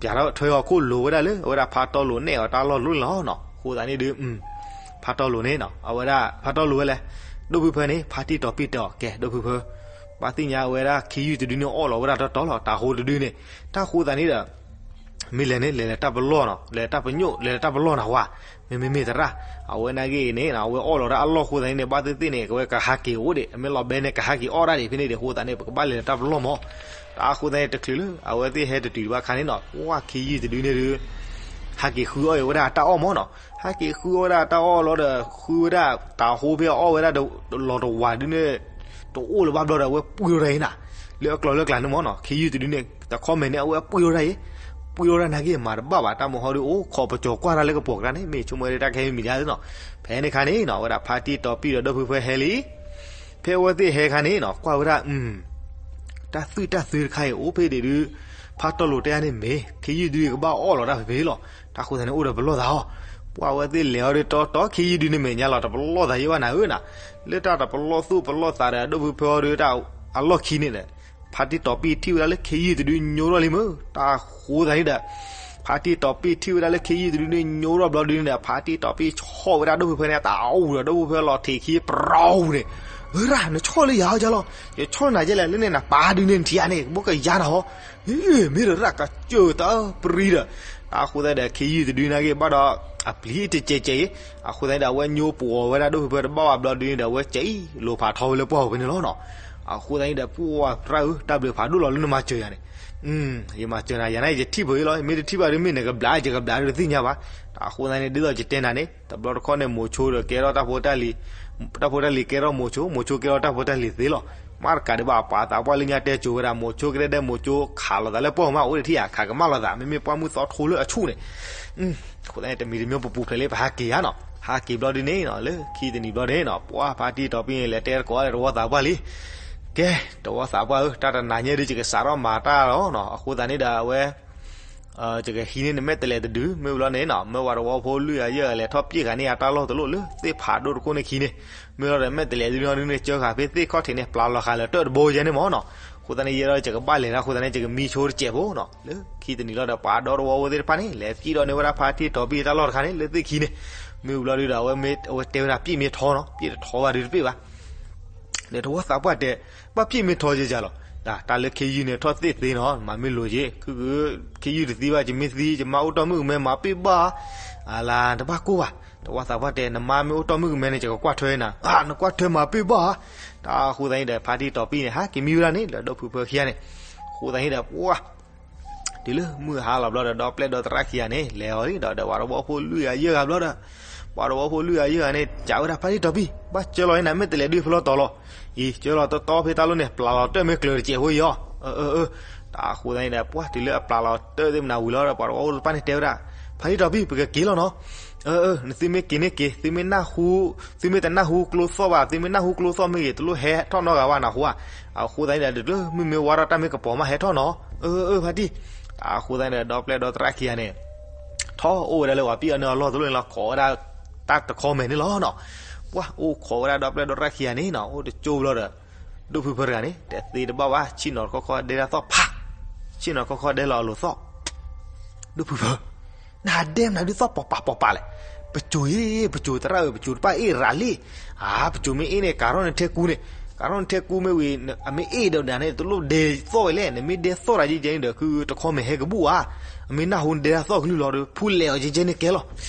ပၠးထီၣ်ထွဲအီၤခိၣ်လိၤဝဲဒၣ်လၢ အဝဲဒၣ်ဖါတီလိၤနဲၣ်အီၤတၢ်လီၢ်လိၤန့ၣ်လီၤနီၤ. အဃိသတးန့ၣ်ဒုး ဖါတီလိၤန့ၣ်နီၤ အဝဲဒၣ် ဖါတီလိၤဝဲလဲၣ် ဒိၣ်ဖုဖၢန့ၣ် ဖါတံၢ်တီၤပံၢ်တဲအီၤ ကဲ ဒိၣ်ဖုဖၢ ဘၣ်သ့ၣ်ညါဝဲဒၣ်ခံယုၢ်တဒုန့ၣ်အီၣ်လီၤဝဲဒၣ်တီတီလီၤ တၤဟိတဒုန့ၣ် တၢ်ဃိသတးန့ၣ်ဒီး မ့ၢ်လဲၤန့ၣ် လဲၤလဲၤတၢ်ပလီၢ်နီၤ လဲၤတၢ်ပညိၣ် လဲၤတၢ်ပလီၢ်နၤဝဲ မ့မ့မ့ၢ်သရၣ် အဝဲနာ်က့န့ၣ် အဝဲအီၣ်လီၤတၢ်အလီၢ်ဃိသတးန့ၣ် ဘၣ်သ့ၣ်သ့ၣ်န့ၣ် ကဝဲကဟးက့ၤအိၣ်ဒံး အမ့ၢ်လီၤဘဲန့ၣ် ကဟးက့ၤအီၣ်ဒၣ်ဒံး ဖဲန့ၣ်ဒံး ဃိသတးန့ၣ် ပကဘၣ်လဲၤလၢတၢ်ပလီၢ်မး တၢ်ဃိသတးန့ၣ် တချုးလၢ အဝဲသ့ၣ်ဟဲတတုၤတဘၣ်ခါန့ၣ်နီၤ ဝၢ်ခံယုၢ်တဒုန့ၣ်ဒုး ဟးက့ၤဃုအီၣ်ဝဲဒၣ်တၢ်အီၣ်မးနီၤ ဟဲက့ၤဃုအီၣ်ဝဲဒၣ်တၢ်အီၣ်လီၤဒီး ဃုဝဲဒၣ်တၤဟိဖဲအီၣ်ဝဲဒၣ်လီၤတဝးဒုန့ၣ် တအိၣ်လၢၤဘၣ်ဘျီဒီး အဝဲပှ့ၤထီၣ်တၢ်အံၤနၤ လၢအကျီၤလၢအကျါန့ၣ်မးနီၤ ခံယုၢ်တဒုန့ၣ် တခီမဲာ်န့ၣ် အဝဲပှ့ၤထီၣ်တၢ်အံၤ ပှ့ၤထီၣ်တၢ်နာ်က့ မၤတဘၣ်ဘၣ် တၢ်မဟီဒုးအိၣ် ခိးပကၠီၤကွၢ်တၢ်လၢကပိာ်ကရၢန့ၣ် မ့ၢ်ဆိကမိၣ်ဝဲဒၣ်တၢ်ခဲမံၤမံၤဒ်နီၤ ဖဲန့ၣ်ခါန့ၣ်နီၤ အဝဲဒၣ်ဖါတံၢ်တီၤပံၢ်ဒီးဒိၣ်ဖုဖၢဟဲလံ ဖဲအဝဲသ့ၣ်ဟဲခါန့ၣ်နီၤ ကွၢ်ဝဲဒၣ် တၢ်သွံၣ်တၢ်သွဲတခါအံၤ အိၣ်ဖဲဒၣ်ဒုး ဖးတီလိၤတဲန့ၣ်မ့ၢ် ခ့ယုၢ်တဒုကဘၣ်အီၣ်လီၤတၢ်ဖဲဖဲလီၤ. တၢ်ဃိသတးန့ၣ် အိၣ်ဒီးပလီၢ်သးအီၤ, ပှၢ်ဝဲသ့ၣ်လဲၤအီၤဒုးတီတီ ခ့ယုၢ်တဒုန့ၣ်မဲာ်ညါလီၤ တပလီၢ်သးယဲဘၣ်နၤဧၢနၤ, လၢတၢ်တပလီၢ်သူၣ်ပလီၢ်သးဒီး ဒိၣ်ဖုဖၢအီၤဒုးတၢ်အလီၢ်ခံန့ၣ်ဒီး ဖါတံၢ်တီၤပံၢ်ထံၣ်ဝဲဒၣ်လၢခ့ယုၢ်တဒုညိထီၣ်လံမ့ၢ် တၢ်ဃိသတးန့ၣ်ဒီး ဖါတံၢ်တီၤပံၢ်ထံၣ်ဝဲဒၣ်လၢခ့ယုၢ်တဒုန့ၣ်ညိထီၣ်ဘျီဒုန့ၣ်ဒီး ဖါတံၢ်တီၤပံၢ်ဆီၣ်ဝဲဒၣ်ဒိၣ်ဖုဖၢန့ၣ် အတၢ်အူဒီး ဒိၣ်ဖုဖၢလီၤထံးခံပရီဟူန့ၣ်, အရၣ် နဆီၣ်လၢယၤအီၤကလီၤ, ယဆီၣ်နၤကဲလဲၣ် လၢန့ၣ်နပၢ်ဒုန့ၣ်နထံၣ်ဧါန့ၣ် ကဘၣ်ကယၤနၤဟီ, မ့ၢ်ဒီးရၣ်ကစၢၢ်တၢ်ပရံဒီး တၢ်ဃိသတးဒီး ခ့ယုၢ်တဒုနာ်က့ဘၣ်ဒီး အပျံၤတကဲးကဲးအံၤ, အဃိသတးဒီး အဝဲညိပှီၤဝဲဒၣ်ဒိၣ်ဖုဖၢတဘၣ်ဝဲဘျီဒုန့ၣ်ဒီး အဝဲကဲးအံၤ လိၤဖးထီဝဲလၢပှၢ်ပူၤဖဲန့ၣ်လီၤနီၤ. အဃိသတးန့ၣ်ဒီး ပှၢ်ပြၢ်ဧၢ တၢ်ဘျုးဖးဒိၣ်လီၤလၢနမၤစၢၤယၤန့ၣ်, ယမၤစၢၤနၤယၤန့ၣ် ယထံၣ်ဖဲအံၤလီၤ မ့ၢ်တထံၣ်ဘၣ်ဒုးမ့ၢ် နကဘျး ယကဘျးဒုးတသ့ၣ်ညါဘၣ်. တၢ်ဃိသတးန့ၣ် ဒ်သိးယတဲနၤန့ၣ် တဘျီတခီၣ်န့ၣ် မိၤဆိဒီးကဲထီၣ်တၢ်ဖိတၢ်လံၤ, တၢ်ဖိတၢ်လံၤကဲထီၣ်မိၤဆိ မိၤဆိကဲထီၣ်တၢ်ဖိတၢ်လံၤသ့လီၤ. မ့ၢ်တကးဒံးဘၣ်အပာ်သးပှၢ်လၢညါတဲကိၤဝဲဒၣ် မိၤဆိကဲဒဲဒဲမိၤဆိခးလိာ်သးလၢပှၢ်မး အိၣ်တထံၣ်ဧါ ခးကမၣ်လိာ်သး မ့မ့ၢ်ပှၢ်မုၢ်သီထိလၢအဆူၣ်န့ၣ် အဃိသတးန့ၣ် တမံၤတမံၤပပူၤဖျဲးလံ ပဟးက့ၤဧါနီၤ. ဟးက့ၤဘျီဒုန့ၣ်နီၤ လၢခံတနံၤဘျီဒုန့ၣ်နီၤ ပှၢ်ဖါတံၢ်တီၤပံၢ်န့ၣ် လဲၤတဲတကိးအီၤဒီးတဝီသးပှၢ်လံ. ကဲ, တဝီသးပှၢ်ဧၢ, တၢ်တနၤညါဒုး ယကစးထီၣ်မၤတၢ်လီၤနီၤ. အဃိသတးန့ၣ်ဒီးအဝဲ ယကဟံးန့ၢ်နမဲာ်တဲးလဲးတဒု မ့ၢ်ဝံၤလီၤန့ၣ်နီၤ မ့ၢ်ဝဲတဝီဖိလွံၢ်ဂၤယဲၢ်ဂၤလဲၤထီၣ်ပျဲၢ်ဃာ်န့ၢ်အတၢ်လီၢ်တလီၢ်လၢသ့ၣ်ဖးဒိၣ်တခိၣ်န့ၣ်ခံန့ၣ်, မ့ၢ်လီၤဒီးမဲာ်တဲးလဲးဒုန့ၣ်ဒုန့ၣ် ကၢဃာ်ဖဲသ့ၣ်ခီၣ်ထံးန့ၣ် ပျၢ်လီၤဃာ်လၢတၢၣ်တဘိယဲန့ၣ်မ့ၢ်နီၤ. အဃိသတးန့ၣ် ယဲဒီးယကဘၣ်လဲၤတၢ်အဃိသတးန့ၣ် ယကမံဆိတစဲးဖိနီၤ. လၢခံတနံၤလီၤဒီး ပှၤဒီတဝီဖိသ့ၣ်တဖၣ်န့ၣ် လဲၤပျဲၢ်ဒီးန့ၢ်ဝဲဒၣ်ဖါတံၢ်တီၤပံၢ်တၢ်လီၢ်တခါန့ၣ် လၢသ့ၣ်ခံန့ၣ်, မ့ၢ်ဝံၤလီၤဒုဒီး အဝဲတဲဝဲဒၣ်ပျဲၢ်မ့ၢ်ထီနီၤ ပျဲၢ်တထီဘၣ်ဒုတပျဲၢ်ဘၣ် ဒီးတဝီသးပှၢ်တဲ, ဘၣ်ပျဲၢ်မ့ၢ်ထီယဲယၤလီၤ. တၢ်လၢခ့ယုၢ်န့ၣ်ထီၣ်သ့ၣ်သ့နီၤ မၤမ့ၢ်လိၤက့ၤ ခုက ခ့ယုၢ်တသံဘၣ် ယမ့ၢ်သံ ယမါအိၣ်တီၢ်မုၣ်ကမဲ မၤပ့ၢ်ဘၣ်ဧါ. အလၤ တဘၣ်ကိၢ်ဘၣ်. တဝီသးပှၢ်တဲ နမါမ့ၢ်အိၣ်တီၢ်မုၣ်ကမဲန့ၣ် ယကကွၢ်ထွဲနၤ. နကွၢ်ထွဲမၤပ့ၢ်ဘၣ်ဧါ. တၢ်ဃိသတးန့ၣ်ဒီး ဖါတံၢ်တီၤပံၢ်န့ၣ် ဟးက့ၤမံဝဲဒၣ်န့ၣ် ဒီးဒိၣ်ဖုဖၢခံဂၤန့ၣ်, အဃိသတးန့ၣ်ဒီး ပှၢ် တုၤလၢမုၢ်ဟါလီၤဘျီဒီး ဒီပျဲၢ်ဒီသရၣ်ခံဂၤန့ၣ် လဲၤအီၤလံဒီး ဒီးပှၤတဝီဖိလွံၢ်ဂၤယဲၢ်ဂၤဘျီဒီး, ပှၤတဝီဖိလွံၢ်ဂၤယဲၢ်ဂၤန့ၣ် စံးဝဲဒၣ်ဖါတံၢ်တီၤပံၢ် ဘၣ်ကၢလီၤအံၤနမဲာ်တဲးလဲးဒုဖဲလီၤတီၤလီၤ. အံၤ ကၢလီၤတီတီဖဲတၢ်လီၢ်န့ၣ် ပျၢ်လီၤတၢၢ်မ့ၢ်ကျၢၤတစဲးဖိအံၤအီၤ. အၢ အၢ အၢ. တၢ်ဃိသတးန့ၣ်ဒီး ပှၢ်တုၤလၢအပျၢ်လီၤတၢၢ်သ့ၣ်မနၤဝံၤလီၤဒီး ပှၤတဝီဖိတဖၣ်န့ၣ်တဲဝဲဒၣ်, ဖါတံၢ်တီၤပံၢ် ပကက့ၤလီၤနီၤ. အၢ အၢ နသုမ့ၢ်က့ၤန့ၣ်က့ၤ သုမ့ၢ်နၢ်ဟူ, သုမ့ၢ်တနၢ်ဟူကျိသီၣ်ဘၣ် သုမ့ၢ်နၢ်ဟူကျိသီၣ်မ့ၢ်ဂ့ၤ တလိၣ်ဟဲထီၣ်နီတဂၤဘၣ်နၢ်ဟူဧါ. အဃိသတးန့ၣ်ဒီး တုၤလၢမုၢ်မ့ၢ်ဝါထီၣ်တၢ်မ့ၢ်ကပီၤမးဟဲထီၣ်နီၤ. အၢ အၢ ဖါတံၢ်. တၢ်ဃိသတးန့ၣ်ဒီး ဒီပျဲၢ်ဒီသရၣ်ခံဂၤန့ၣ် ထီၣ်အိၣ်ဝဲဒၣ်လၢပှၤပျဲၢ်အီၤန့ၢ်အလီၢ်တလီၢ်န့ၣ်လီၤ ခိးဝဲဒၣ်တၢ်တခီမဲာ်န့ၣ်လီၤနီၤ. ပှၢ်အိၣ်ခိးဝဲဒၣ်ဒီပျဲၢ်ဒီသရၣ်ခံဂၤန့ၣ်နီၤ အိၣ်တကၠိဘျီဒီး ဒိၣ်ဖုဖၢတဂၤန့ၣ် တသ့တဘၣ်ဘၣ် ဆ့ၣ်နီၤတခီခီဒဲတၢ်သီၣ်ဖး, ဆ့ၣ်နီၤတခီခီဒဲလီၤအလိၤသီၣ်. ဒိၣ်ဖုဖၢ နဟးဒဲမနုၤဒုးသီၣ်ပီၤပာ်ပီၤပာ်လဲၣ်. ပစိၤအံၤ ပစိၤသရၣ်ဧၢ ပစိၤတဘၣ်အ့ၣ်ရၤလံ. အါ ပစိၤမ့ၢ်အ့ၣ်န့ၣ် ကၤထီၣ်နထဲကူန့ၣ်, ကၤထီၣ်နထဲကူမ့ၢ်ဝံၤ အမ့ၢ်အ့ၣ်ဒီးဒၣ်န့ၣ် တလိၣ်ဒဲသီၣ်ဝဲလဲၣ်. နမ့ၢ်ဒဲသီၣ်တၢ်ယဲၢ်ယဲၢ်န့ၣ်ဒီး ခုတခီမဲာ်ဟဲကဘူၣ်ဧါ. အမ့ၢ်နၢ်ဟူနဒဲတၢ်သီၣ်ကလုၢ်လီၤဒီး ဖူလဲၤအီၤယဲၢ်ယဲၢ်န့ၣ်ကဲလီၤ.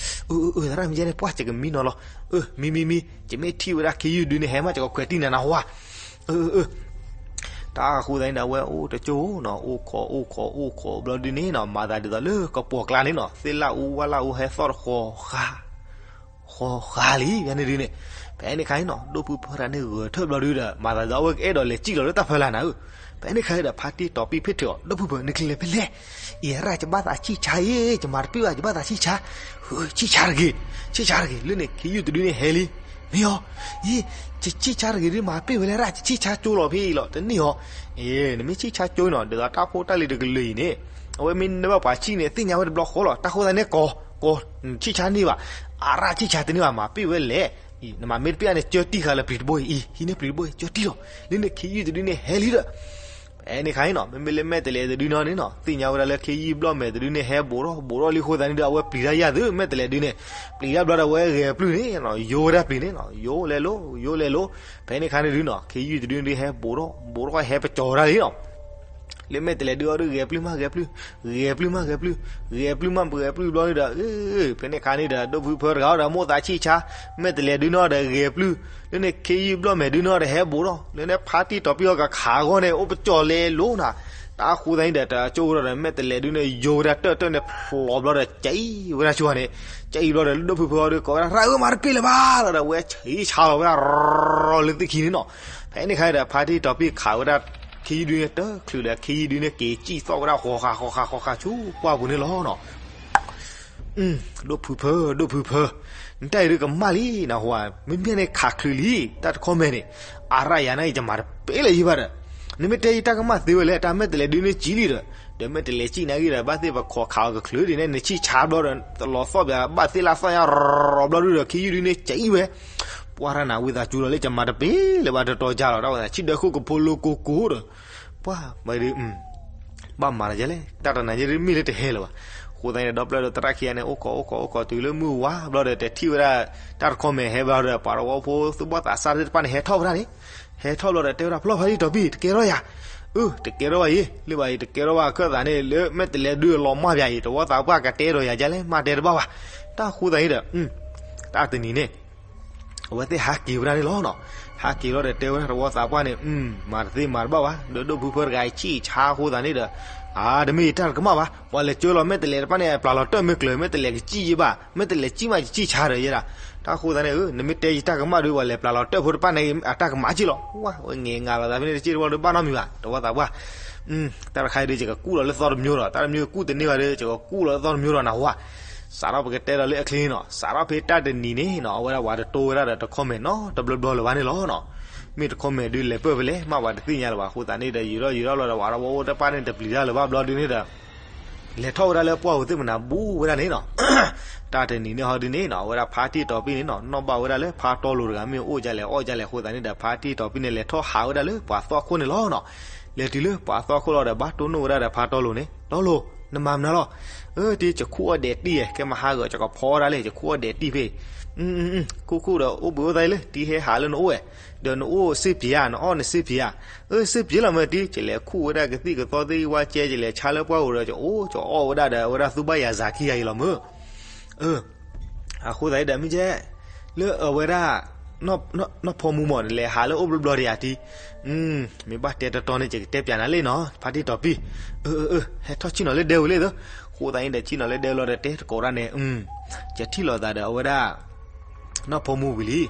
အၢ အၢ အၢ သရၣ်မ့ၢ်ယဲၢ်န့ၣ် ပှၢ်စကမံနီၤလီၤ. အၢ မံ မံ မံ ယမ့ၢ်ထံၣ်ဝဲဒၣ်ခ့ယုၢ်ဒုန့ၣ် ဟဲမး ယကခွဲးတံၢ်နၤနၢ်ဟူဧါ. အၢ အၢ အၢ. တၢ်ဃိသတးန့ၣ်ဒီး အဝဲအိၣ်တကၠိနီၤ အိၣ်ခိး အိၣ်ခိး အိၣ်ခိးဘျီဒုန့ၣ်နီၤ မၤသးဒ်သိးလၢကပီၤကျါန့ၣ်နီၤ သ့ၣ်လၣ်အူဝၣ်လၣ်အူဟဲသီၣ်တဃီဃာ် ဃီဃာ်လံ ဖဲန့ၣ်ဒုန့ၣ်, ဖဲန့ၣ်ခါန့ၣ်နီၤ ဒိၣ်ဖုဖၢတဂၤန့ၣ်ဂဲၤထၢၣ်ဘျီဒုဒီး မၤသးဒ်သိးအဝဲကအဲၣ်ဒိးလဲၤစံၣ်လီၤလၢတၢ်ဖီလာ်နၤဧၢ. ဖဲန့ၣ်ခါန့ၣ်ဒီး ဖါတံၢ်တီၤပံၢ်ဖ့ၣ်ထီၣ်အီၤ ဒိၣ်ဖုဖၢ နကလဲၤဖဲလဲၣ်. အံၤရၣ် ယဘၣ်သးဆံၣ်ဆါအံၤ ယမၤတပ့ၢ်ဘၣ် ယဘၣ်သးဆံၣ်ဆါ. ဆံၣ်ဆါတဂ့ၤ, ဆံၣ်ဆါတဂ့ၤ လၢန့ၣ် ခ့ယုၢ်တဒုန့ၣ်ဟဲလံ. မ့ၢ်အီၤ, အံၤ ယဆံၣ်ဆါတဂ့ၤဒုး မၤပ့ၢ်ဝဲလၢရၣ် ယဆံၣ်ဆါကၠိလီၤဖဲအံၤလီၤ တန့ၢ်အီၤ. အ့ နမ့ၢ်ဆံၣ်ဆါကၠိနီၤ ဒ်သိးတၢ်ဖိတၢ်လံၤတကလုာ်အံၤန့ၣ် အဝဲမ့ၢ်နဘၣ်ပှၤဆံၣ်န့ၣ် သ့ၣ်ညါဝဲတဘျီဃီလီၤ တၢ်ဃိသတးန့ၣ် ကိး ကိး ဆံၣ်ဆါန့ၢ်ဘၣ်, အရၣ်ဆံၣ်ဆါတန့ၢ်ဘၣ် မၤပ့ၢ်ဝဲလဲၣ်. နမၤမ့ၢ်တပ့ၢ်န့ၣ် ကၢတံၢ်ဃာ်လၢပျံၤတဘိအံၤ အံၤ ဟံးန့ၢ်ပျံၤတဘိအံၤ ကၢတံၢ်လီၤ. လၢန့ၣ် ခ့ယုၢ်တဒုန့ၣ်ဟဲလံဒီး ဖဲန့ၣ်ခါန့ၣ်နီၤ မ့မ့ၢ်လၢမဲာ်တဲးလဲးတဒုနီၤန့ၣ်နီၤ သ့ၣ်ညါဝဲဒၣ်လၢခ့ယုၢ်ဘျီၣ်မဲာ်တဒုန့ၣ် ဟဲဘူးထီၣ်ဘူးထီၣ်လံအဃိသတးန့ၣ်ဒီး အဝဲပျံၤတၢ်ယၢ်သု မဲာ်တဲးလဲးတဒုန့ၣ် ပျံၤတၢ်ဘျီဒီး အဝဲဂဲၤပျုၢ်န့ၣ်နီၤ ယိဝဲဒၣ်ပျံၤန့ၣ်နီၤ ယိလဲၤလိၤ ယိလဲၤလိၤ ဖဲန့ၣ်ခါန့ၣ်ဒုနီၤ ခ့ယုၢ်တဒုန့ၣ်ဒုး ဟဲဘူးထီၣ်ဘူးထီၣ် ဟဲပကၠီၤဝဲဒၣ်လံနီၤ လၢမဲာ်တဲးလဲးဒုအီၤဒုး ဂဲၤပျုၢ်မး ဂဲၤပျုၢ်, ဂဲၤပျုၢ်မး ဂဲၤပျုၢ်, ဂဲၤပျုၢ်မး ဂဲၤပျုၢ်ဘျီန့ၣ်ဒီး ဖဲန့ၣ်ခါန့ၣ်ဒီး ဒိၣ်ဖုဖၢတဂၤအီၤဒီး မိၢ်သးဆံၣ်ဆါ မဲာ်တဲးလဲးဒုနီၤဒီး ဂဲၤပျုၢ်, လၢန့ၣ်ခ့ယုၢ်ဘျီၣ်မဲာ်ဒုနီၤဒီး ဟဲဘူးထီၣ်, လၢန့ၣ်ဖါတံၢ်တီၤပံၢ်အီၤကခးအဂီၢ်န့ၣ် အိၣ်ပကၠီၤလဲၤလိၤနၤ, တၢ်ဃိသတးန့ၣ်ဒီး တၢ်ကၠိဝဲဒီး မဲာ်တဲးလဲးဒုန့ၣ် ယိဝဲဒၣ်တၢၣ်တၢၣ်န့ၣ် ဖျိးဘျီဒီး ကၠံဝဲဒၣ်ဆိန့ၣ်, ကၠံဘျီဒီး လၢဒိၣ်ဖုဖၢအီၤဒုး ကိးဝဲဒၣ် ရၣ်ဧၢ မၤတပ့ၢ်လၢၤဘၣ်လီၤဒီး အဝဲဆံးဆါလီၤဝဲဒၣ် ရီလၢသ့ၣ်ခံန့ၣ်နီၤ, ဖဲန့ၣ်ခါဒီး ဖါတံၢ်တီၤပံၢ်ခးဝဲဒၣ် ခ့ယုၢ်ဒုန့ၣ် တချုးဒီး ခ့ယုၢ်ဒုန့ၣ် က့ၤစံၣ်သီၣ်ဝဲဒၣ် ဃီဃာ်ဃီဃာ်ဃီဃာ်ဆူပှၢ်ပူၤန့ၣ်လီၤနီၤ. ဒိၣ်ဖုဖၢ ဒိၣ်ဖုဖၢ, နတၢ်အံၤဒုးကမၣ်လံနဟူဧါ, မ့မ့ၢ်န့ၣ်ခးချုးလံ တၢ်တခီမဲာ်န့ၣ်, အရၣ်ယၤန့ၣ် ယမၤတပ့ၢ်လၢၤယံၤဘၣ်ဒီး, နမ့ၢ်တဲယတၢ်ကမၣ်သ့ဝဲလဲၣ်, တၢ်မဲာ်တဲးလဲးဒုန့ၣ်ကံလံဒီး, ဒီးမဲာ်တဲးလဲးကံနာ်ဂ့ၤဒီး ဘၣ်သ့ၣ်ပခီးခးအီၤကချုးဒ်န့ၣ် နဆံၣ်ဆါဘျီဒီး တလီၤသီၣ်ပၠး ဘၣ်သ့ၣ်လၢသီၣ်ညါရီဘျီဒုဒီး ခံယုၢ်ဒုန့ၣ်ကံဝဲ, ပှၢ်တၢ်နၤဝံသးစူၤဒီးလၢကမၤတပ့ၤလၢၤဘၣ်တတီၤကၢ်လီၤ, တၢ်ဝဲသးဆံၣ်ဒၢခိၣ်ကဖိလိကိကိဒီး, ပှၢ်မၤဒု ဘၣ်မၤတယဲလဲၣ်, တၢ်တနၤယဲမ့ၢ်လၢတဟဲလၢၤဘၣ်. အဃိသတးန့ၣ် ဒီဖျၢၣ်ဒီးသရၣ်ခံဂၤန့ၣ် အိၣ်ခိးအိၣ်ခိးအိၣ်ခိးတုၤလၢမုၢ်ဝါဘျီဒီး တထံၣ်ဝဲဒၣ် တၢ်တခီမဲာ်ဟဲဘျီဒီး ပှၤတဝီဖိသူၣ်ဘီၣ်သးစၢ်သ့ၣ်တဖၣ်န့ၣ် ဟဲထီၣ်ဝဲဒၣ်န့ၣ်, ဟဲထီၣ်ဘျီဒီး တဲဝဲဒၣ် ဖျီၣ်ဖါတံၢ်တီၤပံၢ် တကဲထီၣ်ယၤ, အၢ တကဲထီၣ်ဘၣ်အံၤ လၢဘၣ်အံၤ တကဲထီၣ်ဘၣ်ခၢၣ်သးန့ၣ် လၢမဲာ်တဲးလဲးဒုလီၤမၢ်ပၠးအံၤ တဝီသးပှၢ်ကတဲဒီးယၤဒ်လဲၣ် မၤတဲတဘၣ်ဘၣ်. တၢ်အဃိသတးန့ၣ်ဒီး တၢ်တနံၤန့ၣ် အဝဲသ့ၣ်ဟးက့ၤဝဲဒၣ်န့ၣ်လီၤနီၤ. ဟးက့ၤလီၤဒီးတဲဝဲဒၣ်တဝီသးပှၢ်န့ၣ် မၤတသ့မၤတဘၣ်ဘၣ်, ဒီးဒိၣ်ဖုဖၢတဂၤအံၤဆံၣ်ဆါအဃိသတးန့ၣ်ဒီး, အါ တမ့ၢ်ယတၢ်တကမၣ်ဘၣ်, ပှၤလဲၤကၢလီၤမဲာ်တဲးလဲးတဖၣ်န့ၣ် အပျၢ်လီၤတၢၢ်မ့ၢ်ကျၢၤ မဲာ်တဲးလဲးကစံၣ်ယဲဘၣ်, မဲာ်တဲးလဲးကစံၣ်မးယစံၣ်ဆါဒီးယဲဒၣ်. တၢ်အဃိသတးန့ၣ် နမ့ၢ်တဲယတၢ်ကမၣ်ဒု ပှၤလဲၤပျၢ်လီၤတၢၢ်ဖိတဖၣ်န့ၣ် အတၢ်ကမၣ်က့လီၤ. ဝဲငဲၤငါလီၤသးဖဲန့ၣ်တစ့ၢ်တဝီဒီးဘၣ်နီတမံၤဘၣ် တဝီသးပှၢ် တၢ်တခါအံၤဒု ယကကူၣ်လီၤလၢသီတမျိုးဒီး တၢ်တမျိုးကူၣ်တန့ၢ်ဘၣ်ဒီး ယကကူၣ်လီၤလၢသီတမျိုးဒီးနၢ်ဟူဧါ. စးထီၣ်ပကတဲလီၤလၢအချ့နီၤ, စးထီၣ်ဖဲတၢ်တနံၤန့ၣ်နီၤ အဝဲဒၣ်ပှၤတတိဝဲဒၣ်ဒီးတခီမဲာ်နီတဘျီဘျီလၢၤဘၣ်န့ၣ်လီၤနီၤ. မ့ၢ်တခီမဲာ်ဒုလဲၤပၢၢ်ဖဲလဲၣ် မ့ၢ်ပှၤတသ့ၣ်ညါလၢၤဘၣ်. အဃိသတးန့ၣ်ဒီး ယံာ်ထီၣ်ယံာ်ထီၣ်လီၤဒီး ပှၤတဝီဖိတဖၣ်န့ၣ်တပျံၤတၢ်လၢၤဘၣ်ဘျီဒုန့ၣ်ဒီး လဲၤထီၣ်ဝဲဒၣ်လၢပှၢ်ဧိၤသ့ၣ်မနၤဘူးဝဲဒၣ်န့ၣ်နီၤ. တၢ်တနံၤန့ၣ်ဟီဒုန့ၣ်နီၤ အဝဲဒၣ်ဖါတံၢ်တီၤပံၢ်န့ၣ်နီၤ နီၣ်ဘၣ်ဝဲဒၣ်လၢဖါတီလိၤတဂၤ မ့ၢ်အိၣ်ဒ်လဲၣ်အီၣ်ဒ်လဲၣ်အဃိသတးန့ၣ်ဒီး ဖါတံၢ်တီၤပံၢ်န့ၣ် လဲၤထီၣ်ဟးဝဲဒၣ်လၢပှၤသီခိၣ်န့ၣ်လီၤနီၤ. လဲၤတုၤလၢပှၤသီခိၣ်လီၤဒီး ဘၣ်တိၢ်နီၣ်ဝဲဒၣ်ဒီးဖါတီလိၤန့ၣ် တီလိၤ နမၤမနုၤလီၤ. အၢ တံၢ် ယခိၣ်အီၣ်ဒဲးတံၢ်ဧါ ကဲမဟါဂီၤ ယကဖီဒၣ်လဲၣ် ယခိၣ်အီၣ်ဒဲးတံၢ်ဖဲ ခိၣ်ခိၣ်ဒီးအိၣ်ဘှံးအိၣ်သါလၢ တံၢ်ဟဲဟးလၢနအိၣ်ဝဲ, ဒီးနအိၣ်စ့ပျံၤဧါ နအီၣ်နစ့ပျံၤဧါ. အၢ စ့ပျံၤလီၤမ့ၢ်တံၢ် ယလဲၤခူၣ်ဝဲဒၣ်ကသံၣ်ကသီသ့ၣ်ဝါကဲ ယလဲၤဆါလၢပှၢ်ဧိၤဒီး ယအိၣ်ယအီၣ်ဝဲဒၣ်ဒီး အဝဲဒၣ်သူၣ်ဘၣ်ယၤစၤခံဂၤအံၤလီၤမ့ၢ်. အၢ အဃိသတးဒီးမ့ၢ်ကဲ လၢအဝဲဒၣ် နီၢ်ဖီမူမ့ၢ် နလဲၤဟးလၢအိၣ်ဘျီဘျီတယၤတံၢ် မ့ၢ်ဘၣ်တဲတတီၤန့ၣ် ယကတဲပျးနၤလံနီၤ ဖါတံၢ်တီၤပံၢ်. အၢ အၢ အၢ ဟဲထီၣ်ဆ့ၣ်နီၤလၢဒဲဝံၤလံသၢ. အဃိသတးန့ၣ်ဒီး ဆ့ၣ်နီၤလၢဒဲလီၤဒီးတဲတကိးတၢ်န့ၣ် ယထံၣ်လိာ်သးဒီးအဝဲဒၣ် နီၢ်ဖီမူဝံၤလံ.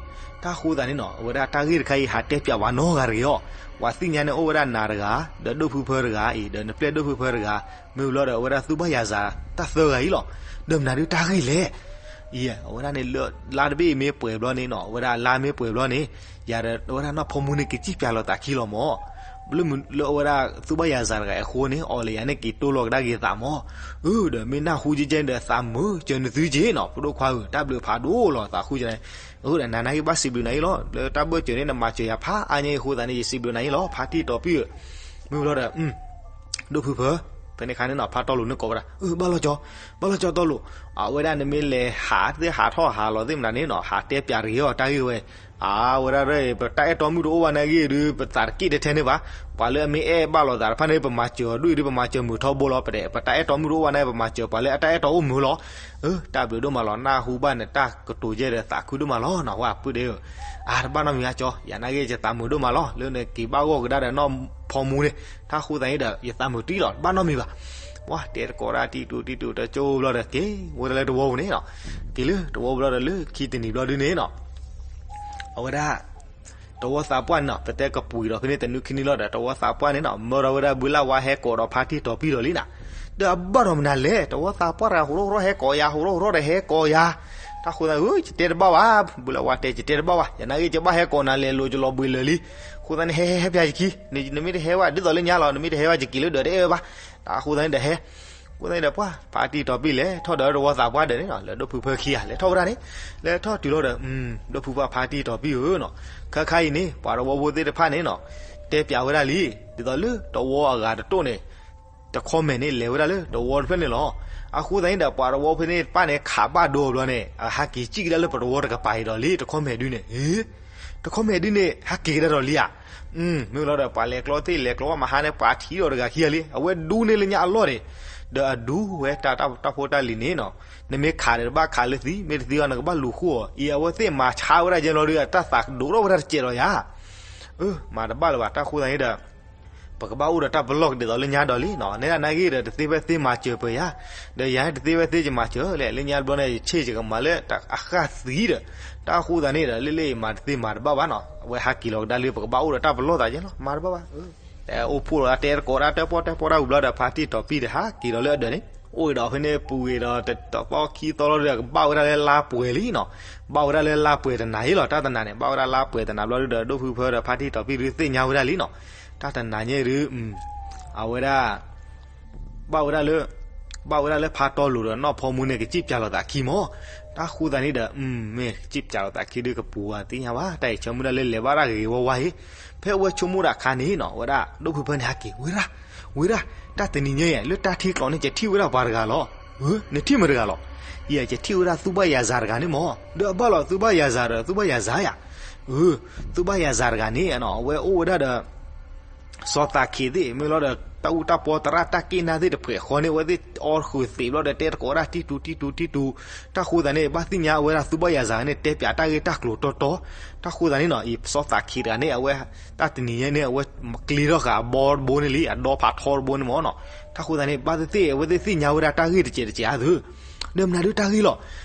တၢ်ဃိသတးန့ၣ်နီၤ အဝဲဒၣ်တၢ်ဂ့ၢ်တခါအံၤ ဟးတဲပျးဝဲနီတဂၤတဂ့ၤအီၤ. ပှၤသ့ၣ်ညါန့ၣ်အိၣ်ဝဲဒၣ်နၤတဂၤ ဒီးဒိၣ်ဖုဖၢတဂၤအံၤ ဒီးနပျဲၢ်ဒိၣ်ဖုဖၢတဂၤ မ့ၢ်ဝံၤလီၤဒီး အဝဲဒၣ်သူၣ်ဘၣ်ယၤစၤတၢ်သၢဂၤအံၤလီၤ. ဒီးမနုၤဒုတၢ်ဂ့ၢ်လဲၣ် အံၤ အဝဲဒၣ်န့ၣ်လၢလါတဘ့ၣ်အံၤမ့ၢ်ပှဲၤဘျီန့ၣ်နီၤ အဝဲဒၣ်လါမ့ၢ်ပှဲၤဘျီန့ၣ် ယၤဒီးအဝဲဒၣ်နီၢ်ဖီမူန့ၣ် ကစံၣ်ပျးလိာ်သးခံလီၤမး. လၢအဝဲဒၣ်သူၣ်ဘၣ်ယၤစၤတဂၤအဃိန့ၣ် အီၤလၢယၤန့ၣ်က့ၤတိၢ်လီၤကဒါက့ၤသးမး. အၢ ဒီးမ့ၢ်နၢ်ဟူကဲကဲဒီး သးမုာ်စၢၤနသုက့နီၤ ပဒိၣ်ခွါဧၢ တၢ်ဘျုးဖးဒိၣ်လီၤသးဃုကဲန့ၣ်. အဃိဒီးနၤနာ်က့ဘၣ်စံးဘျုးနၤအံၤလီၤ လၢတၢ်ဘၢၣ်စၢၤန့ၣ် နမၤစၢၤယၤဖးအါညါအံၤအဃိသတးန့ၣ် ယစံးဘျုးနၤအံၤလီၤ ဖါတံၢ်တီၤပံၢ်ဧၢ. မ့ၢ်ဝံၤလီၤဒီး ဒိၣ်ဖုဖၢ ဖဲန့ၣ်ခါန့ၣ်နီၤ ဖါတီလိၤန့ၣ်ကိးဝဲဒၣ် အၢ ဘၣ်လီၤကၠီ ဘၣ်လီၤကၠီတီလိၤ. အဝဲဒၣ်နမ့ၢ်လဲၤဟးသ့ၣ်ဟးထီၣ်ဟးလီၤသ့ၣ်မနုၤန့ၣ်နီၤ ဟးတဲပျးတဂ့ၤအီၤတၢ်ဂ့ၢ်ဝဲ အဝဲဒၣ် ပတၢ်အဲၣ်တီမုၣ်တအိၣ်ဘၣ်နာ်ဂ့ၢ်ဒုး ပသးတက့ၣ်ထဲထဲန့ၣ်ဘၣ်. ပှၤလၢအမ့ၢ်အဲၣ်ဘၣ်လိာ်သးတဖၣ်န့ၣ် ပမၤစၢၤအီၤဒ်အံၤဒုး ပမၤစၢၤမုာ်ထီဘိလီၤ. ပတၢ်အဲၣ်တီမုၣ်တအိၣ်ဘၣ်နာ်ဂ့ၢ် ပမၤစၢၤပှၤလၢအတၢ်အဲၣ်တီအိၣ်မုာ်လီၤ. အၢ တၢ်ဘျုးဒိၣ်မးလီၤ နၢ်ဟူဘၣ်နတၢ်ကတိၤယဲဒီးသးခုဒိၣ်မးလီၤနီၤ ဝဲပုၢ်ဒ့ဧၢ. အါ တဘၣ်နီတမံၤဘၣ်ကၠီ ယၤနာ်ဂ့ၢ်ယသးမုာ်ဒိၣ်မးလီၤ လၢနက့ၤဘၣ်ဂီၢ်ကဒါဒီးနီၢ်ဖီမူန့ၣ် တၢ်ဃိသတးန့ၣ်ဒီး ယသးမုာ်တံၢ်လီၤ တဘၣ်နီတမံၤဘၣ်. ပှၤတဲတကိးတၢ်တံၢ်တူၢ်တံၢ်တူၢ်တကၠိဘျီဒီး က့ၤဝဲဒၣ်လၢတဝီပူၤန့ၣ်နီၤ က့ၤလၢတဝီပူၤလီၤဒီးလၢခံတနံၤဘျီဒုန့ၣ်နီၤ အဝဲဒၣ် တဝီသးပှၢ်န့ၣ်နီၤ ပတဲကပှံၤဒီးဖဲန့ၣ်တနုၤခံနံၤလီၤဒီး တဝီသးပှၢ်န့ၣ်နီၤ မၢဒီးဝဲဒၣ်ဘုလၢ်ဝါဟဲကိးဒီးဖါတံၢ်တီၤပံၢ်ဒီးလံနီၤ. ဒီးအဘၣ်ဒီးမနုၤလဲၣ် တဝီသးပှၢ်တဂၤဟးထီၣ်ဟးထီၣ်ဟဲကိးယၤ ဟးထီၣ်ဟးထီၣ်ဒီးဟဲကိးယၤ. တၢ်ဃိသတး ယတဲတဘၣ်ဘၣ် ဘုလၢ်ဝါတဲ ယတဲတဘၣ်ဘၣ် ယနာ်ဂ့ၢ်ယဘၣ်ဟဲကိးနၤလဲၤလိာ်ယလီၤဘှံးလၢာ်လံ. အဃိသတးန့ၣ် ဟဲဟဲဟဲပျးယခံ နမ့ၢ်တဟဲဝဲဒ်သိးလၢညါလီၤ နမ့ၢ်တဟဲဝဲယက့ၤလၢဒၢးတအဲၣ်ဝဲဘၣ်. တၢ်ဃိသတးန့ၣ်ဒီးဟဲ အဃိသတးန့ၣ်ဒီးပှၤ ဖါတံၢ်တီၤပံၢ်လဲၤထီၣ်ဒီးတဝီသးပှၢ်ဒီးန့ၣ်နီၤ လၢဒိၣ်ဖုဖၢခံဂၤ လဲၤထီၣ်ဝဲဒၣ်န့ၣ် လဲၤထီၣ်တုၤလီၤဒီး ဒိၣ်ဖုဖၢဖါတံၢ်တီၤပံၢ်ဧၢနီၤ ခါခါအံၤန့ၣ် ပှၤတဝီဖိသ့ၣ်တဖၣ်န့ၣ်နီၤ တဲပျးဝဲဒၣ်လံ ဒ်သိးလၢတဝီအဂၤတတိၢ်န့ၣ် တခီမဲာ်န့ၣ် လဲၤဝဲဒၣ်လၢတဝီတဖျၢၣ်န့ၣ်လီၤ. အဃိသတးန့ၣ်ဒီး ပှၤတဝီဖိသ့ၣ်တဖၣ်န့ၣ် ခးဘၣ်ဒိအဘျီန့ၣ် အဟးက့ၤစံၣ်ကဒါလၢပတဝီတကပၤအံၤဒီးလံ တခီမဲာ်ဒုန့ၣ် ဟ့ တခီမဲာ်ဒုန့ၣ် ဟးက့ၤကဒါဒီးလံဧါ. မ့ၢ်လီၤဒီး ပှၤလဲၤကျီသ့ၣ်လဲၤကျီဘၣ်မဟါန့ၣ် ပှၤထံၣ်ဒီးတဂၤခံဂၤလံ အဝဲဒူန့ၢ်လၢညါအလီၢ်န့ၣ် ဒီးအဒူဝဲတၢ်တၢ်ဖိတၢ်လံၤန့ၣ်နီၤ နမ့ၢ်ခးဒီးတဘၣ်ခးလၢသံ မ့ၢ်တသံအီၤ နကဘၣ်လူၤဃုာ်အီၤ အံၤအဝဲသ့ၣ်မၤဆါဝဲဒၣ်ယဲလီၤဒုး တၢ်သးဒိၣ်ထီၣ်ဝဲဒၣ်တစဲးဒီးယၤ အၢ မၤတဘၣ်လၢၤဘၣ် တၢ်ဃိသတးန့ၣ်ဒီး ပကဘၣ်အိၣ်ဒီးတၢ်ပလီၢ်ကဒ်သိးလၢညါဒီးလံနီၤ နဲဒၣ်နာ်ဂ့ၢ်ဒီး တသ့ဖဲသ့မၤစၢၤပၢၤယၤ ဒီးယၤတသ့ဖဲသ့ယမၤစၢၤလဲၣ် လၢညါတဘျီန့ၣ် ယဆ့ၣ်ယကမၤလၢအဃၣ်သံဒီး တၢ်ဃိသတးန့ၣ်ဒီး လၢလၢအံၤမၤတသ့မၤတဘၣ်ဘၣ်နီၤ အဝဲဟးက့ၤလီၤကဒါလံ ပကဘၣ်အိၣ်ဒီးတၢ်ပလီၢ်သးယဲလီၤ မၤတဘၣ်ဘၣ် အိၣ်ဖှိၣ်လီၤ တဲတကိးတၢ်တဲပီၣ်တဲပီၣ်တၢ်ဝံၤဘျီဒီး ဖါတံၢ်တီၤပံၢ်ဒီး ဟးက့ၤလီၤလၢအဒၢးန့ၣ် အိၣ်ဒီးဖဲန့ၣ်ပူၤဂ့ၤဒီး တသီခံသီလီၤဒီး ကဘၣ်ဝဲဒၣ်လၢလါပှဲၤလံနီၤ. ဘၣ်ဝဲဒၣ်လၢလါပှဲၤတနၤအံၤလီၤ တၢ်တနၤန့ၣ် ဘၣ်ဝဲဒၣ်လါပှဲၤတနၤဘျီဒီး ဒိၣ်ဖုဖၢဒီးဖါတံၢ်တီၤပံၢ်ဒုးသ့ၣ်ညါဝဲဒၣ်လံနီၤ. တၢ်တနၤညါဒုး အဝဲဒၣ် ဘၣ်ဝဲဒၣ်လၢ ဘၣ်ဝဲဒၣ်လၢဖါတီလိၤဒီးနီၢ်ဖီမူန့ၣ် ကစံၣ်ပၠးလိာ်သးခံမၢ်. တၢ်ဃိသတးန့ၣ်ဒီး မ့ၢ်ကစံၣ်ပၠးလိာ်သးခံဒုး ကပူၤဝဲသ့ၣ်ညါဘၣ် တၢ်အံၤဆိကမိၣ်ဒၣ်လၢလဲၤဘၣ်ဒၣ်ဂ့ၤဂ့ၤဝါဝါအံၤ. ဖဲအဝဲဆိကမိၣ်ဒၣ်အခါန့ၣ်နီၤ ဝဲဒၣ်ဒိၣ်ဖုဖၢန့ၣ်ဟဲက့ၤ ဝ့ရၣ် ဝ့ရၣ် တၢ်တနံၤညါအံၤ လၢတၢ်ထံကျိးန့ၣ် ယထံၣ်ဝဲဒၣ်ပှၤတဂၤလီၤ. နထံၣ်မတၤတဂၤလီၤ. ယဲ ယထံၣ်ဝဲဒၣ်သူၣ်ဘၣ်ယၤစၤတဂၤန့ၣ်မၢ်. ဒီးအဘၣ်လီၤသူၣ်ဘၣ်ယၤစၤဒီး သူၣ်ဘၣ်ယၤစၤယၤ သူၣ်ဘၣ်ယၤစၤတဂၤန့ၣ် အဝဲအိၣ်ဝဲဒၣ်ဒီး စီၤသးခ့းသ့ၣ် မ့ၢ်လီၤဒီး တၢ်အူတၢ်ပီသရၣ်တၢ်က့ၣ်နၢ်သ့ၣ်တဖှဲးဃီန့ၣ် အဝဲသ့ၣ်အီဃုာ်သံးဘျီဒီး တဲသကိးဝဲဒၣ်တံတူတံတူတံတူ. တၢ်ဃိသတးန့ၣ် ဘၣ်သ့ၣ်ညါအဝဲဒၣ်သူၣ်ဘၣ်ယၤစၤန့ၣ် တဲပၠးတၢ်ဂ့ၢ်တၢ်ကျိၤတီတီ. တၢ်ဃိသတးန့ၣ်နီၤ အံၤစီၤသးခ့းတဂၤန့ၣ် အဝဲ တၢ်တနံၤညါန့ၣ် အဝဲကျ့ထီၣ်ဃာ်အဘီတဘိန့ၣ်လံ အဒီဖးထီတဘိန့ၣ်မၢ်နီၤ. တၢ်ဃိသတးန့ၣ် ဘၣ်သ့ၣ်သ့ၣ် အဝဲသ့ၣ်သ့ၣ်ညါဝဲဒၣ်တၢ်ဂ့ၢ်တစဲးတစဲးဧါသု ဒီးမနုၤဒုးတၢ်ဂ့ၢ်လီၤ.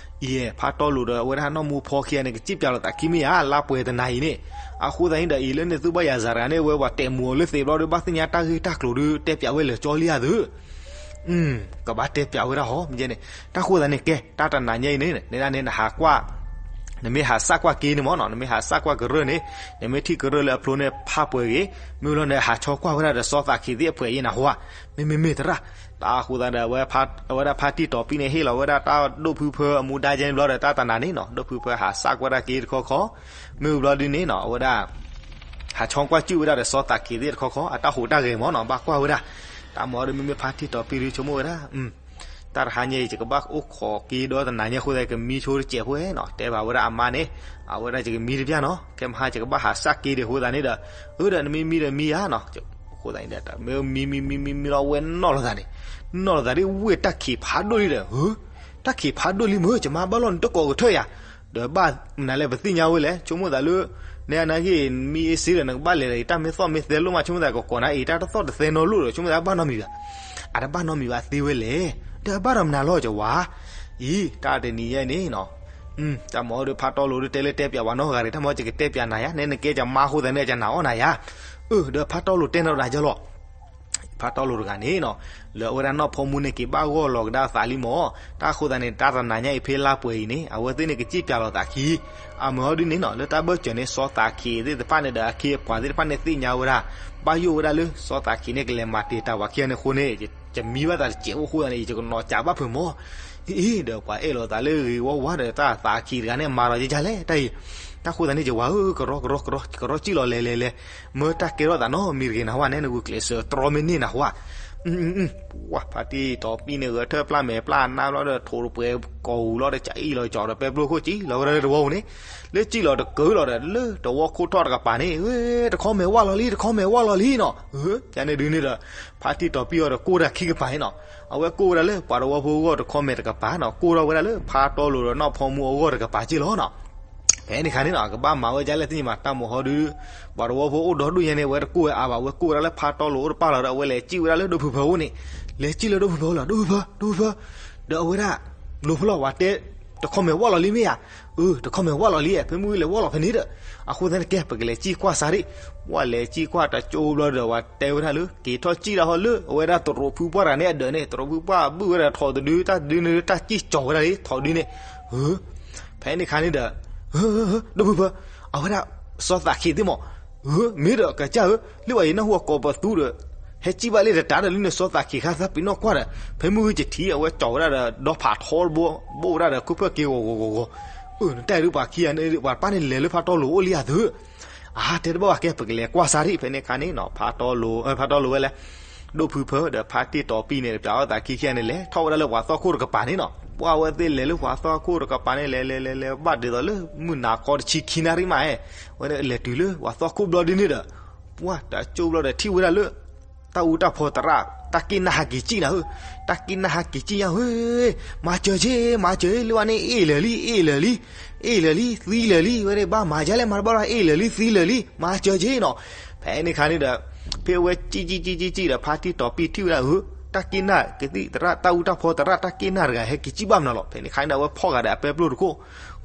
ယဲ ဖါတီလိၤဒီး အဝဲဒၣ်နီၢ်မူဖီခံဂၤန့ၣ် ကစံၣ်ပၠးလိာ်သးခံမ့ၢ်ဧါ လါပှဲၤတနၤအံၤန့ၣ်. အဃိသတးန့ၣ်ဒီး အံၤလၢန့ၣ်သူၣ်ဘၣ်ယၤစၤတဂၤန့ၣ် အဝဲပှၤတဲာ်မူၤအီၤလၢသံးဘျီဒီး ဘၣ်သ့ၣ်ညါတၢ်ဂ့ၢ်တၢ်ကျိၤဒုး တဲပၠးဝဲလၢာ်ကၠီလံဧါသု ကဘၣ်တဲပၠးဝဲဒၣ်ဟီ မ့ၢ်န့ၣ်. တၢ်ဃိသတးန့ၣ် ကဲ တၢ်တနၤညါအံၤန့ၣ် နဲဒၣ်န့ၣ် နဟးကွၢ် နမ့ၢ်ဟးစးကွၢ်က့ၤန့ၣ်မၢ်နီၤ နမ့ၢ်ဟးစးကွၢ်ကရၢၢ်န့ၣ် နမ့ၢ်ထံၣ်ကရၢၢ်လၢအဖျိန့ၣ် ဖးပှဲၤဂ့ၤ မ့ၢ်လီၤန့ၣ် ဟးဆီကွၢ်ဝဲဒၣ်ဒီးစီၤသးခ့းသ့ၣ်အဖှဲးအံၤနဟါ မ့မ့မ့ၢ်သရၣ်. တၢ်ဃိသတးဒီး အဝဲဒၣ်ဖါတံၢ်တီၤပံၢ်န့ၣ် ဟ့ၣ်လီၤဝဲဒၣ်တၢ်ဒိၣ်ဖုဖၢအမူဒါယဲန့ၣ်ဘျီဒီး တၢ်တနၤန့ၣ်နီၤ ဒိၣ်ဖုဖၢဟးစးကွၢ်တၢ်က့ၤတခီခီ မ့ၢ်ဘျီဒုန့ၣ်နီၤ အဝဲဒၣ် ဟးဆီကွၢ်စူၣ်ဝဲဒၣ်ဒီးစီၤသးခ့းသ့ၣ်တခီခီ အတၢ်ဟူးတၢ်ဂဲၤမၢ်နီၤ ဘၣ်ကွၢ်ဝဲဒၣ်. တၢ်မၤဒီးမ့မ့ၢ်ဖါတံၢ်တီၤပံၢ်ဒုးဆိကမိၣ်ဝဲဒၣ် တၢ်တဟါညါအံၤ ယကဘၣ်အိၣ်ခိးက့ၤဒီးတနၤညါအဃိသတး ကမံဆိတစဲးဖိနီၤ တဲဘၣ်ဝဲဒၣ်အမါန့ၣ် အဝဲဒၣ်ယကမံတပျၢ်နီၤ ခဲမဟါယကဘၣ်ဟးစးက့ၤဒံးအဃိသတးန့ၣ်ဒီး အၢဒီးနမံမံဒီးမံဧါနီၤ. အဃိသတးန့ၣ်ဒီး မ့ၢ်မံမံမံမံမံလီၤဝဲနီၢ်လိာ်သးန့ၣ် နီၢ်လိာ်သးဒ်ဝ့ၢ်တၢ်ခံးဖးဒိၣ်လံဒီး တၢ်ခံးဖးဒိၣ်လံမၢ် ယမါဘၣ်လီၢ်နတကိးကထၢၣ်ယၤ ဒီးဘၣ်မနုၤလဲၣ် ပသ့ၣ်ညါဝဲလဲၣ် ဆိကမိၣ်သးလၢ နဲအနၢ်ဟ့ၣ်မံအ့စ့ဒီး နကဘၣ်လဲၤဒီးယတၢ်မ့ၢ်သီၣ်မ့ၢ်သဲလိၣ်မး ဆိကမိၣ်သးကကိးနၤအံၤ တၢ်တသီၣ်တသဲနီလိၣ်ဒီး ဆိကမိၣ်သးဘၣ်နီတမံၤဘၣ် အတဘၣ်နီတမံၤဘၣ်သ့ဝဲလဲၣ် ဒီးအဘၣ်ဒီးမနုၤလီၤကဝၤ အံၤ တၢ်တနံၤညါန့ၣ်နီၤ တၢ်မၤအီၤဒီးဖါတီလိၤဒုးတဲလၢတဲပၠးဝဲနီၢ်ဂၤရံး တၢ်မၤအီၤယကတဲပၠးနၤယါ နဲနကဲယမါအဃိသတးန့ၣ် ယနၢ်အီၣ်နၤယါ အၢ ဒီးဖါတီလိၤတဲနၤဒၣ်ယလီၤ ဖါတီလိၤတဂၤန့ၣ်နီၤ လၢအဝဲဒၣ်နီၢ်ဖီမူန့ၣ်က့ၤဘၣ်ဂီၢ်လီၤကဒါအသးလံမၢ် တၢ်ဃိသတးန့ၣ် တၢ်တနၤညါအံၤဖဲလါပှဲၤအံၤန့ၣ် အဝဲသ့ၣ်န့ၣ်ကစံၣ်ပၠးလိာ်သးခံ အမၤအီၤဒုးန့ၣ်နီၤ လၢတၢ်ဘၢၣ်စၢၤန့ၣ် စီၤသးခ့းသ့ၣ်တဖၣ်န့ၣ်ဒီးအခ့အပှၤသ့ၣ်တဖၣ်န့ၣ်သ့ၣ်ညါဝဲဒၣ် ဘၣ်ယိၣ်ဝဲဒၣ်လၢစီၤသးခ့းန့ၣ် ကလဲၤမၤတ့ၢ်တၢ်ဝၤခံဂၤန့ၣ်အဃိန့ၣ် ယမံဘၣ်သးတစဲးဖိအဃိသတးန့ၣ် ယကနီၤစးဘၣ်ဖုးမၢ် အံၤ ဒီးပှၤအဲၣ်လိာ်သးလၢဂ့ၤဝါဝါဒီးတၢ်သးခ့းတဂၤန့ၣ် မၤဒီးယကလဲၣ် တၢ်အံၤ တၢ်ဃိသတးန့ၣ် ယဝၤဧၢ ကရီကရီကရီ ကရီစံၣ်လီၤလဲၤလဲၤလဲၤ မၢတၢ်ကဲထီၣ်သးနီတမံၤတဂ့ၤနဟါဝဲ နဲနဂုာ်ကျဲးစၢးတြီမ့ၢ်န့ၢ်နဟါဝဲ ပှၤဖါတံၢ်တီၤပံၢ်န့ၣ် ဂဲၤထၢၣ်ပျၢ်မဲာ်ပျၢ်နါဘျီဒီး ထိးတပှဲၤကီၢ်ဂူၤလီၤဒီး ကအံၣ်လီၤကၠီၤဒီး ပဲပျိခိၣ်စံၣ်လီၤဝဲဒၣ်လၢတဝီပူၤန့ၣ် လၢစံၣ်လီၤတကၢလီၤဒီး လၢတဝီခိၣ်ထီၣ်တကပၤန့ၣ် တခီမဲာ်ဝၣ်လီၤလံ တခီမဲာ်ဝၣ်လီၤလံနီၤ ယန့ၣ်ဒုးန့ၣ်ဒီး ဖါတံၢ်တီၤပံၢ်အီၤဒီးကိၢ်တၢ်ခံကပၤန့ၣ်နီၤ အဝဲကိၢ်ဝဲဒၣ်လၢပှၤတဝီဖိအဂီၢ်တခီမဲာ်တကပၤနီၤ ကိၢ်ထီၣ်ဝဲဒၣ်လၢဖါတီလိၤဒီးနီၢ်ဖီမူအဂီၢ်တကပၤက့ၢ်လီၤနီၤ ဖဲန့ၣ်ခါန့ၣ်နီၤ ကဘၣ်မၤဝဲဒ်လဲၣ်သ့ၣ်ညါမး တၢ်မိၢ်ဟီဒုး ပှၤတဝီဖိအိၣ်ဒီဒူၣ်ညါန့ၣ် အဝဲတကိၢ်ဝဲအါဘၣ် အဝဲကိၢ်ဝဲဒၣ်လၢဖါတီလိၤအိၣ်တပၢ်လီၤဒီး အဝဲလဲၤစံၣ်ဝဲဒၣ်လၢဒိၣ်ဖုဖၢအအိၣ်န့ၣ် လဲၤစံၣ်လၢဒိၣ်ဖုဖၢလီၤ ဒိၣ်ဖုဖၢ ဒိၣ်ဖုဖၢ ဒီးအဝဲဒၣ် လိၤဖဲလီၤ ပှၤတဲ တခီမဲာ်ဝၣ်လီၤလံမ့ၢ်ဧါ အၢ တခီမဲာ်ဝၣ်လီၤလံ ဖဲမုၢ်ဝံၤလဲၤဝၣ်လီၤဖဲန့ၣ်ဒီး အဃိသတးန့ၣ်ကဲ ပကလဲၤစံၣ်ကွၢ်စးရံၣ် ဝဲလဲၤစံၣ်ကွၢ်တကၠိဘျီဒီး ပှၤတဲဝဲဒၣ်လၢ က့ၤထီၣ်စံၣ်ဒၣ်ဟီလၢ အဝဲဒၣ်တရူးဖုပှၢ်တဂၤန့ၣ်အဒၢးန့ၣ် တရူးဖုပှၢ်ဘုၣ်ဝဲဒၣ်ထိးတဒု တၢ်တဒုန့ၣ် တၢ်စံၣ်ကၠီၤဝဲဒၣ်လံ ထိးတဒုန့ၣ် ဖဲန့ၣ်ခါန့ၣ်ဒီး ဒိၣ်ဖုဖၢ အဝဲဒၣ် စီၤသးခ့းသ့ၣ်မး မ့ၢ်ဒီးကစၢ်ဧၢ လၢပှၤယနၢ်ဟူအကိးပသူဒီး ဟဲစံၣ်ဘၣ်လၢတတၤဒီး လၢန့ၣ်စီၤသးခ့းခါသးပ့ၤနီၣ်ကွၢ်ဒီး ဖဲမုၢ်ဂံၢ်တထံး အဝဲကၠီၤဝဲဒၣ်ဒီး ဒီဖးထီတဘိ ဘိၣ်ဝဲဒၣ်ဒီး ခိၣ်ဖၢၣ်က့ဂီၤဂီၤဂီၤဂီၤ အၢ နတၢ်အံၤဒုးပှၤခံဂၤန့ၣ် ပှၤတပၢ်န့ၣ်လဲၤလၢဖါတီလိၤအိၣ်လံဧါသု အါ တဲတဘၣ်ဘၣ်ကဲ ပကလဲၤကွၢ်စးရံၣ် ဖဲန့ၣ်ခါန့ၣ်နီၤ ဖါတီလိၤ ဖါတီလိၤဝဲလဲၣ် ဒိၣ်ဖုဖၢဒီးဖါတံၢ်တီၤပံၢ်န့ၣ် တပျးအီၣ်သးခံခံဂၤန့ၣ် လဲၤထီၣ်ဝဲဒၣ်လၢပှၤသီၣ်ခိၣ်တကပၤန့ၣ်နီၤ ပှၤဝဲသ့ၣ်လဲၤလၢပှၤသီၣ်ခိၣ်တကပၤန့ၣ် လဲၤလဲၤလဲၤလဲၤ ဘၣ်ဒ်သိးလၢမုၢ်နၤခီတဆံခံနၣ်ရံၣ်မး ဝဲလဲၤတုၤလၢပှၤသီၣ်ခိၣ်ဘျီဒ်န့ၣ်ဒီး ပှၤတကၠိဘျီဒီးထံၣ်ဝဲဒၣ်လၢ တၢ်အူတၢ်ဖီသရၣ် တၢ်က့ၣ်နၢ်ဟးက့ၤစံၣ်နၤဧၢ, တၢ်က့ၣ်နၢ်ဟးက့ၤစံၣ်ညါဧၢ, မၤစၢၤက့ၤ မၤစၢၤက့ၤ လၢဝဲန့ၣ် အ့ၣ်လၢာ်လံ အ့ၣ်လၢာ်လံ အ့ၣ်လၢာ်လံ သံလၢာ်လံ ဝဲဒၣ်ဘၣ်မၤဒ်လဲၣ်မၤတဘၣ်ဘၣ် အ့ၣ်လၢာ်လံ သံလၢာ်လံ မၤစၢၤက့ၤနီၤ. ဖဲန့ၣ်ခါန့ၣ်ဒီး ဖဲအဝဲစံၣ်စံၣ်စံၣ်စံၣ်စံၣ်ဒီး ဖါတံၢ်တီၤပံၢ်ထံၣ်ဝဲဒၣ်ဧၢ, တၢ်က့ၣ်နၢ်ကသံၣ်သရၣ် တၢ်အူတၢ်ဖီသရၣ် တၢ်က့ၣ်နၢ်တဂၤဟဲက့ၤစံၣ်ဘၣ်မနုၤလီၤ. ဖဲန့ၣ်ခါန့ၣ်ဒီး အဝဲဖီၣ်ဂာ်ဒီးအပဲပျိၢ်တခိၣ်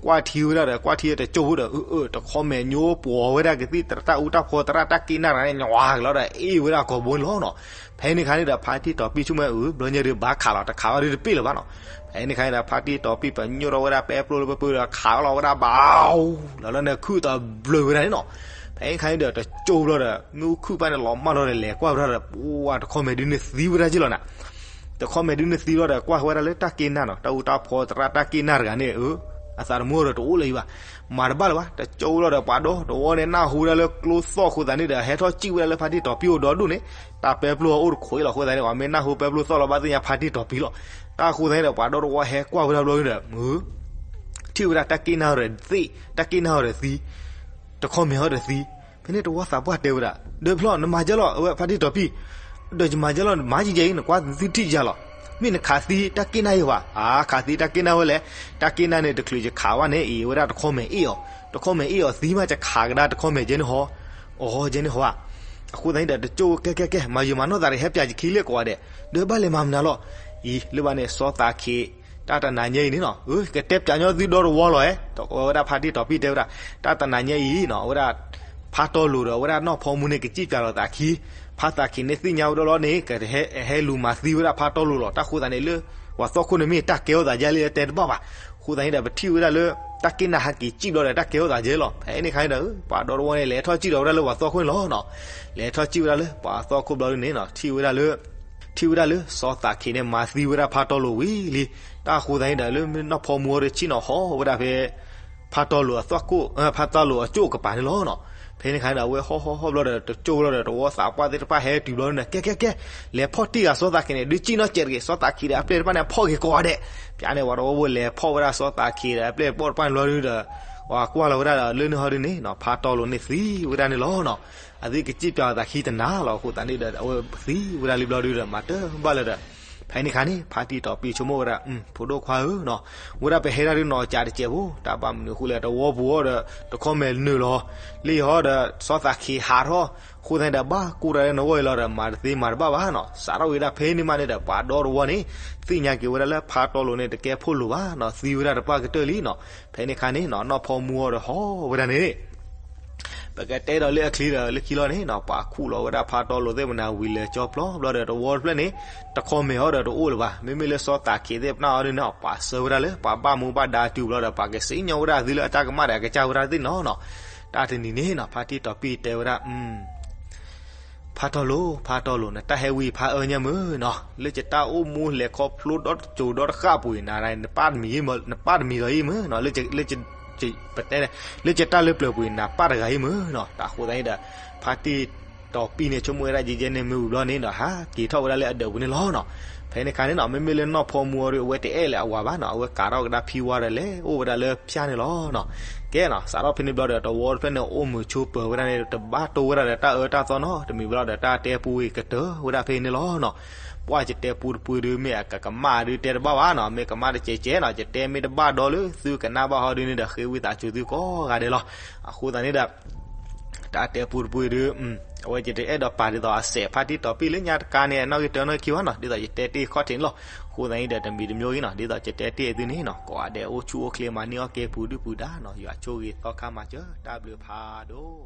ကွၢ်ထံဝဲဒၣ်ဒီး ကွၢ်ထံတကၠိဖိဒီး အၢ အၢ တခီမဲာ်ညိပှီၤဝဲဒၣ်ကသံၣ်တၢ်အူတၢ်ဖီသရၣ်တၢ်က့ၣ်နၢ်တဂၤန့ၣ် ညွၤကလီၤဒီး အ့ၣ်ဝဲဒၣ်ကိာ်ဘိန့ၣ်လီၤနီၤ. ဖဲန့ၣ်ခါန့ၣ်ဒီး ဖါတံၢ်တီၤပံၣ်ဆိကမိၣ် အၢ ဘျီညါဒုးဘၣ်ခးလီၤ တခးဘၣ်ဒုးတပ့ၣ်လၢၤဘၣ်နီၤ. ဖဲန့ၣ်ခါန့ၣ်ဒီး ဖါတံၢ်တီၤပံၣ်ပညိၣ်ထီၣ်ဝဲဒၣ်ပဲပျိၢ်လၢပပၢဒီးခးလီၤဝဲဒၣ်ဘၣ် လီၤလၢန့ၣ်ခုၣ်သီဘျၢဝဲဒၣ်န့ၣ်နီၤ. ဖဲန့ၣ်ခါန့ၣ်ဒီး တကၠိဘျီဒီး မ့ၣ်အူခုၣ်ပၢ်န့ၣ်လီၤမၢ်လီၤဒီး လဲၤကွၢ်ဝဲဒၣ်ဒီး ပှၤတခီမဲာ်ဒုးန့ၣ်သံဝဲဒၣ်က့လီၤနၤ. တခီမဲာ်ဒုးန့ၣ်သံလီၤဒီး ကွၢ်ဝဲဒၣ်လၢတၢ်က့ၣ်နၢ်နီၤ တၢ်အူတၢ်ဖီသရၣ်တၢ်က့ၣ်နၢ်တဂၤန့ၣ် အၢ အသးတမုာ်ဒီးတအိၣ်လၢၤအံၤဘၣ်. မၤတဘၣ်လၢၤဘၣ် တကၠိလီၤဒီး ပှၤဒီတဝီန့ၣ် နၢ်ဟူဝဲဒၣ်လၢကျိသီၣ်အဃိသတးန့ၣ်ဒီး ဟဲထီၣ်စံၣ်ဝဲဒၣ်လၢဖါတံၢ်တီၤပံၣ်အိၣ်ဒီဒူၣ်န့ၣ် တၢ်ပဲပျိၢ်အအိၣ်တခိးအံၤလီၤအဃိသတးန့ၣ် ပှၤမ့ၢ်နၢ်ဟူပဲပျိၢ်သီၣ်လီၤဘၣ်သ့ၣ်ညါဖါတံၢ်တီၤပံၣ်လီၤ. တၢ်အဃိသတးန့ၣ်ဒီး ပှၤဒီတဝီဟဲကွၢ်ဝဲဒၣ်ဘျီဒီး မုၢ် ထံၣ်ဝဲဒၣ်တၢ်က့ၣ်နၢ်ဒီးသံ တၢ်က့ၣ်နၢ်ဒီးသံ တခီမဲာ်ဟီဒီးသံ. ဖဲန့ၣ်တဝီသးပှၢ်တဲဝဲဒၣ် ဒီးဖျီၣ် နမၤကဲလီၤ အဝဲဖါတံၢ်တီၤပံၣ် ဒီးယမၤကဲလီၤ မၤယဲအံၤ နကွၢ်သုထံၣ်ယၤလီၤ. မ့ၢ်နခးသံတၢ်က့ၣ်နၢ်အံၤဘၣ် အါ ခးသံတၢ်က့ၣ်နၢ်ဝဲလဲၣ်. တၢ်က့ၣ်နၢ်န့ၣ် တချုးယခးဘၣ်န့ၣ် အံၤဝဲဒၣ်တခီမဲာ်အ့ၣ်အီၤ တခီမဲာ်အ့ၣ်အီၤသံမး ယခးကဒါတခီမဲာ်ကဲန့ၣ်ဟီ အီၤကဲန့ၣ်ဟီဧါ. အဃိသတးန့ၣ်ဒီး တကၠိကဲကဲကဲ မၤယုာ်မၤနီၢ်သးတဟဲပၠးယခံလၢကိးဂၤဒဲး ဒီးဘၣ်လဲၤမၤမနုၤလီၤ. အံၤ လၢဘၣ်န့ၣ် စီၤသးခ့း တၢ်တနၤညါအံၤန့ၣ်နီၤ အၢ ကတဲပၠးညီသုဒီတဝီလီၤဧါ ဒီးဝဲဒၣ်ဖါတံၢ်တီၤပံၣ်တဲဝဲဒၣ် တၢ်တနၤညါအံၤနီၤ အဝဲဒၣ် ဖါတီလိၤဒီးအဝဲဒၣ်နီၢ်ဖီမူန့ၣ် ကစံၣ်ပၠးလီၤသးခံ ဖါသးခ့းန့ၣ်သ့ၣ်ညါဝဲဒၣ်လီၤန့ၣ် ကဟဲလူၤမၤသံဝဲဒၣ်ဖါတီလိၤလီၤ. တၢ်ဃိသတးန့ၣ်လၢ ပှၤသီခိၣ်န့ၣ်မ့ၢ်တၢ်ကဲထီၣ်သးယဲလၢတဲတဘၣ်ဘၣ်. အဃိသတးန့ၣ်ဒီး ပထံၣ်ဝဲဒၣ်လၢ တၢ်က့ၣ်နၢ်ဟဲက့ၤစံၣ်ဘျီဒီး တၢ်ကဲထီၣ်သးယဲလီၤ. ဖဲန့ၣ်ခါန့ၣ်ဒီး ပှၤဒီတဝီန့ၣ် လဲၤထီၣ်စံၣ်ဒီးဝဲဒၣ်လၢပှၤသီခိၣ်န့ၣ်လီၤနီၤ. လဲၤထီၣ်စံၣ်ဝဲဒၣ်လၢပှၤသီခိၣ်ဘျီဒုန့ၣ်နီၤ ထံၣ်ဝဲဒၣ်လၢ ထံၣ်ဝဲဒၣ်လၢစီၤသးခ့းန့ၣ် မၤသံဝဲဒၣ်ဖါတီလိၤဝံၤလံ. တၢ်အဃိသတးန့ၣ်ဒီး လၢနီၢ်ဖီမူအီၤဒီး ဆ့ၣ်နီၤဟီဝဲဒၣ်ဖဲ ဖါတီလိၤအသီခိၣ် ဖါတီလိၤအကၠိၣ်ကပၤန့ၣ်လီၤနီၤ. ဖဲန့ၣ်ခါန့ၣ်ဒီး အဝဲဟီၣ်ဟီၣ်ဟီၣ်ဘျီဒီး တကၠိၣ်ဘျီဒီး တဝီသးပှၢ်သ့ၣ်တဖၣ်ဟဲတုၤဘျီန့ၣ် ကဲကဲကဲ လဲၤဖီၣ်တံၢ်ဂၤစီၤသးခ့းန့ၣ် ဒုးစံၣ်နီၢ်စဲးတဂ့ၤ စီၤသးခ့းဒီးအပျဲၢ်တဖၣ်န့ၣ် ဖီၣ်က့ၤကိးဂၤဒဲး. ပျးန့ၣ် ပှၤတဝီဖိလဲၤဖီၣ်ဝဲဒၣ်စီၤသးခ့းဒီး အပျဲၢ်ပိာ်တဖၣ်န့ၣ်ဘျီဒုဒီး ပှၤကွၢ်လီၤဝဲဒၣ်ဒီး လၢန့ၣ်ဟီဒုန့ၣ်နီၤ ဖါတီလိၤန့ၣ်သံဝဲဒၣ်န့ၣ်လီၤနီၤ. အသုကစံၣ်ပၠးအသးခံတနၤလီၤ. အဃိသတးန့ၣ်ဒီး အဝဲသံဝဲဒၣ်လံဘျီဒုဒီး မၤတဘၣ်လၢၤဒီး ဖဲန့ၣ်ခါန့ၣ် ဖါတံၢ်တီၤပံၣ်ဆိကမိၣ်ဝဲဒၣ် ဖိဒိၣ်ခွါဧၢနီၤ ဝဲဒၣ်ပဟဲဒၣ်ဒုနီၤ ကးတစဲးဖိ တၢ်ဘၣ်မနုၤအဃိလဲၣ် တဝီပူၤအီၤဒီး တခီမဲာ်နုာ်လီၤ လံဟီဒီး စီၤသးခ့းဟးထီၣ် အဃိသတးန့ၣ်ဒီး ဘၣ်ကိၢ်တၢ်လၢနဂီၢ်အံၤလီၤဒီး မၤတသ့မၤတဘၣ်ဘၣ်နီၤ. စးထီၣ်ဝဲဒၣ်ဖဲန့ၣ်မးန့ၣ်ဒီး ပှၤဒီတဝီန့ၣ် သ့ၣ်ညါက့ၤဝဲဒၣ်လၢဖါတီလိၤန့ၣ် တကဲဖိလိၤဘၣ်နီၤ သံဝဲဒၣ်တပှၢ်ကတၢၢ်လံနီၤ. ဖဲန့ၣ်ခါန့ၣ်နီၤ နီၢ်ဖီမူအီၤဒီးဟီၣ်ဝဲဒၣ်န့ၣ် ပကတဲဒီးလၢအချံဒီးလၢခံလီၤန့ၣ်နီၤ ပှၤခူၣ်လီၤဝဲဒၣ်ဖါတီလိၤသ့ၣ်မနၤဝံၤလၢာ်ကၠီပျီဘျီဒီး တဝီတဖျၢၣ်န့ၣ် တခီမဲာ်အီၤဒီးတအိၣ်လၢၤဘၣ်. မ့မ့ၢ်လၢစီၤသးခ့းသ့ၣ်ပနၢ်အီၤဒုန့ၣ် ပှၤဆှၢဝဲဒၣ်လၢ ပှၤဘၣ်မူဘၣ်ဒါတုၤဘျီဒီး ပှၤကစံၣ်ညီၣ်ဝဲဒၣ်သုလၢအတၢ်ကမၣ်ဒီး အကစၢ်ဝဲဒၣ်သ့ၣ်နီၤနီၤ. တၢ်တနံၤန့ၣ်နီၤ ဖါတံၢ်တီၤပံၣ်တဲဝဲဒၣ် ဖါတီလိၤ ဖါတီလိၤ နတၢ်ဟဲဝံဖးအၢညါမုၢ်နီၤ လၢယတၢ်အိၣ်မူလဲၤခီဖျိဒီတစိၤဒီတဃၣ်ပူၤအံၤ နပၢ်တမံၤ နပၢ်တမံၤလီၤအံၤမုၢ်နီၤ လၢ ပတဲ လၢယတၢ်လၢပျၢၤပူၤအံၤ နပၢ်တဂၤအံၤမုၢ်နီၤ. တၢ်ဃိသတးန့ၣ်ဒီး ဖါတံၢ်တီၤပံၣ်န့ၣ် ဆိကမိၣ်ဝဲဒၣ်ယဲယဲန့ၣ်မ့ၢ်ဝံၤဘျီန့ၣ်ဒီး ဟးက့ၤထီၣ်ဝဲဒၣ်လၢအဒၢးပူၤန့ၣ်လီၤနီၤ. ဖဲန့ၣ်ခါန့ၣ်နီၤ မ့မ့ၢ်လၢနီၢ်ဖီမူအီၤဒီး အဝဲတအဲၣ်လၢအဝၤဘၣ်နီၤ အဝဲကးထီၣ်ကဒါဖံဝါဒီးလဲၤအိၣ်ဝဲဒၣ်လၢဖၠၣ်န့ၣ်လီၤနီၤ. ကဲနီၤ စးထီၣ်ဖဲန့ၣ်ဘျီဒီး တဝီတဖျၢၣ်န့ၣ် အိၣ်မုာ်ဆိပၢၤဝဲဒၣ်န့ၣ် တဘၣ်တိၢ်ဝဲဒၣ်ဒီးတၢ်အၢတၢ်သီနီတမံၤဘျီဒီး တၢ်တဲပူဝံၤကတၢၢ်ဝဲဒၣ်ဖဲန့ၣ်လီၤနီၤ. ပှၢ်ယတဲပူတပူဒု မ့ၢ်အကကမၣ်ဒုတဲတဘၣ်ဘၣ်နီၤ မ့ၢ်ကမၣ်တကဲးကဲးနီၤ ယတဲမ့ၢ်တဘၣ်ဒီးလၢသုကနၣ်ဘၣ်ဟီဒုန့ၣ်ဒီး ဃ့ဝံသးစူၤသုကိးဂၤဒဲးလီၤ. အဃိသတးန့ၣ်ဒီး တၢ်တဲပူတပူဒု အဝဲယတအဲၣ်ဒိးပာ်ဒ်သိးအစဲးဖါတံၢ်တီၤပံၣ်လၢညါတကါန့ၣ် အနီၣ်ဂံၢ်တၢနီၣ်ခံဘၣ်နီၤ ဒ်သိးယတဲတ့ၢ်ခီၣ်ထံးန့ၣ်လီၤ. အဃိသတးန့ၣ်ဒီး တမံၤတမံၤအံၤနီၤ ဒ်သိးယတဲတ့ၢ်သုန့ၣ်နီၤ ကိးဂၤဒဲးအိၣ်ဆူၣ်အိၣ်ချ့မၤန့ၢ်အီၣ်ကဲပူၤဒုၣ်ပူၤဒါနီၤ ယွၤဆိၣ်ဂ့ၤသီခါမၤစၢၤ တၢ်ဘျုးဖးဒိၣ်